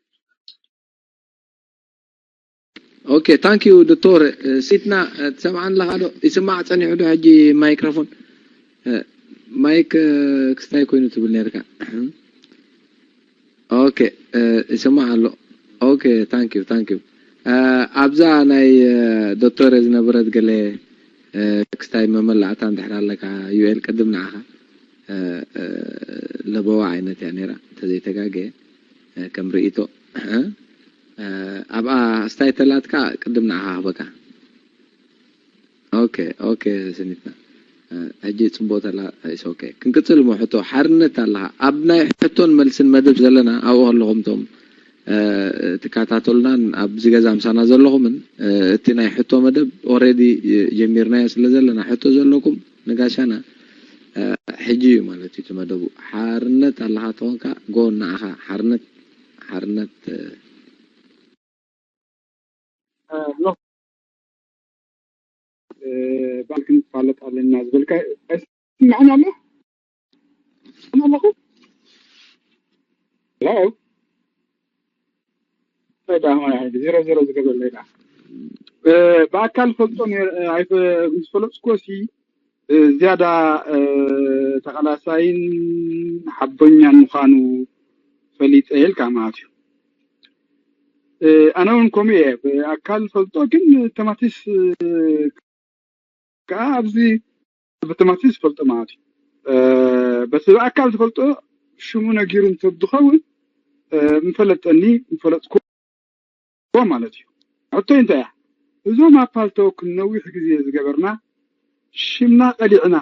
ኦኬ ታንክ ዩ ዶክተር። ሲትና ትሰምዓን ኣለካ ዶ? ይስማዕ ጸኒሑ ዶ ሕጂ ማይክሮፎን? ማይክ ክስታይ ኮይኑ ትብል ነርካ። ኦኬ ይስማዕ ኣሎ። ኦኬ ታንክ ዩ ታንክ ዩ። ኣብዛ ናይ ዶክተር ዝነበረት ገለ ክስታይ መመላእታ እንድሕር ኣለካ ዩኤል ቅድም ንዓኻ ለበዋ ዓይነት እያ ነይራ እንተዘይተጋገየ ከም ርእይቶ ኣብኣ ስታይ ተላትካ ቅድም ንዓኻ ክበካ። ኦኬ ኦኬ ስኒትና ሕጂ ጽቡቅ ተላ ኦኬ ክንቅጽል እሞ ሕቶ ሓርነት ኣለኻ ኣብ ናይ ሕቶን መልስን መደብ ዘለና ኣብኡ ከለኹም ቶም ትከታተሉናን ኣብዚ ገዛ ምሳና ዘለኹምን እቲ ናይ ሕቶ መደብ ኦሬዲ ጀሚርናዮ ስለ ዘለና ሕቶ ዘለኩም ንጋሻና ሕጂ እዩ ማለት እዩ እቲ መደቡ ሓርነት ኣለኻ ተኾንካ ጎን ንዓኻ ሓርነት ሓርነት ባል ክንፋለጥ ኣለና ዝበልካ ስምዕን ኣሎ ኣለኹ ሄሎ ዜሮ ዜሮ ዝገበለ ዳ ብኣካል ፈልጦ ምስ ፈለጥኩዎ ሲ ዝያዳ ተቓላሳይን ሓቦኛን ምዃኑ ፈሊጠ ኢልካ ማለት እዩ። ኣነ እውን ከምኡ እየ። ብኣካል ፈልጦ ግን ተማቲስ ከዓ ኣብዚ ብተማቲስ ፈልጦ ማለት እዩ። በቲ ብኣካል ዝፈልጦ ሽሙ ነጊሩ እንተዝኸውን ምፈለጠኒ ምፈለጥኩ ማለት እዩ። ሕቶይ እንታይ እያ? እዞም ኣብ ፓልቶክ ነዊሕ ግዜ ዝገበርና ሽምና ቀሊዕና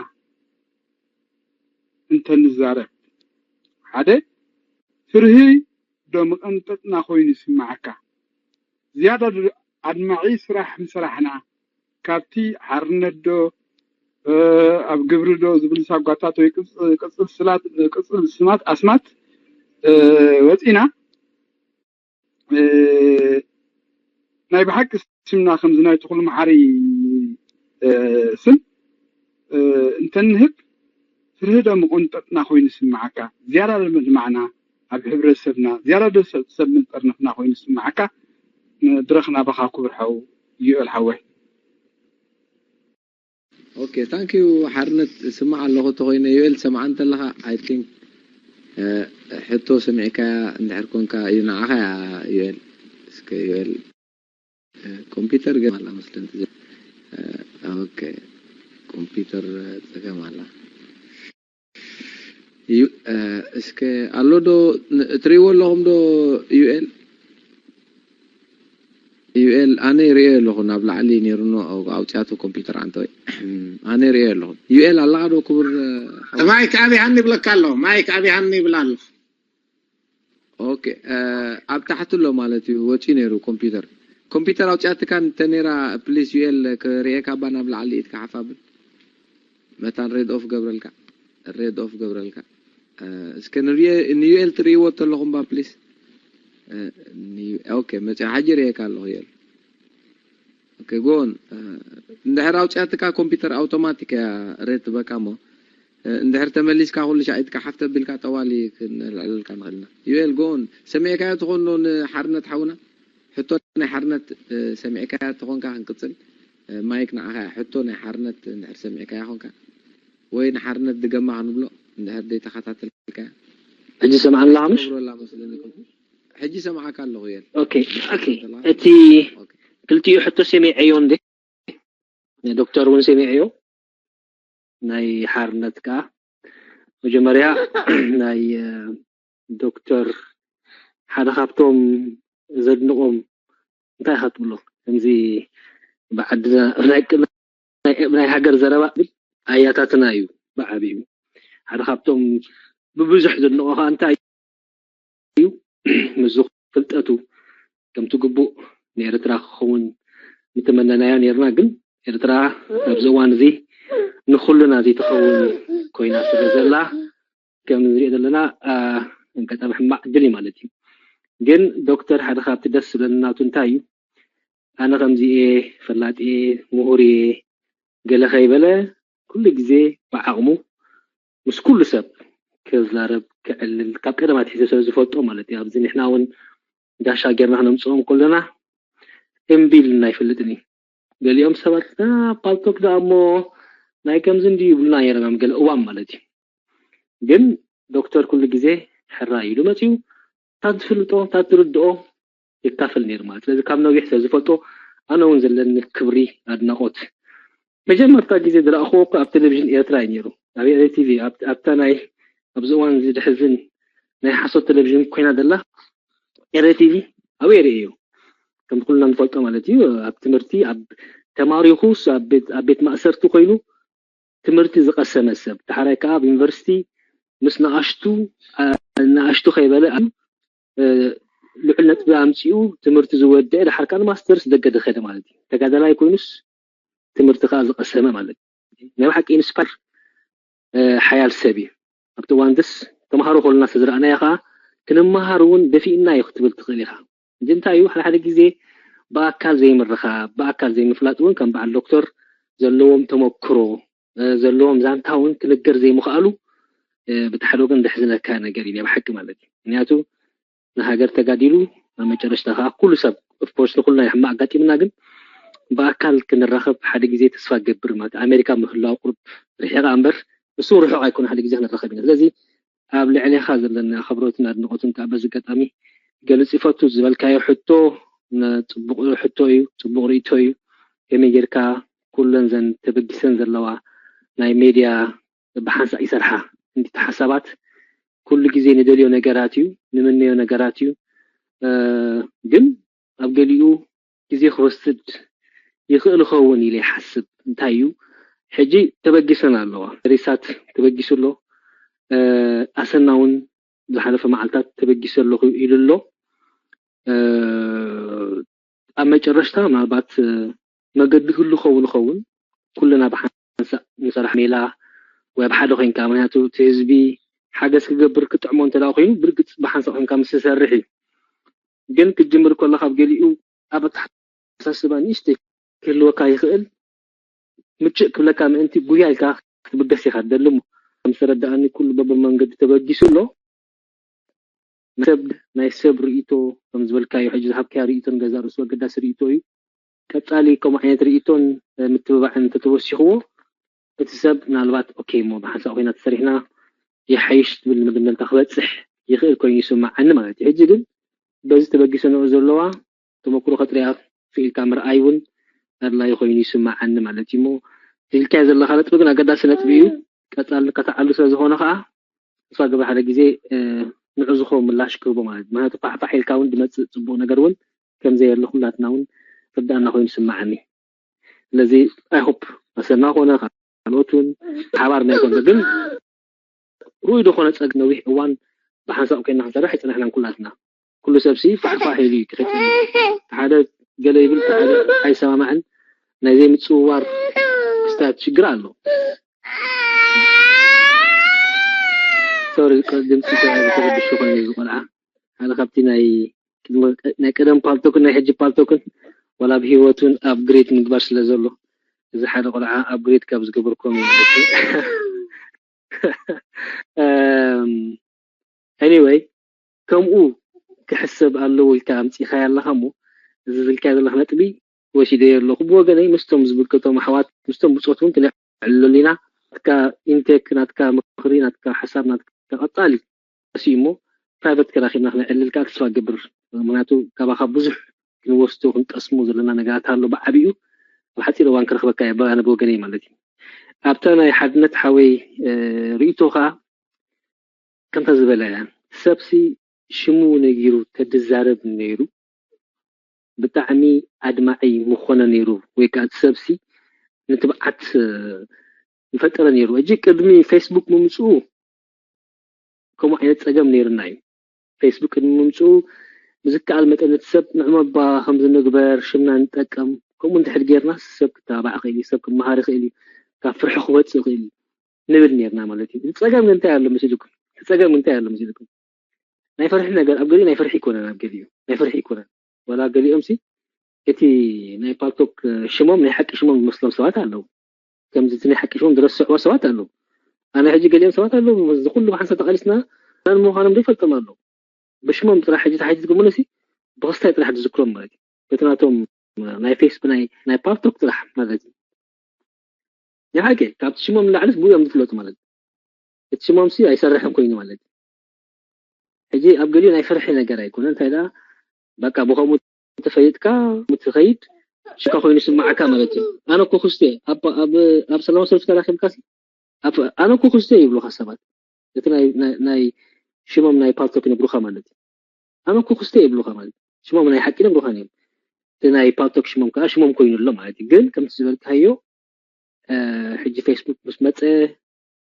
እንተንዛረብ ሓደ ፍርሂ ዶ ምቐንጠጥና ኮይኑ ይስምዓካ? ዝያዳ ኣድማዒ ስራሕ ምሰራሕና ካብቲ ሓርነት ዶ ኣብ ግብሪ ዶ ዝብል ሳጓታት ወይ ቅፅል ስማት ኣስማት ወፂና ናይ ብሓቂ ስምና ከምዚ ናይ ተኽሉ መሓሪ ስም እንተንህብ ፍርሂ ዶ ምቕንጠጥና ኮይኑ ይስምዓካ ዝያዳ ዶ ምድማዕና ኣብ ሕብረተሰብና ዝያዳ ዶ ሰብ ምጠርነፍና ኮይኑ ይስምዓካ ድረኽ ናባኻ ክቡር ሓው ዩኤል ሓወይ ኦኬ ታንክ ዩ ሓርነት ስማዕ ኣለኹ ተኮይነ ዩኤል ሰምዓ እንተለኻ I think ሕቶ ሰሚዕካያ እንድሕር ኮንካ እዩ ንዓኻ እያ ዩኤል እስከ ዩኤል ኮምፒውተር ገ ኣላ መስለኒ ኦኬ ኮምፒውተር ፀገም ኣላ እስከ ኣሎ ዶ እትሪእዎ ኣለኹም ዶ ዩኤል ዩኤል ኣነ ይርእዮ ኣለኹ ናብ ላዕሊ ነይሩ ኣውፅያቶ ኮምፒውተር ዓንተወይ ኣነ ይርእዮ ኣለኹ ዩኤል ኣለኻ ዶ ክቡር ማይክ ኣብይ ሃኒ ይብለካ ኣሎ ማይክ ኣብይ ሃኒ ይብል ኣሎ ኦኬ ኣብ ታሕቲ ኣሎ ማለት እዩ ወፂኡ ነይሩ ኮምፒውተር ኮምፒውተር ኣውፅያትካ እንተነይራ ፕሊስ ዩኤል ክርእየካ ባ ናብ ላዕሊ ኢድካ ሓፍ ኣብል መታን ሬድ ኦፍ ገብረልካ ሬድ ኦፍ ገብረልካ እስከ ንዩኤል ትርእይዎ ተለኹም ባ ፕሊስ ኦኬ፣ መጽያ ሓጂ ርእየካ ኣለኹ። የል ኦኬ፣ ጎን እንድሕር ኣውፅያትካ ኮምፒውተር ኣውቶማቲክ እያ ሬት ትበካ እሞ፣ እንድሕር ተመሊስካ ኩሉ ሻዒትካ ሓፍተ ቢልካ ጠዋሊ ክንልዕለልካ ንኽእልና። ዩኤል፣ ጎን ሰሚዕካዮ ትኾኖ ንሓርነት ሓውና? ሕቶ ናይ ሓርነት ሰሚዕካዮ ትኾንካ ክንቅፅል። ማይክ ንዓኻ እያ። ሕቶ ናይ ሓርነት እንድሕር ሰሚዕካዮ ኾንካ ወይ ንሓርነት ድገማ ክንብሎ እንድሕር ደይተኸታተልካዮ። ሕጂ ሰምዓና ኣለኻ ምሽ? ትገብረላ መስለኒ። ሕጂ ሰምዓካ ኣለኹ። የል ኦኬ፣ ኦኬ። እቲ ክልቲኡ ሕቶ ሰሚዐዮ እንዴ? ዶክተር እውን ሰሚዐዮ። ናይ ሓርነት ከኣ መጀመርያ ናይ ዶክተር ሓደ ካብቶም ዘድንቖም እንታይ ኢኻ ትብሎ? ከምዚ ብዓድና ናይ ናይ ሃገር ዘረባ ኣያታትና እዩ ብዓቢኡ። ሓደ ካብቶም ብብዙሕ ዘድንቖ ከኣ እንታይ እዩ? ምስዚ ፍልጠቱ ከምቲ ግቡእ ንኤርትራ ክኸውን ምተመነናዮ ነርና፣ ግን ኤርትራ ኣብዚ እዋን እዚ ንኹልና ዘይትኸውን ኮይና ስለ ዘላ ከም ንሪኦ ዘለና ኣጋጣሚ ሕማቕ ዕድል እዩ ማለት እዩ። ግን ዶክተር ሓደ ካብቲ ደስ ዝብለኒ ናቱ እንታይ እዩ? ኣነ ከምዚ እየ፣ ፈላጢ እየ፣ ምሁር እየ ገለ ከይበለ ኩሉ ግዜ ብዓቕሙ ምስ ኩሉ ሰብ ክዛረብ ክዕልል ካብ ቀደም ኣትሒዙ ሰብ ዝፈልጦ ማለት እዩ። ኣብዚ ንሕና እውን ጋሻ ጌርና ክነምፅኦም ከለና እምቢ ኢልና ኣይፈልጥን እዩ። ገሊኦም ሰባት ፓልቶክ ደኣ እሞ ናይ ከምዚ እንዲ ይብሉና ነይሮም ገለ እዋን ማለት እዩ። ግን ዶክተር ኩሉ ግዜ ሕራይ ኢሉ መፅዩ ታትፍልጦ ታትርድኦ ይካፈል ነይሩ ማለት። ስለዚ ካብ ነዊሕ ስለ ዝፈልጦ ኣነ እውን ዘለኒ ክብሪ ኣድናቆት መጀመርታ ግዜ ዝረእኽዎ እኮ ኣብ ቴሌቪዥን ኤርትራ እዩ ነይሩ። ኣብ ኤረ ቲቪ ኣብታ ናይ ኣብዚ እዋን እዚ ድሕዝን ናይ ሓሶት ቴሌቪዥን ኮይና ዘላ ኤረ ቲቪ ኣብ ኤረ እዩ ከም ኩልና ንፈልጦ ማለት እዩ። ኣብ ትምህርቲ ኣብ ተማሪኹ ኣብ ቤት ማእሰርቲ ኮይኑ ትምህርቲ ዝቐሰመ ሰብ ዳሕራይ ከዓ ኣብ ዩኒቨርሲቲ ምስ ንኣሽቱ ንኣሽቱ ከይበለ ልዑል ነጥቢ ኣምፂኡ ትምህርቲ ዝወደአ ዳሕር ከዓ ንማስተርስ ደገ ዝኸደ ማለት እዩ። ተጋዳላይ ኮይኑስ ትምህርቲ ከዓ ዝቐሰመ ማለት እዩ። ናይ ብሓቂ ኢንስፓየር ሓያል ሰብ እዩ። ኣብቲ እዋን ደስ ተምሃሮ ከሉና ስለዝረኣናዮ ከዓ ክንመሃር እውን ደፊእና እዩ ክትብል ትኽእል ኢኻ። እዚ እንታይ እዩ ሓደ ሓደ ግዜ ብኣካል ዘይምርኻብ ብኣካል ዘይምፍላጥ እውን ከም በዓል ዶክተር ዘለዎም ተመክሮ ዘለዎም ዛንታ እውን ክንገር ዘይምኽኣሉ ብቲ ሓደ ወገን ዘሕዝነካ ነገር እዩ ናይ ብሓቂ ማለት እዩ። ምክንያቱ ንሃገር ተጋዲሉ ኣብ መጨረሽታ ከዓ ኩሉ ሰብ ኦፍኮርስ ንኩልና ሕማቅ ኣጋጢምና ግን ብኣካል ክንራኸብ ሓደ ግዜ ተስፋ ገብር ማለት ኣሜሪካ ምህላው ቁሩብ ርሒቃ እምበር እሱ ርሑቅ ኣይኮነ ሓደ ግዜ ክንራኸብ ኢና። ስለዚ ኣብ ልዕሌኻ ዘለኒ ኣኽብሮትን ኣድንቆትን ከዓ በዚ ኣጋጣሚ ክገልፅ ይፈቱ። ዝበልካዮ ሕቶ ፅቡቅ ሕቶ እዩ፣ ፅቡቅ ርእቶ እዩ። ከመይ ጌርካ ኩለን ዘን ተበጊሰን ዘለዋ ናይ ሜድያ ብሓንሳእ ይሰርሓ እንዲቲ ሓሳባት ኩሉ ግዜ ንደልዮ ነገራት እዩ ንምነዮ ነገራት እዩ ግን ኣብ ገሊኡ ግዜ ክወስድ ይኽእል ኸውን ኢለ ይሓስብ እንታይ እዩ ሕጂ ተበጊሰን ኣለዋ ሬሳት ተበጊሱ ኣሎ ኣሰና እውን ዝሓለፈ መዓልታት ተበጊሰ ኣለኹ ኢሉ ኣሎ ኣብ መጨረሽታ ምናልባት መገዲ ህሉ ኸውን ኸውን ኩልና ብሓንሳእ ንሰራሕ ሜላ ወይ ኣብ ሓደ ኮይንካ ምክንያቱ እቲ ህዝቢ ሓገዝ ክገብር ክጥዕሞ እንተ ኮይኑ ብርግፅ ብሓንሳእ ኮይንካ ምስ ዝሰርሕ እዩ ግን ክትጅምር ከለካ ኣብ ገሊኡ ኣብ ኣተሓሳስባ ንእሽተይ ክህልወካ ይኽእል ምችእ ክብለካ ምእንቲ ጉያ ኢልካ ክትብገስ ኢካ ትደሊ እሞ ከም ዝተረዳእኒ ኩሉ በብመንገዲ ተበጊሱ ኣሎ ሰብ ናይ ሰብ ርእቶ ከም ዝበልካዮ ሕጂ ዝሃብካዮ ርእቶን ገዛ ርእሱ ኣገዳሲ ርእቶ እዩ ቀፃሊ ከምኡ ዓይነት ርእቶን ምትብባዕን እንተተወሲኽዎ እቲ ሰብ ምናልባት ኦኬ እሞ ብሓንሳእ ኮይና ተሰሪሕና ይሓይሽ ትብል መደምደምታ ክበፅሕ ይኽእል ኮይኑ ይስማዓኒ ማለት እዩ ሕጂ ግን በዚ ተበጊሰ ንዑ ዘለዋ ተመክሮ ከጥርያ ክኢልካ ምርኣይ እውን ኣድላይ ኮይኑ ይስማዓኒ ማለት እዩ እሞ ኢልካዮ ዘለካ ነጥቢ ግን ኣገዳሲ ነጥቢ እዩ ቀፃሊ ከተዓሉ ስለ ዝኾነ ከዓ ተስፋ ገብር ሓደ ግዜ ንዑ ዝኸውን ምላሽ ክህቦ ማለት እዩ ምክንያቱ ፋሕፋሕ ኢልካ እውን ድመፅእ ፅቡቅ ነገር እውን ከምዘየለ ኩላትና እውን ርዳእና ኮይኑ ይስማዓኒ ስለዚ ኣይሆፕ ኣሰና ኮነ ካልኦት እውን ሓባር ናይ ኮንዶ ግን ርኡይ ዝኾነ ፀግ ነዊሕ እዋን ብሓንሳብ ኮይና ክንሰርሕ ኣይፀናሕናን ኩላትና ኩሉ ሰብሲ ፋሕፋሕ ኢሉ እዩ ክኸይድ ሓደ ገለ ይብል ሓደ ኣይሰማማዕን ናይ ዘይምፅውዋር ክስታት ሽግር ኣሎ ሶሪ ድምፂ ተረብሹ ኮይኑ ዝቆልዓ ሓደ ካብቲ ናይ ናይ ቀደም ፓልቶክን ናይ ሕጂ ፓልቶክን ዋላ ብህይወቱን ኣፕግሬድ ምግባር ስለ ዘሎ እዚ ሓደ ቆልዓ ኣፕግሬድ ካብ ዝገበርኩም እዩ ማለት እዩ። Anyway ከምኡ ክሕሰብ ኣለዎ ኢልካ ኣምፂኻዮ ኣለኻ እሞ እዚ ዝልካ ዘለኽ ነጥቢ ወሲደዮ ኣለኹ ብወገነይ ምስቶም ዝምልከቶም ኣሕዋት ምስቶም ብፆት እውን ክነዕልሉ ኢና። ናትካ ኢንቴክ ናትካ ምኽሪ ናትካ ሓሳብ ናትካ ቀፃሊ እዩ እሞ ፕራይቨት ከራኺብና ክነዕልል ከዓ ተስፋ ገብር። ምክንያቱ ካባኻ ብዙሕ ክንወስዶ ክንቀስሞ ዘለና ነገራት ኣሎ ብዓብኡ ብሓፂር እዋን ክረኽበካ እየ ኣነ ብወገነይ ማለት እዩ። ኣብታ ናይ ሓድነት ሓወይ ርእቶ ከዓ ከምታ ዝበለ እያ ሰብሲ ሽሙ ነጊሩ ተድዛረብ ነይሩ ብጣዕሚ ኣድማዒ ምኾነ ነይሩ ወይ ከዓ እቲ ሰብሲ ንትብዓት ምፈጠረ ነይሩ እጂ ቅድሚ ፌስቡክ ምምፅኡ ከምኡ ዓይነት ፀገም ነይርና እዩ ፌስቡክ ቅድሚ ምምፅኡ ብዝከኣል መጠን እቲ ሰብ ንዕመባ ከምዝንግበር ሽምና ንጠቀም ከምኡ እንድሕር ጌርና ሰብ ክተባባዕ ክእል እዩ ሰብ ክመሃር ይኽእል እዩ ካብ ፍርሒ ክወፅእ ይኽእል እዩ ንብል ነርና ማለት እዩ። ጸገም እንታይ ኣሎ መሲልኩም? ጸገም እንታይ ኣሎ መሲልኩም? ናይ ፍርሒ ነገር ኣብ ገሊኡ ናይ ፍርሒ ይኮነን ኣብ ገሊኡ ናይ ፍርሒ ይኮነን ወላ ገሊኦም ሲ እቲ ናይ ፓልቶክ ሽሞም ናይ ሓቂ ሽሞም ዝመስሎም ሰባት ኣለዉ። ከምዚ እቲ ናይ ሓቂ ሽሞም ዝረስዕዎ ሰባት ኣለዉ። ኣነ ሕጂ ገሊኦም ሰባት ኣለዉ እዚ ኩሉ ብሓንሳብ ተቃሊስና መን ምዃኖም ዘይፈልጦም ኣለዉ። ብሽሞም ጥራሕ ሕጂ ተሓቲትኩም ብኽስታይ ጥራሕ ዝዝክሮም ማለት እዩ። በቲ ናቶም ናይ ፌስ ብናይ ናይ ፓልቶክ ጥራሕ ማለት እዩ። ናይ ሓቂ ካብቲ ሽሞም ንላዕሊ ብኡ እዮም ዝፍለጡ ማለት እዩ። እቲ ሽሞም ሲ ኣይሰርሕን ኮይኑ ማለት እዩ። ሕጂ ኣብ ገሊኡ ናይ ፍርሒ ነገር ኣይኮነ እንታይ ደኣ በቃ ብኸምኡ ተፈሊጥካ ትኸይድ ሽካ ኮይኑ ስማዓካ ማለት እዩ። ኣነ እኮ ክስቴ ኣብ ሰላማዊ ሰልፊ ተራኺብካ ኣነ እኮ ክስቴ ይብሉኻ ሰባት እቲ ናይ ሽሞም ናይ ፓልቶክ ይነግሩኻ ማለት እዩ። ኣነ እኮ ክስተ የብሉኻ ማለት ሽሞም ናይ ሓቂ ነግሩኻን እዮም እቲ ናይ ፓልቶክ ሽሞም ከዓ ሽሞም ኮይኑ ኣሎ ማለት እዩ ግን ከምቲ ዝበልካዮ ሕጂ ፌስቡክ ምስ መፀ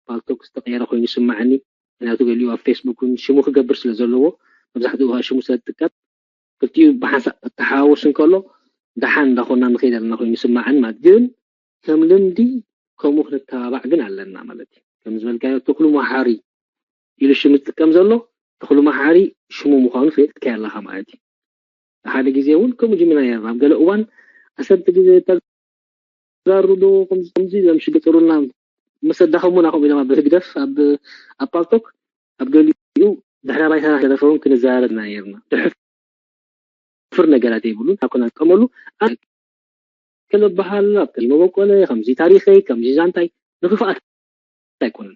ፓልቶክ ዝተቀየረ ኮይኑ ይስማዓኒ ምክንያቱ ገሊኡ ኣብ ፌስቡክ እውን ሽሙ ክገብር ስለ ዘለዎ መብዛሕትኡ ከዓ ሽሙ ስለ ዝጥቀም ክልቲኡ ብሓንሳብ ክተሓዋወስ እንከሎ ደሓን እንዳኾና ንኸይድ ኣለና ኮይኑ ይስማዓኒ ማለት ግን ከም ልምዲ ከምኡ ክንተባባዕ ግን ኣለና ማለት እዩ ከም ዝበልካዮ ተኽሉ መሓሪ ኢሉ ሽም ዝጥቀም ዘሎ ተኽሉ መሓሪ ሽሙ ምዃኑ ፈሊጥካዮ ኣለኻ ማለት እዩ ሓደ ግዜ እውን ከምኡ ጅሚና ነርና ኣብ ገለ እዋን ኣሰብቲ ግዜ ተጋሩ ዶ ከምዚ ከምዚ ኢሎም ሽግጥሩልና ምስ ኣዳኸሙና ከምኡ ኢሎም ኣብ ህግደፍ ኣብ ኣብ ፓልቶክ ኣብ ገሊኡ ድሕረ ባይታና ተረፈ እውን ክንዘራረብ ኢና ነርና ድሕር ፍር ነገራት የብሉን ኣኮና ዝጥቀመሉ ከለባሃል ኣብ ከዚ መበቆለ ከምዚ ታሪኸይ ከምዚ ዛንታይ ንክፍኣት ኣይኮነን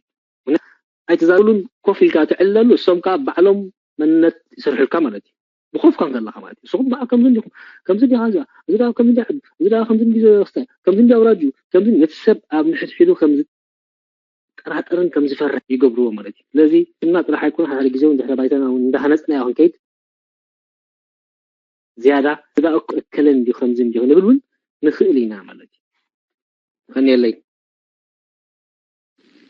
ኣይተዛሉን ኮፍ ኢልካ ትዕለሉ እሶም ከዓ ባዕሎም መንነት ይሰርሑልካ ማለት እዩ ብኮፍካ ከለካ ማለት እዩ ንስኹም በዓ ከምዚ እንዲኹም ከምዚ እንዲኻ እዚኣ እዚ ደኣ ከምዚ እንዲያ ሕዱ እዚ ደኣ ከምዚ እንዲ ዘበክስታ ከምዚ እንዲ ኣውራጁ ከምዚ ነቲ ሰብ ኣብ ንሕድሕዱ ከምዚ ጠራጥርን ከም ዝፈርሕ ይገብርዎ ማለት እዩ ስለዚ እና ጥራሕ ኣይኮነ ሓደ ግዜ እውን ድሕረ ባይታና እውን እንዳሃነፅና ይኹን ከይድ ዝያዳ እዛ እኮ እከለ እንዲዩ ከምዚ እንዲዩ ክንብል እውን ንኽእል ኢና ማለት እዩ። ቀንየለይ።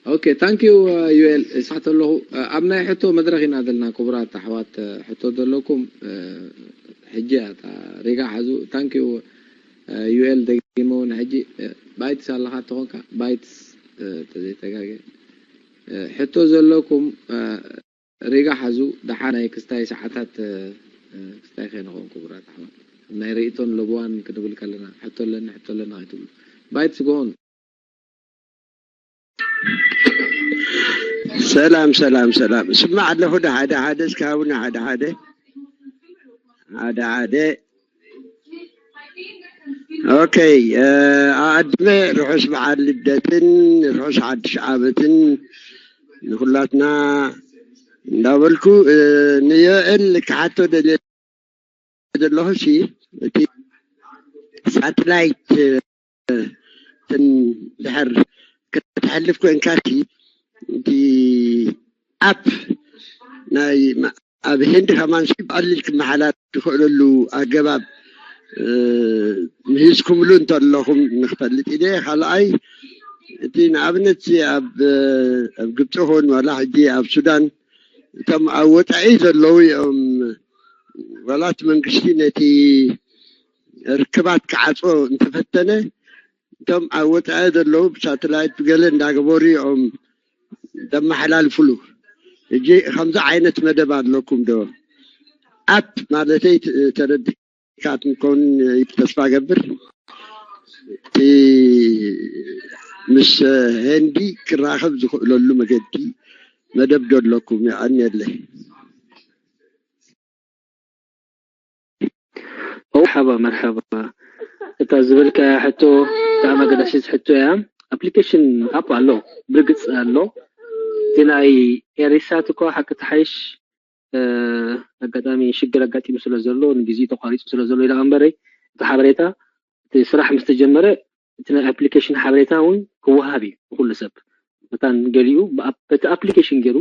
ኦኬ ታንክ ዩ ዩኤል ይስሓት ኣለኹ ኣብ ናይ ሕቶ መድረክ ኢና ዘለና ክቡራት ኣሕዋት ሕቶ ዘለኩም ሕጂ እያ ሪጋ ሓዙ ታንክ ዩ ዩኤል ደጊመ እውን ሕጂ ባይትስ ኣለካ ተኾንካ ባይትስ ተዘይተጋገ ሕቶ ዘለኩም ሪጋ ሓዙ ደሓን ናይ ክስታይ ሰዓታት ክስታይ ከይንኸውን ክቡራት ኣሕዋት ናይ ርእይቶን ለብዋን ክንብል ከለና ሕቶ ኣለኒ ሕቶ ኣለኒ ከይትብሉ ባይት ስግሆን ሰላም ሰላም ሰላም ስማዕ ኣለኹ ሓደ ሓደ እስካሁን ሓደ ሓደ ሓደ ሓደ ኦኬ ኣቐድመ ርሑስ በዓል ልደትን ርሑስ ሓድሽ ዓመትን ንኩላትና እንዳበልኩ ንዮኤል ክሓቶ ደልየ ዘለኹ ሲ እቲ ሳትላይት ድሕር ከተሕልፍ ኮንካ ሲ እቲ ኣፕ ናይ ኣብ ህንዲ ከማን ብቐሊል ክመሓላፍ ዝኽእለሉ ኣገባብ ምሂዝኩምሉ እንተለኹም ንክፈልጥ ኢለ ካልኣይ እቲ ንኣብነት ኣብ ኣብ ግብፂ ኹን ዋላ ሕጂ ኣብ ሱዳን እቶም ኣብ ወፃኢ ዘለዉ እዮም ዋላ እቲ መንግስቲ ነቲ ርክባት ክዓፅዎ እንተፈተነ እቶም ኣብ ወፃኢ ዘለዉ ብሳተላይት ብገለ እንዳገበሩ እዮም ዘመሓላልፍሉ። ሕጂ ከምዚ ዓይነት መደብ ኣለኩም ዶ? ኣፕ ማለተይ ት- ተረዲእካትም ከውን ተስፋ ገብር። እቲ ምስ ሄንዲ ክራኸብ ዝኽእለሉ መገዲ መደብ ዶ ኣለኩም? የቐንየለይ። መርሓባ መርሓባ። እታ ዝበልካያ ሕቶ ብጣዕሚ ኣገዳሲት ሕቶ እያ። ኣፕሊኬሽን ኣፕ ኣሎ፣ ብርግፅ ኣሎ። እቲ ናይ ኤሪሳት እኮ ሓቂ ተሓይሽ ኣጋጣሚ ሽግር ኣጋጢሙ ስለ ዘሎ ንግዜኡ ተቋሪፁ ስለ ዘሎ ኢለ እምበረይ፣ እቲ ሓበሬታ እቲ ስራሕ ምስ ተጀመረ እቲ ናይ ኣፕሊኬሽን ሓበሬታ እውን ክወሃብ እዩ ንኩሉ ሰብ። መታን ገሊኡ በቲ ኣፕሊኬሽን ገይሩ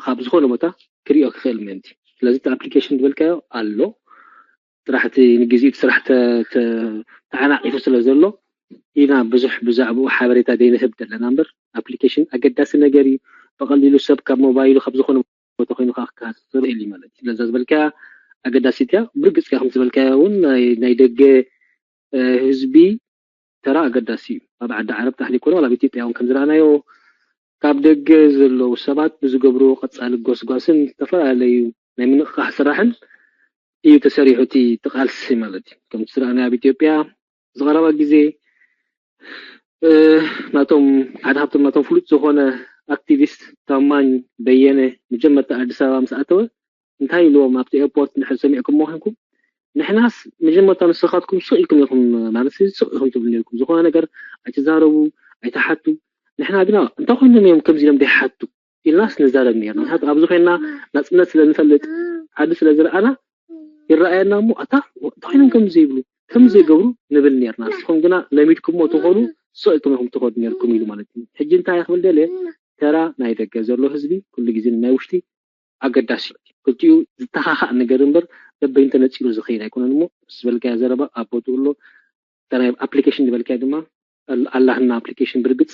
ካብ ዝኾነ ቦታ ክሪኦ ክኽእል ምእንቲ። ስለዚ እቲ ኣፕሊኬሽን ዝበልካዮ ኣሎ፣ ጥራሕ እቲ ንግዜኡ እቲ ስራሕ ተ- ተ- ተዓናቒፉ ስለ ዘሎ ኢና ብዙሕ ብዛዕባኡ ሓበሬታ ዘይንህብ ዘለና እምበር ኣፕሊኬሽን ኣገዳሲ ነገር እዩ። ብቐሊሉ ሰብ ካብ ሞባይሉ ካብ ዝኾነ ቦታ ኮይኑ ከዓ ክከታተሎ ይኽእል እዩ ማለት እዩ። ስለዛ ዝበልካያ ኣገዳሲት እያ። ብርግፅ እያ ከም ዝበልካዮ እውን ናይ ናይ ደገ ህዝቢ ተራ ኣገዳሲ እዩ። ኣብ ዓዲ ዓረብ ጥራሕ ዘይኮነ ኣብ ኢትዮጵያ እውን ከም ዝረኣናዮ ካብ ደገ ዘለዉ ሰባት ብዝገብርዎ ቀፃሊ ጎስጓስን ዝተፈላለዩ ናይ ምንቕቓሕ ስራሕን እዩ ተሰሪሑ እቲ እቲ ቃልሲ ማለት እዩ። ከምቲ ዝረኣናዮ ኣብ ኢትዮጵያ ዝቐረባ ግዜ ናቶም ሓደ ካብቶም ናቶም ፍሉጥ ዝኾነ ኣክቲቪስት ታማኝ በየነ መጀመርታ ኣዲስ ኣበባ ምስ ኣተወ እንታይ ኢልዎም ኣብቲ ኤርፖርት እንድሕር ሰሚዕኩሞ ኮይንኩም ንሕናስ መጀመርታ ንስኻትኩም ስቕ ኢልኩም ኢኹም ማለት ስቕ ኢኹም ትብሉ ነርኩም ዝኾነ ነገር ኣይትዛረቡ ኣይትሓቱ ንሕና ግና እንታይ ኮይኖም እዮም ከምዚ ኢሎም ዘይሓቱ ኢልናስ ንዛረብ ነርና ምክንያቱ ኣብዚ ኮይንና ናፅነት ስለ ንፈልጥ ዓዲ ስለ ዝረኣና ይረኣየና እሞ ኣታ እንታይ ኮይኖም ከምዚ ዘይብሉ ከምዚ ዘይገብሩ ንብል ነርና ንስኹም ግና ለሚድኩሞ ትኾኑ ስቕ ኢልኩም ኢኹም ትኸዱ ነርኩም ኢሉ ማለት እዩ ሕጂ እንታይ ክብል ደልየ ተራ ናይ ደገ ዘሎ ህዝቢ ኩሉ ግዜ ናይ ውሽጢ ኣገዳሲ እዩ። ክልቲኡ ዝተኻኻእ ነገር እምበር በበይኑ ተነፂሉ ዝኸይድ ኣይኮነን እሞ ዝበልካዮ ዘረባ ኣብ ቦትኡ ኣሎ። እታ ናይ ኣፕሊኬሽን ዝበልካዮ ድማ ኣላህና ኣፕሊኬሽን ብርግፅ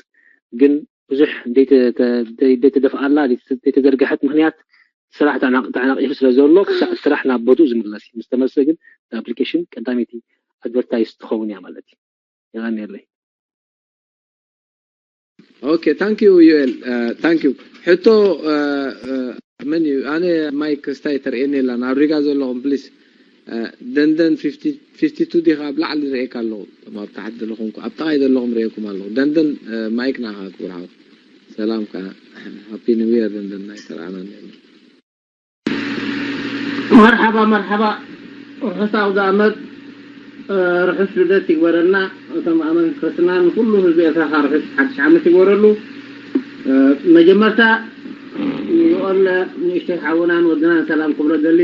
ግን ብዙሕ ዘይተደፍኣላ ዘይተዘርግሐት ምክንያት ስራሕ ተዓናቒፉ ስለ ዘሎ ክሳዕ ስራሕ ናብ ቦትኡ ዝምለስ እዩ። ምስ ተመልሰ ግን እታ ኣፕሊኬሽን ቀዳመይቲ ኣድቨርታይዝ ትኸውን እያ ማለት እዩ። የቐንየለይ። Okay, thank you, Yuel. Uh, thank you. ሕቶ መን እዩ? ኣነ ማይክ ክስታይ ተርእየኒ የላን። ኣብ ሪጋ ዘለኹም ፕሊስ ደንደን ፊፍቲ ቱ ዲኻ ኣብ ላዕሊ ርእየካ ኣለኹ። ኣብ ታሕቲ ዘለኹም ኣብ ጥቓይ ዘለኹም ርእየኩም ኣለኹ። ደንደን ማይክ ናኻ ክቡር ሓው። ሰላም ከኣ ሃፒ ኒው ይር ደንደን ናይ ተረኣና ነርና። መርሓባ መርሓባ ርሑስ ኣውደ ኣመት ርሑስ ልደት ይግበረልና እቶም ኣመንቲ ክርስትና ንኩሉ ህዝቢ ኤርትራ ከኣ ርሑስ ሓድሽ ዓመት ይግበረሉ መጀመርታ ንኦል ንእሽተይ ሓውናን ወድናን ሰላም ክብሎ ደሊ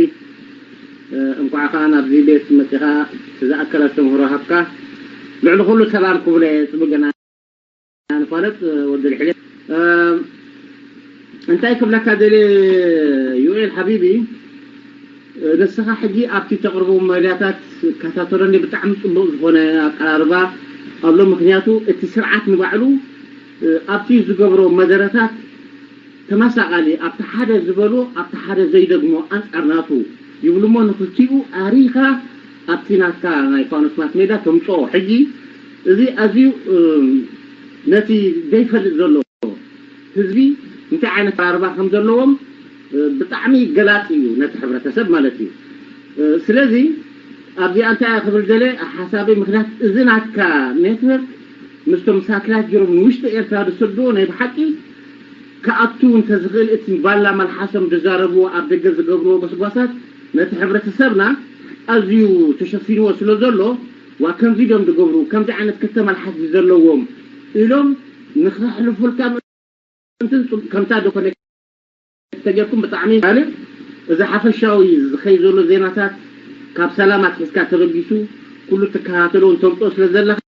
እንኳዕ ከኣ ናብዚ ቤት መፂኻ ዝኣከል ኣስተምህሮ ሃብካ ልዕሊ ኩሉ ሰላም ክብሎ እየ ፅቡቅ ገና ንፋለጥ ወዲ ልሕልየ እንታይ ክብለካ ደልየ ዩኤል ሓቢቢ ንስኻ ሕጂ ኣብቲ ተቕርቦ መዳታት ከታተሎኒ ብጣዕሚ ፅቡቅ ዝኾነ ኣቀራርባ ኣብሎ ምክንያቱ እቲ ስርዓት ንባዕሉ ኣብቲ ዝገብሮ መደረታት ተመሳቓሊ ኣብቲ ሓደ ዝበሎ ኣብቲ ሓደ ዘይደግሞ ኣንፃር ናቱ ይብሉሞ ንክልቲኡ ኣሪኻ ኣብቲ ናትካ ናይ ፋኖስ ማስ ሜዳ ተምፅኦ ሕጂ እዚ ኣዝዩ ነቲ ዘይፈልጥ ዘሎ ህዝቢ እንታይ ዓይነት ኣራርባ ከም ዘለዎም ብጣዕሚ ገላፂ እዩ ነቲ ሕብረተሰብ ማለት እዩ ስለዚ ኣብዚኣ እንታይ ክብል ደለ ሓሳበይ ምክንያት እዚ ናትካ ኔትወርክ ምስቶም ሳትላይት ገይሮም ንውሽጢ ኤርትራ ዝሰድዎ ናይ ብሓቂ ክኣቱ እንተዝኽእል እቲ ባላ መልሓሶም ዝዛረብዎ ኣብ ደገ ዝገብርዎ ጎስጓሳት ነቲ ሕብረተሰብና ኣዝዩ ተሸፊንዎ ስለ ዘሎ ዋ ከምዚ ድዮም ዝገብሩ ከምዚ ዓይነት ክልተ መልሓስ እዩ ዘለዎም ኢሎም ንኸሕልፉልካ ምእንትን ከምታ ዶ ኮኔክት ተጌርኩም ብጣዕሚ ካልእ እዚ ሓፈሻዊ ዝኸይ ዘሎ ዜናታት ካብ ሰላም ኣትሒዝካ ተበጊሱ ኩሉ ትከታተሎ እንተምፅኦ ስለ ዘለኻ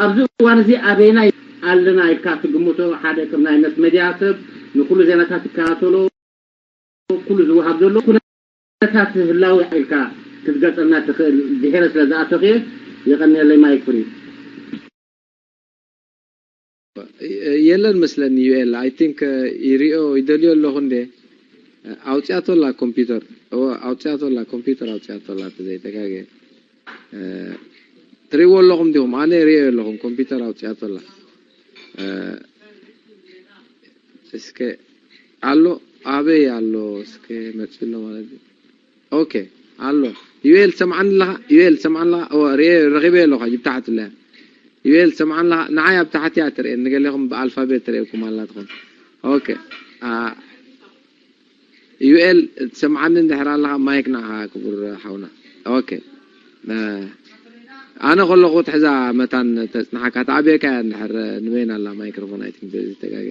ኣብዚ እዋን እዚ ኣበየናይ ኣለና ኢልካ ትግምቶ ሓደ ከም ናይ መስ መድያ ሰብ ንኩሉ ዜናታት ትከታተሎ ኩሉ ዝወሃብ ዘሎ ኩነታት ህላዊ ኢልካ ክትገልፀልና ትኽእል ድሒረ ስለ ዝኣተኽየ የቐንየለይ ማይክ ፍሪ የለን መስለኒ ዩኤል ኣይ ቲንክ ይሪኦ ይደልዮ ኣለኹ እንዴ ኣውፅያቶላ ኮምፒውተር ኣውፅያቶላ ኮምፒውተር ኣውፅያቶላ ተዘይተጋገ ትሪእዎ ኣለኹም ዲኹም ኣነ ሪኦ ኣለኹም ኮምፒውተር ኣውፅያቶላ እስከ ኣሎ ኣበይ ኣሎ እስከ መፅሎ ማለት እዩ ኦኬ ኣሎ። ዩኤል ትሰምዓኒ ኣለኻ? ዩኤል ትሰምዓኒ ኣለኻ? እወ፣ ርኤ፣ ረኺበዮ ኣለኹ፣ ሕጂ ብታሕቲ ኣለያ። ዩኤል ትሰምዓኒ ኣለኻ? ንዓይ ኣብ ታሕቲ እያ ትርእየኒ፣ ንገሌኹም ብኣልፋቤት ትርእየኩም ኣላ ትኾን። ኦኬ። አ፣ ዩኤል ትሰምዓኒ እንድሕር ኣለኻ፣ ማይክ ንዓኻ ክቡር ሓውና። ኦኬ። አ፣ ኣነ ከለኹ ትሕዛ መታን ተጽንሓካ፣ ተዓብየካ እያ እንድሕር ንበይና ኣላ ማይክሮፎን፣ ኣይ ቲንክ፣ በዚ ተጋገ።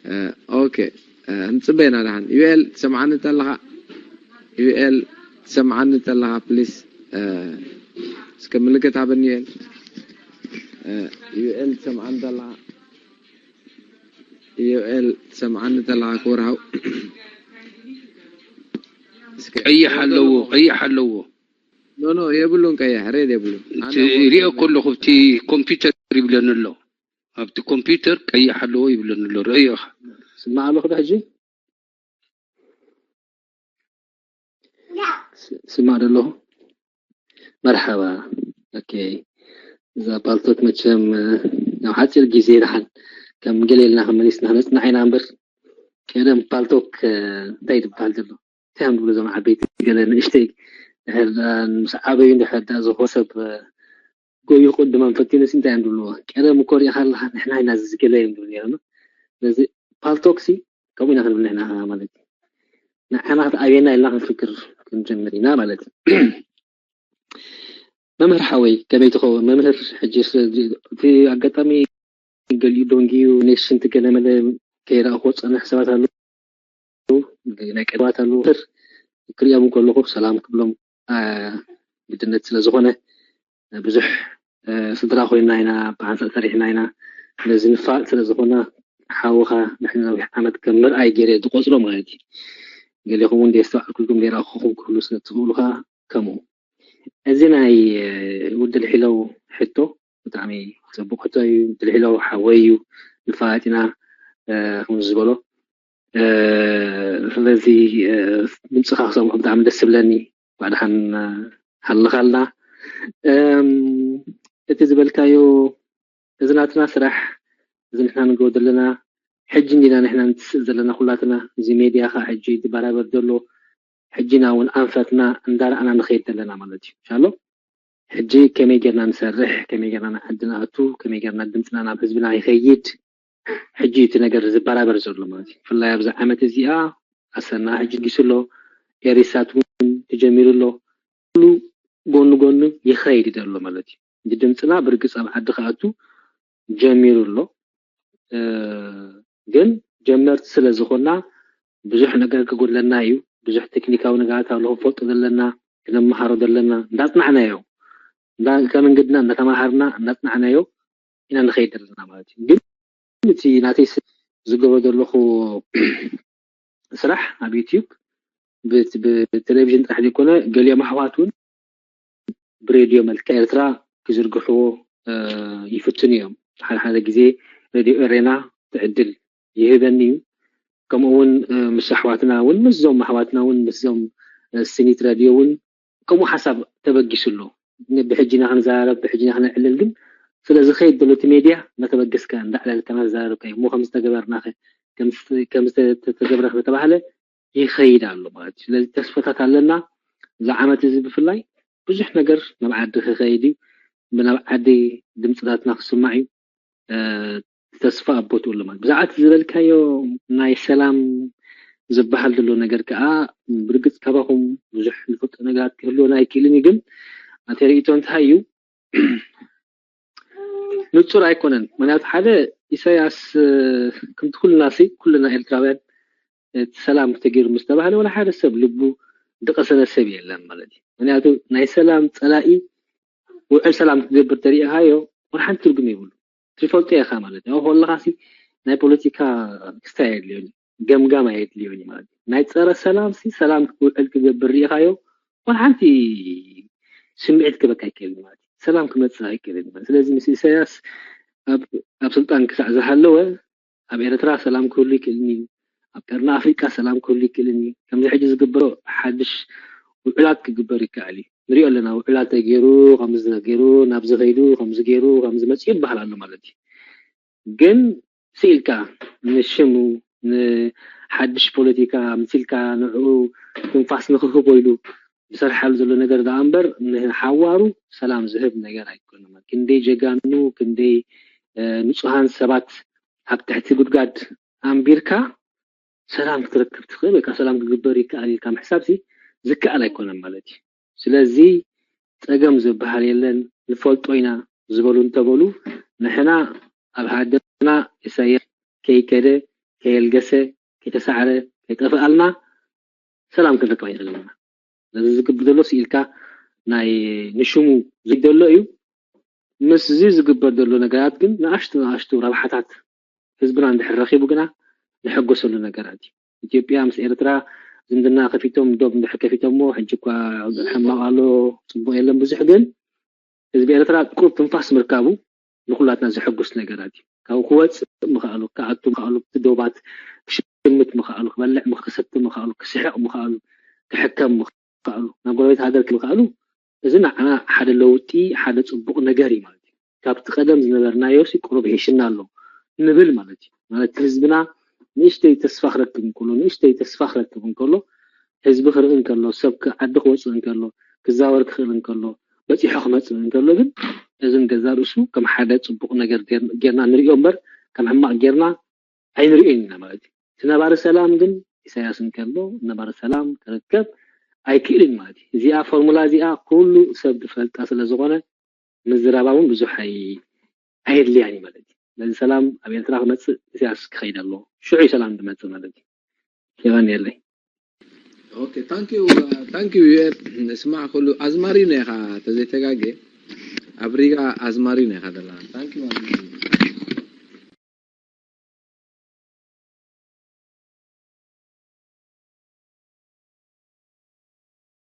እ፣ ኦኬ፣ እ፣ ንጽበ ኢና ደሓን። ዩኤል ትሰምዓኒ እንተለኻ፣ ዩኤል ትሰምዓኒ እንተለኻ፣ ፕሊስ፣ እ፣ እስከ ምልክት ሃበኒ ዩኤል። እ፣ ዩኤል ትሰምዓኒ እንተለኻ፣ ዩኤል ትሰምዓኒ እንተለኻ፣ ክቡር ሓው። እስከ ቀይሕ ኣለዎ፣ ቀይሕ ኣለዎ። ኖ፣ ኖ፣ የብሉን ቀይሕ፣ ሬድ የብሉን። ኣነ እቲ ሪኦ ከለኹ ኣብቲ ኮምፒውተር ይብለኒ ኣሎ። ኣብቲ ኮምፒውተር ቀይሕ ኣለዎ ይብለኒ ኣሎ። ርእዮ ኢኻ። ስማዕ ኣለኹ ዶ ሕጂ? ስ-፣ ስማዕ ዶ ኣለኹ? መርሓባ። ኦኬ። እዛ ፓልቶክ መቸም፣ እ፣ ናብ ሓፂር ግዜ ደሓን ከም ገለ ኢልና ከመሊስና ክነፅንዓ ኢና እምበር፣ ቀደም ፓልቶክ፣ እ፣ እንታይ ትበሃል ዘሎ? እንታይ እዮም ዝብሉ እዞም ዓበይቲ ገለ ንእሽተይ ድሕር ምስ ዓበዩ እንድሕር ዳ ዝኾ ሰብ፣ እ፣ ጎዩ ቅድሞም ፈቲኑሲ እንታይ እዮም ዝብልዎ? ቀደም እኮ ሪኢኻ ኣለኻ፣ ንሕና ኢና እዚ ገለ እዮም ዝብሉ ነይሮም። ስለዚ ፓልቶክሲ ከምኡ ኢና ክንብል ንሕና ማለት እዩ። ንዓና ክትኣብየና ኢልና ክንፍክር ክንጀምር ኢና ማለት እዩ። መምህር ሓወይ፣ ከመይ ትኸውን? መምህር፣ ሕጂ ስ-፣ እቲ ኣጋጣሚ ገሊኡ ደንጊዩ፣ ኔሽን ትገለመለ ከይረኣኹዎ ዝጸንሕ ሰባት ኣለዉ፣ ናይ ቀደም ሰባት ኣለዉ። መምህር፣ ክሪኦም ከለኹ ሰላም ክብሎም፣ አ፣ ግድነት ስለ ዝኾነ፣ ብዙሕ፣ እ፣ ስድራ ኮይና ኢና፣ ብሓንሳእ ሰሪሕና ኢና። ስለዚ ንፋጥ ስለ ዝኾና፣ ሓውኻ ድሕሪ ነዊሕ ዓመት ከም ምርኣይ ገይረ ዝቆጽሮ ማለት እዩ። ገሌኹም እውን ዘይስተውዓልኩልኩም፣ ዘይረኣኹኹም ክህሉ ስለ ትኽእሉ ኸኣ ከምኡ። እዚ ናይ፣ እ፣ ውዲ ልሒለው ሕቶ ብጣዕሚ ጽቡቕ ሕቶ እዩ። ውዲ ልሒለው ሓወይ እዩ፣ ንፋጥ ኢና፣ እ፣ ከም ዝበሎ። እ፣ ስለዚ፣ እ፣ ድምጽኻ ክሰምዖ ብጣዕሚ ደስ ዝብለኒ። እንኳዕ ደሓን ሃለኻልና። እም፣ እቲ ዝበልካዮ፣ እዚ ናትና ስራሕ፣ እዚ ንሕና ንገብሮ ዘለና፣ ሕጂ እንዲና ንሕና ንትስእ ዘለና ኩላትና፣ እዚ ሜድያ ኸዓ ሕጂ ዝበራበር ዘሎ፣ ሕጂና እውን ኣንፈትና እንዳረኣና ንኸይድ ዘለና ማለት እዩ። ሻሎ? ሕጂ ከመይ ጌርና ንሰርሕ፣ ከመይ ጌርና ንዓዲ ንኣቱ፣ ከመይ ጌርና ድምፅና ናብ ህዝብና ይኸይድ፣ ሕጂ እቲ ነገር ዝበራበር ዘሎ ማለት እዩ። ብፍላይ ኣብዚ ዓመት እዚኣ ኣሰና ሕጂ ጊሱ ኣሎ፣ ኤሪሳት እውን ተጀሚሩ ኣሎ። ኩሉ ጎኑ ጎኑ ይኸይድ ዘሎ ማለት እዩ። እዚ ድምፅና ብርግፅ ኣብ ዓዲ ክኣቱ ጀሚሩ ኣሎ። እ፣ ግን ጀመርቲ ስለ ዝኾንና ብዙሕ ነገር ክጎድለና እዩ። ብዙሕ ቴክኒካዊ ነገራት ኣሎ ክንፈልጦ ዘለና፣ ክነመሃሮ ዘለና፣ እንዳፅናዕናዮ፣ እንዳ-፣ ከመንገድና እንዳተማሃርና፣ እንዳፅናዕናዮ ኢና ንኸይድ ዘለና ማለት እዩ። ግን እቲ ናተይ ስ-፣ ዝገብሮ ዘለኹ ስራሕ ኣብ ዩትዩብ ብ-፣ ብቴሌቪዥን ጥራሕ ዘይኮነ፣ ገሊኦም ኣሕዋት እውን ብሬድዮ መልክዕ ኤርትራ ክዝርግሕዎ፣ እ፣ ይፍትኑ እዮም። ሓደ ሓደ ግዜ ሬድዮ ኤሬና እቲ ዕድል ይህበኒ እዩ። ከምኡ እውን፣ እ፣ ምስ ኣሕዋትና እውን፣ ምስዞም ኣሕዋትና እውን፣ ምስዞም፣ እ፣ ስኒት ሬድዮ እውን ከምኡ ሓሳብ ተበጊሱ ኣሎ። ን-፣ ብሕጂ ኢና ክንዘራረብ፣ ብሕጂ ኢና ክነዕልል፣ ግን ስለ ዝኸይድ ዘሎ እቲ ሜድያ እናተበገስካ፣ እንዳዕለልካ፣ እናተዘራረብካ እዩ። እሞ ከምዚ ተገበርናኸ፣ ከምዚ፣ ከምዚ ተ-፣ ተ-፣ ተገብረ ከተባህለ ይኸይድ ኣሎ ማለት እዩ። ስለዚ ተስፋታት ኣለና። እዚ ዓመት እዚ ብፍላይ ብዙሕ ነገር ናብ ዓዲ ክኸይድ እዩ። ብናብ ዓዲ ድምፅታትና ክስማዕ እዩ። እ፣ ተስፋ ኣብ ቦትኡ ኣሎ ማለት። ብዛዕባ እቲ ዝበልካዮ ናይ ሰላም ዝበሃል ዘሎ ነገር ከዓ፣ ብርግፅ ካባኹም ብዙሕ ንፈልጦ ነገራት ክህልወና ኣይክእልን እዩ፣ ግን ናተይ ርእይቶ እንታይ እዩ? ንጹር ኣይኮነን። ምክንያቱ ሓደ ኢሳያስ፣ እ፣ ከምቲ ኩልና ሲ፣ ኩልና ኤርትራውያን፣ እቲ ሰላም ተገይሩ ምስ ተባህለ፣ ወላ ሓደ ሰብ ልቡ ዝቐሰነ ሰብ የለን ማለት እዩ። ምክንያቱ ናይ ሰላም ጸላኢ ውዕል ሰላም ክገብር ተሪኢኻዮ፣ ወላ ሓንቲ ትርጉም የብሉ። ትፈልጦ ኢኻ ማለት እዩ። ኣብኡ ከለኻ ሲ ናይ ፖለቲካ ክስታይ ኣየድልዮን እዩ፣ ገምጋም ኣየድልዮን እዩ ማለት እዩ። ናይ ጸረ ሰላም ሲ ሰላም ውዕል ክገብር ርኢኻዮ፣ ወላ ሓንቲ ስምዒት ክበካ ኣይክእልን ማለት እዩ። ሰላም ክመጽእ ኣይክእልን ማለት እዩ። ስለዚ ምስ ኢሳያስ ኣብ፣ ኣብ ስልጣን ክሳዕ ዝሃለወ፣ ኣብ ኤርትራ ሰላም ክህሉ ይክእልን እዩ፣ ኣብ ቀርኒ ኣፍሪቃ ሰላም ክህሉ ይክእልን እዩ። ከምዚ ሕጂ ዝግበሮ ሓድሽ ውዕላት ክግበር ይከኣል እዩ። ንሪኦ ኣለና፣ ውዕላት ተገይሩ፣ ከምዚ ተገይሩ፣ ናብዚ ከይዱ፣ ከምዚ ገይሩ፣ ከምዚ መፂኡ ይበሃል ኣሎ ማለት እዩ። ግን ስኢልካ ንሽሙ ንሓድሽ ፖለቲካ ምሲልካ ንዕኡ ትንፋስ ንክህቦ ኢሉ ዝሰርሓሉ ዘሎ ነገር ደኣ እምበር ንሓዋሩ ሰላም ዝህብ ነገር ኣይኮነን። ክንደይ ጀጋኑ ክንደይ ንጹሃን ሰባት ኣብ ትሕቲ ጉድጋድ ኣንቢርካ ሰላም ክትረክብ ትኽእል ወይ ከዓ ሰላም ክግበር ይከኣል ኢልካ ምሕሳብ ዝከኣል ኣይኮነን ማለት እዩ። ስለዚ ጸገም ዝበሃል የለን ንፈልጦ ኢና ዝበሉ እንተበሉ ንሕና ኣብ ሃገርና ኢሳያስ ከይከደ ከየልገሰ ከይተሳዕረ ከይጠፍኣልና ሰላም ክንረክብ ኣይኽእልን ኢና። ነዚ ዝግብር ዘሎ ስኢልካ ናይ ንሽሙ ዝደሎ እዩ። ምስዚ ዝግበር ዘሎ ነገራት ግን ንኣሽቱ ንኣሽቱ ረብሓታት ህዝብና እንድሕር ረኺቡ ግና ንሕጎሰሉ ነገራት እዩ። ኢትዮጵያ ምስ ኤርትራ ዝምድና ከፊቶም ዶብ እንድሕር ከፊቶሞ ሕጂ እኳ ሕማቕ ኣሎ ጽቡቕ የለን ብዙሕ ግን ህዝቢ ኤርትራ ቁሩብ ትንፋስ ምርካቡ ንኩላትና ዘሐጉስ ነገራት እዩ። ካብኡ ክወፅእ ምኽኣሉ ክኣቱ ምኽኣሉ ዶባት ክሽምት ምኽኣሉ ክበልዕ ክሰቲ ምኽኣሉ ክስሕቕ ምኽኣሉ ክሕከም ምኽኣሉ ናብ ጎረቤት ሃገር ምኽኣሉ እዚ ንዓና ሓደ ለውጢ ሓደ ፅቡቕ ነገር እዩ ማለት እዩ። ካብቲ ቀደም ዝነበርናዮ ሲ ቁሩብ ሄሽና ኣሎ ንብል ማለት እዩ። ማለት ህዝብና ንእሽተይ ተስፋ ክረክብ እንከሎ ንእሽተይ ተስፋ ክረክብ እንከሎ ህዝቢ ክርኢ እንከሎ ሰብ ዓዲ ክወፅእ እንከሎ ክዛወር ክኽእል እንከሎ በፂሖ ክመፅእ እንከሎ ግን እዚ ንገዛ ርእሱ ከም ሓደ ፅቡቕ ነገር ጌርና ንሪኦ እምበር ከም ሕማቕ ጌርና ኣይንሪኦን ኢና ማለት እዩ። እቲ ነባሪ ሰላም ግን ኢሳያስ እንከሎ ነባሪ ሰላም ክርከብ ኣይክእልን ማለት እዩ። እዚኣ ፎርሙላ እዚኣ ኩሉ ሰብ ዝፈልጣ ስለ ዝኾነ ምዝራባ እውን ብዙሕ ኣየድልያን እዩ ማለት እዩ። ስለዚ ሰላም ኣብ ኤርትራ ክመፅእ ኢሳያስ ክኸይድ ኣለዎ። ሽዑ እዩ ሰላም ዝመፅእ ማለት እዩ። የቐንየለይ። Okay, thank you, uh, thank you, U F. ስማዕ ኩሉ ኣዝማሪ ነ ኢኻ ተዘይተጋጌ ኣብ ሪጋ ኣዝማሪ ነ ኢኻ ደላ